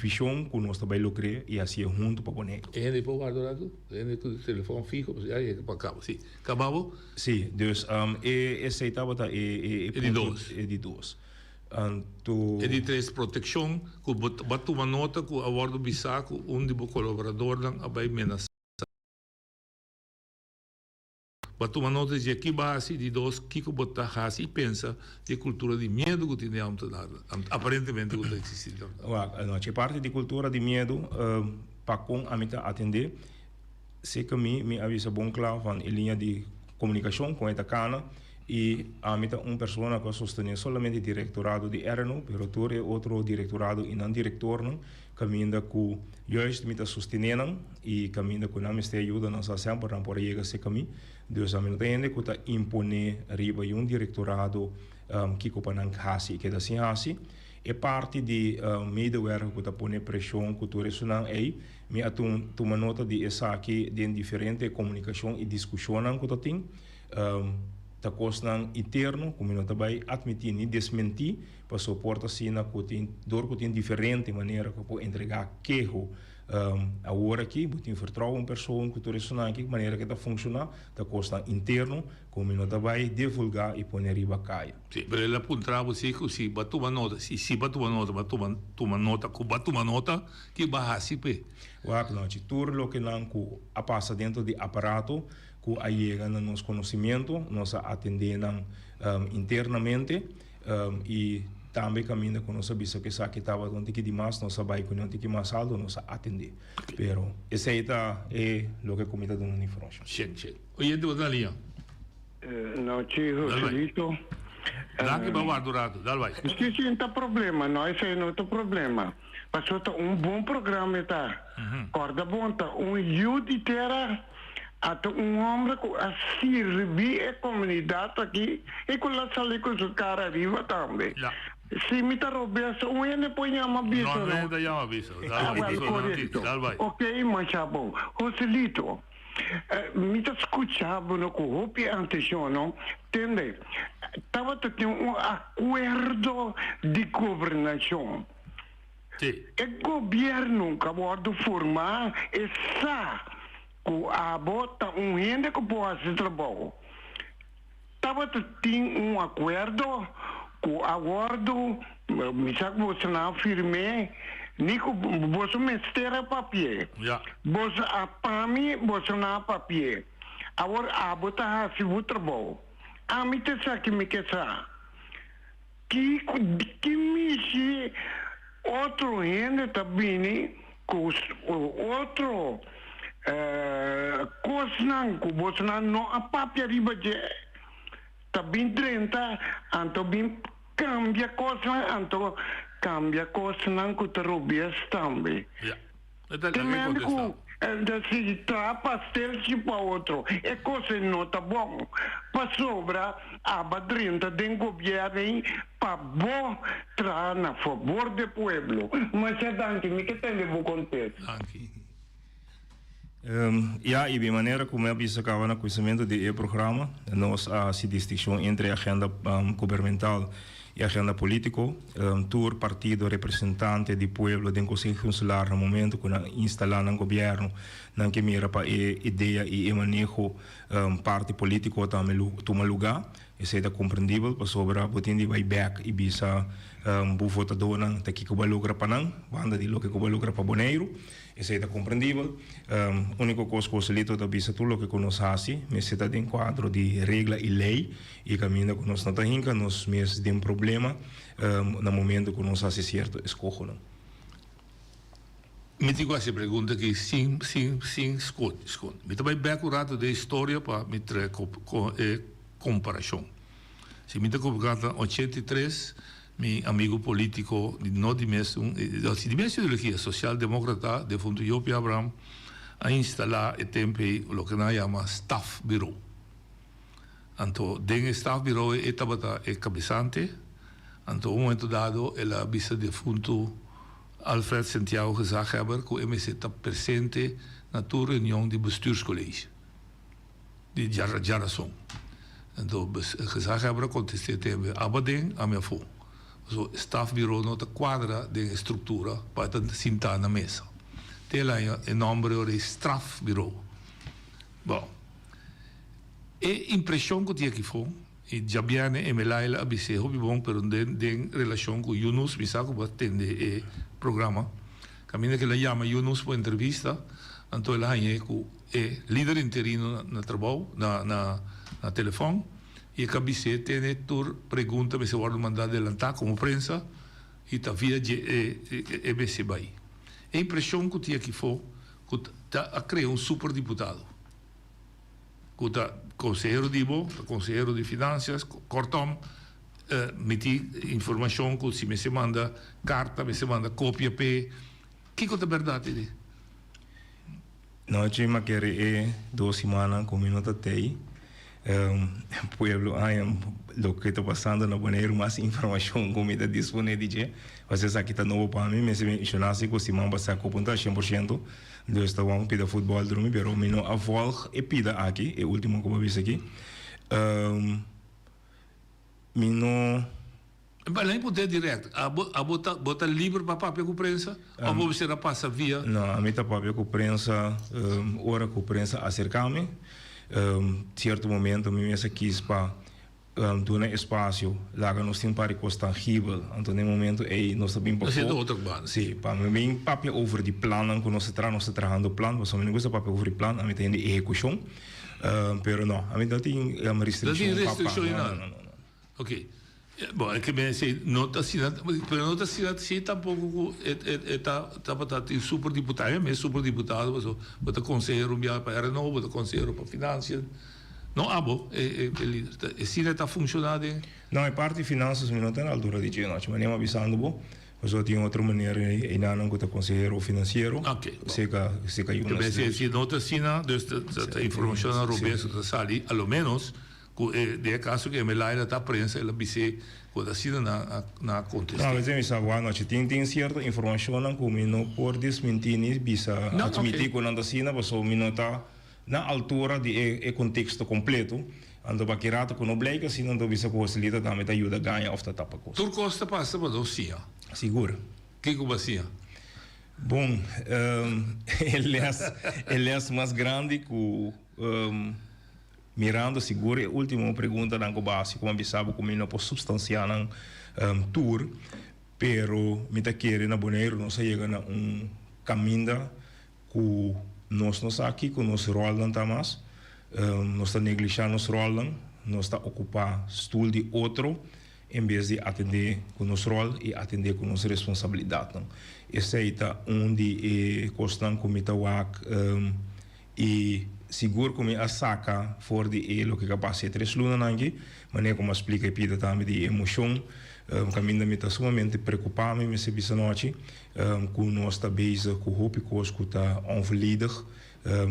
vision cu nos ta bay logr'é y hacié hunto pa Boneiru. E hende por warda un ratu? E hende cu telefon fiho, pasobra ya yega pa cabo. Si, caba bo? Si, dus e esey tabata e E di dos. E di dos. Anto. E di tres, proteccion cu bo a tuma nota cu a wordo bisa cu un di bo colaboradornan a bay menasa. Bo a tuma nota di dje ki bo a hasi, di dos, kiko bo ta hasi i pensa di e kultura di miedu ku tin den ambtenarnan, aparentemente ku ta eksistí den ambtenarnan. Wak, anochi e parti di kultura di miedu pa kon ami ta atendé, seka mi, mi a bisa bon kla van e liña di komunikashon kon e ta kana i ami ta un persona ku a sostené solamente direktorado di RNO, pero tur e otro direktorado i nan direktornan Kaminda ku juist mi ta sostené nan i kaminda ku nan mester ayuda nan sa semper nan por a yega serka mi. Dus ami no ta hende ku ta imponé riba un direktorado kiko pa nan hasi i keda sin hasi. E parti di medewerker ku ta pone preshon ku tur esunnan ei, mi a tuma nota di esaki den diferente komunikashon i diskushonnan ku ta tin. Ta kosnan interno ku mi no ta bai atmití ni desmentí. Paso por ta asina ku tin dor ku tin diferente manera ku por entregá keho. Awor aki bo tin vertrouwen un persoon ku tur esunnan aki manera ku e ta funshoná ta kosnan interno ku mi no ta bai divulgá i pone riba kaya. Sí, pero el a puntra bo si ku si bo a tuma nota, si si bo a tuma nota, bo a tuma tuma nota ku bo a tuma nota ki bo a hasi p'e. Wak nochi, tur loke nan ku a pasa dentro di aparato ku a yega na nos konosimiento nos a atendé nan internamente. I tambe kaminda ku nos a bisa ku esaki tabata un tiki di mas, nos a bai ku un tiki mas alto, nos a atendé. Pero esei ta e loke ku mi ta duna un informashon. Shen, shen. Oyente bo ta na liña. Nochi, Joselito. Danki pa warda un rato. Dal bai. Si, si, no ta problema. No, esei no ta problema. Pasobra ta un bon programa e ta. Kòrda bon, ta un yu di tera. Ata un hombre cu a sirbi e comunidad aki y cu la sali cu su cara ariba tambe. Ya. Si mi ta robes, un hende por yama bisa No, no? no ta yama bisa. Dal Ah, bai, wel, pasobra nan corecto. tin. Dal bai. Ok, masha bon. Joselito, mi ta scucha bo no cu hopi atencion no. Tende, tabata tin un acuerdo di gobernacion. Si. E gobierno cu a wordo forma e sa Ku abo ta un hende ku por hasi trabou. Tabata tin un akuerdo ku a wòrdu, mi sa ku boso nan a firm'é, ni ku boso mester a papi'é. Boso a pa mi, boso nan a papi'é. Awor abo ta hasi bo trabou. Ami ta esaki mi ke sa. Ki ki mishi otro hende ta bini ku otro kosnan ku bosonan no a papia riba dje ta bin drenta anto bin kambia kosnan anto kambia kosnan ku ta robes tambe. Te mende ku ta sigui traha pastelchi pa otro e kos ei no ta bon pasobra aba drenta den gobierno ei pa bo traha na fabor de pueblo. Masha danki mi ke tende bo kontesta. Ya, i di manera ku mi a bisa kaba na kuminsamentu di e programa, nos a hasi distinshon entre agenda gubernamental i agenda polítiko. Tur partido representante di pueblo den Konseho Insular na momentu ku nan instalá nan gobièrnu, nan ke mira pa e idea i e maneho parti polítiko tambe tuma lugá. Esei ta komprendibel pasobra bo tin di bai bèk i bisa bo votadónan ta kiko bo a logra pa nan, banda di loke ku bo a logra pa Boneiru. Esei ta komprendibel. Úniko kos ku Joselito ta bisa tur loke ku nos hasi mester ta den kuadro di regla i lei i kaminda ku nos no ta hinka nos mes den problema na momento ku nos hasi sierto eskohonan. Mi tin ku hasi e pregunta aki sin sin sin skon skon. Mi ta bai bek un rato den historia pa mi trae e komparashon. Si mi ta komuká ta 83 mi amigu polítiko di no di mes un si di mes ideologia sosial demokrata defuntu Jopie Abraham a instalá e tempu ei loke nan a yama stafburo. Anto den e stafburo ei e tabata e kabesante. Anto un momento dado el a bisa defuntu Alfred Santiago Gezaghebber ku e mester ta presente na tur reunion di bestuurscollege di djarason. Anto Gezaghebber a kontest'é tembe, Abo aden, ami afó. Pasobra e stafburo no ta kuadra den e struktura pa e ta sintá na mesa. Te el haña e nòmber ora e strafburo. Bon, e impreshon ku tin aki afó. I djabièrnè Emelaila a bis'é hopi bon pero den den relashon ku Yunus mi sa ku bo a tende e programa kaminda ku el a yama Yunus pa un entrevista anto el a hañ'é ku e lider interino na trabou na na na telefòn i e ka bis'é tene tur pregunta mester wòrdu mandá adelantá komo prensa i ta via dje e e mester bai. E impreshon ku tin akifó ku ta a krea un super diputado. Ku ta konsehero di bo, ta konsehero di finansias, kortom mi tin informashon ku si mester manda karta, mester manda kopia p'e. Kiko ta bèrdat ei? Nochi mi a kere e dos simannan ku mi no ta tei. Pueblo haña loke ta pasando na Boneiru mas informashon ku mi ta disponé di dje. Pasobra esaki ta nobo pa mi. Mester menshoná si ku siman pasá ku punta 100%. Dus ta wou pida futbol drumi pero mi no a volg e pida aki, e ultimo ku bo a bisa aki. Mi no. Bala mi puntra direct, abo abo ta bo ta liber pa papia ku prensa of bo mester a pasa via? No, ami ta papia ku prensa ora ku prensa aserka mi. Sierto momento mi mes a kis pa Duna espasio, laga nos tin un par di kos tangibel. Anto den e momento ei nos ta bin pafó. Esei ta otro banda. Sí, pa mi bin papia over di plannan ku nos ta traha, nos ta trahando plan, pasobra mi no gusta papia over di plan, ami ta hende ehekushon. Pero no, ami no tin restrikshon pa pa. No tin restrikshon nada? No, no, no. Oké. Bon, e ke men esei no ta asina, pero no ta asina si tampoko ku e e ta tabata tin superdiputado, e mes superdiputado pasobra bo ta konsehero un biaha pa RNO, bo ta konsehero pa finansiën. No abo e e lider ta e sina ta funciona den. No e parti finanzas mi no ta na altura di dje nochi manera mi a bisando bo pasobra tin otro manera einanan cu ta consehero financiero Ok bon. seca seca Te yuna bes si no ta asina dus ta ta informacionnan robes cu ta sali a lo menos cu e den e caso cu Emelaida ta prensa el a bis'é cu ta asina nan a nan a contest'é. No a veces mi sa wak nochi tin tin cierto informacionnan cu mi no por desminti ni bisa No ok. admiti cu nan ta asina pasobra mi no ta Na altura di e e konteksto kompleto, anto pa ki rato ku no bleik asina anto bisa ku Joselito tambe ta yuda gaña òf ta tapa kos. Tur kos ta pasa pa nos siña. Sigur. Kiko bo a siña? Bon, e les e les mas grandi ku mirando sigur e ultimo preguntanan ku bo a hasi ku mi a bisa bo ku mi no por supstansiá nan tur, pero mi ta kere na Boneiru nos a yega na un kaminda Ku nos no sa kiko nos ròlnan ta mas. Nos ta neglishá nos ròlnan, nos ta okupá stul di otro en bes di atendé ku nos ròl i atendé ku nos responsabilidatnan. Esei ta un di e kosnan ku mi ta wak i sigur ku mi a saka for di e loke ku a pasa e tres lunanan aki, manera ku mi a splika e pida tambe di e emoshon kaminda mi ta sumamente preokupá mi mester bisa nochi. Ku nos ta bezig ku hopi kos ku ta onvolledig.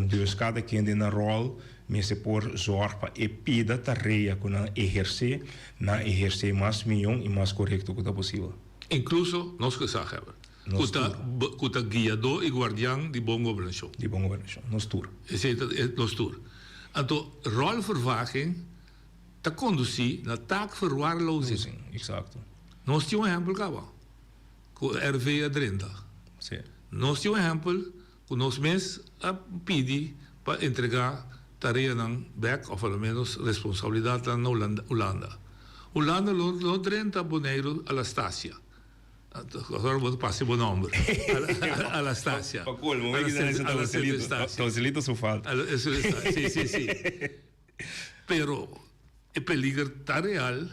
Dus kada ken den nan ròl mester por zòrg pa e pida tarea ku nan ehersé, nan ehersé mas mihó i mas korekto ku ta posibel. Inkluso nos gezaghebber, ku ta ku ta guiadó i guardian di bon gobernashon. Di bon gobernashon. Nos tur. Esei ta nos tur. Anto ròlvervaging ta kondusí na taakverwaarlozing. Eksakto. Nos tin un ehèmpel kaba. Ku RV a drenta. Sí. Nos tin un ehèmpel ku nos mes a pidi pa entregá tareanan bek of a lo menos responsabilidatnan na Hulanda. Hulanda lo no drenta Boneiru Alastasia. Ahora bo ta pasa bo nomber. Alastasia. Pa colmo, mi kita nesa Toselito. Toselito su falta. Si, si, si. Pero e peliger ta real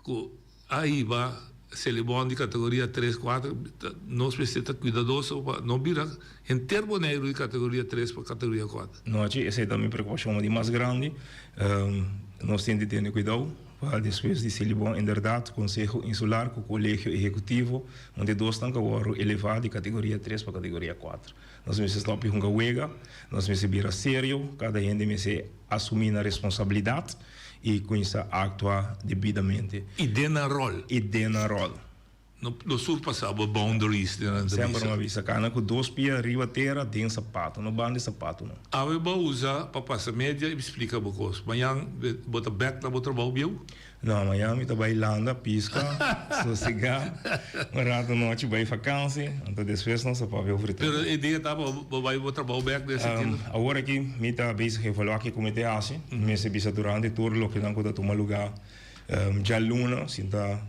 cu a hiba Selibon di categoria tres, cuatro, nos mester ta cuidadoso pa no bira henter Boneiru di categoria tres pa categoria cuatro. Nochi, esey ta mi preocupacion di mas grandi. Nos tin di tene cuidao pa despues di Selibon inderdaad Conseho Insular cu Colegio Ehecutivo, un di dos nan ka worde eleva di categoria tres pa categoria cuatro. Nos mester stop di hunga wega, nos mester bira serio, cada hende mester asumi nan responsabilidad y cuminsa actua debidamente. Y den nan rol. Y den nan rol. No no surpasa bo boundaries den nan ta bisa. Semper mi a bisa, cana cu dos pia riba tera den sapato, no banda di sapato no. Awe bo a usa pa pasa media y splica bo cos. Mañan bo ta bek na bo trabou bieu? No, mañan mi ta bai landa, pisca, sosega, un rato nochi bai vakansi, anto despues nos ta papia over tempo. Pero e dia ta pa bo bai bo trabou bek den sentido? Awor aki mi ta bezig evalua kiko mi ta hasi. Mi mester bisa durante tur lokenan ku ta tuma luga djaluna, sinta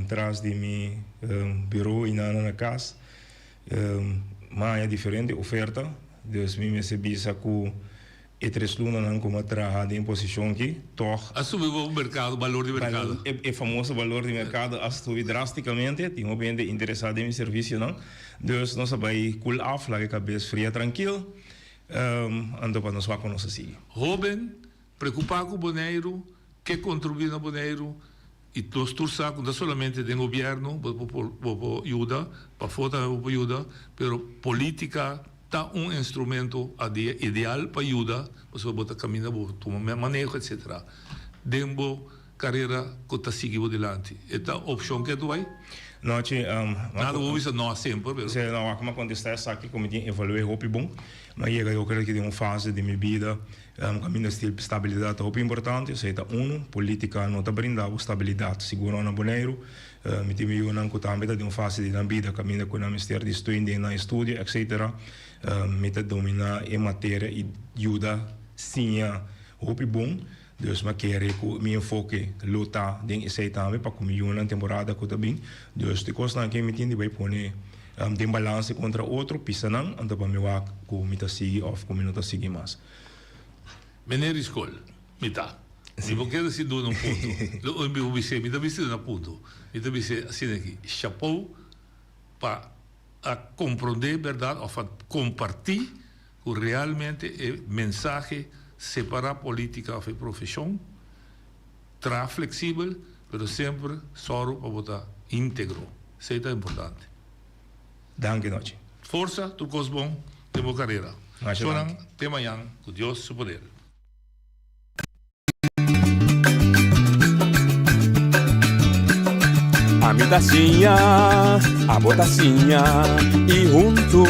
tras di mi buro i nana na kas, mi a haña diferente oferta, dus mi mester bisa ku E tres lunanan ku mi a traha den e posishon aki, tòg. A subi bo merkado, balor di merkado. E famoso balor di merkado a subi drástikamente. Tin hopi hende interesá den mi servisionan. Dus nos a bai kul af, laga e kabes fria trankil, anto pa nos wak ku nos a sigui. Hóben, preokupá ku Boneiru, ke kontribuí na Boneiru i nos tur sa ku no ta solamente den gobièrnu bo por yuda, pafó tambe bo por yuda, pero polítika. Ta un instrumento ideal pa yuda pasobra bo ta caminda bo tuma maneho etc. Den bo carera cu ta sigui bo dilanti. E ta opcion ke tu bay? No chi, Nada bo bisa no semper pero. Si, no, wak mi a contesta esaki cu mi tin evalue hopi bon. Mi a yega yo creo ki den un fase di mi bida caminda stabilidad ta hopi importante. Esey ta uno. Politica no ta brinda bo stabilidad, sigur no na Boneiru. Mi tin mi yunan ku tambe ta den un fase di nan bida kaminda ku nan mester di steun den nan estudio etcetera. Mi ta dominá e materia i yuda siña hopi bon. Dus mi a kere ku mi enfoke lo ta den esei tambe pa ku mi yunan temporada ku ta bin. Dus di kosnan aki mi tin di bai pone den balanse kontra otro, pisa nan, anto pa mi wak ku mi ta sigui òf ku mi no ta sigui mas. Meneer di skol, mi ta. Mi por keda sin duna un punto. Lo mi por bis'é, mi ta bisa duna punto. Mi ta bis'é asina aki, chapou pa a komprondé bèrdat òf a kompartí ku realmente e mensahe separá polítika òf e profeshon, traha fleksibel, pero semper sòru pa bo ta íntegro. Esei ta importante. Danki nochi. Forsa, tur kos bon den bo karera. Masha Shonan, danki. te mañan ku Dios su poder. Ami ta siña, abo ta siña y huntu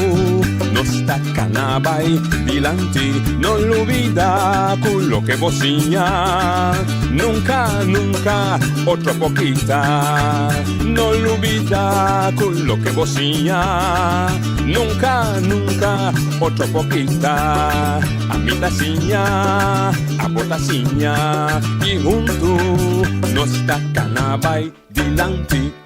nos ta cana bay dilanti. No lubida cu loke bo siña nunca, nunca otro por kita. No lubida cu loke bo siña nunca, nunca otro por kita. Ami ta siña, abo ta siña y huntu nos ta cana bay dilanti.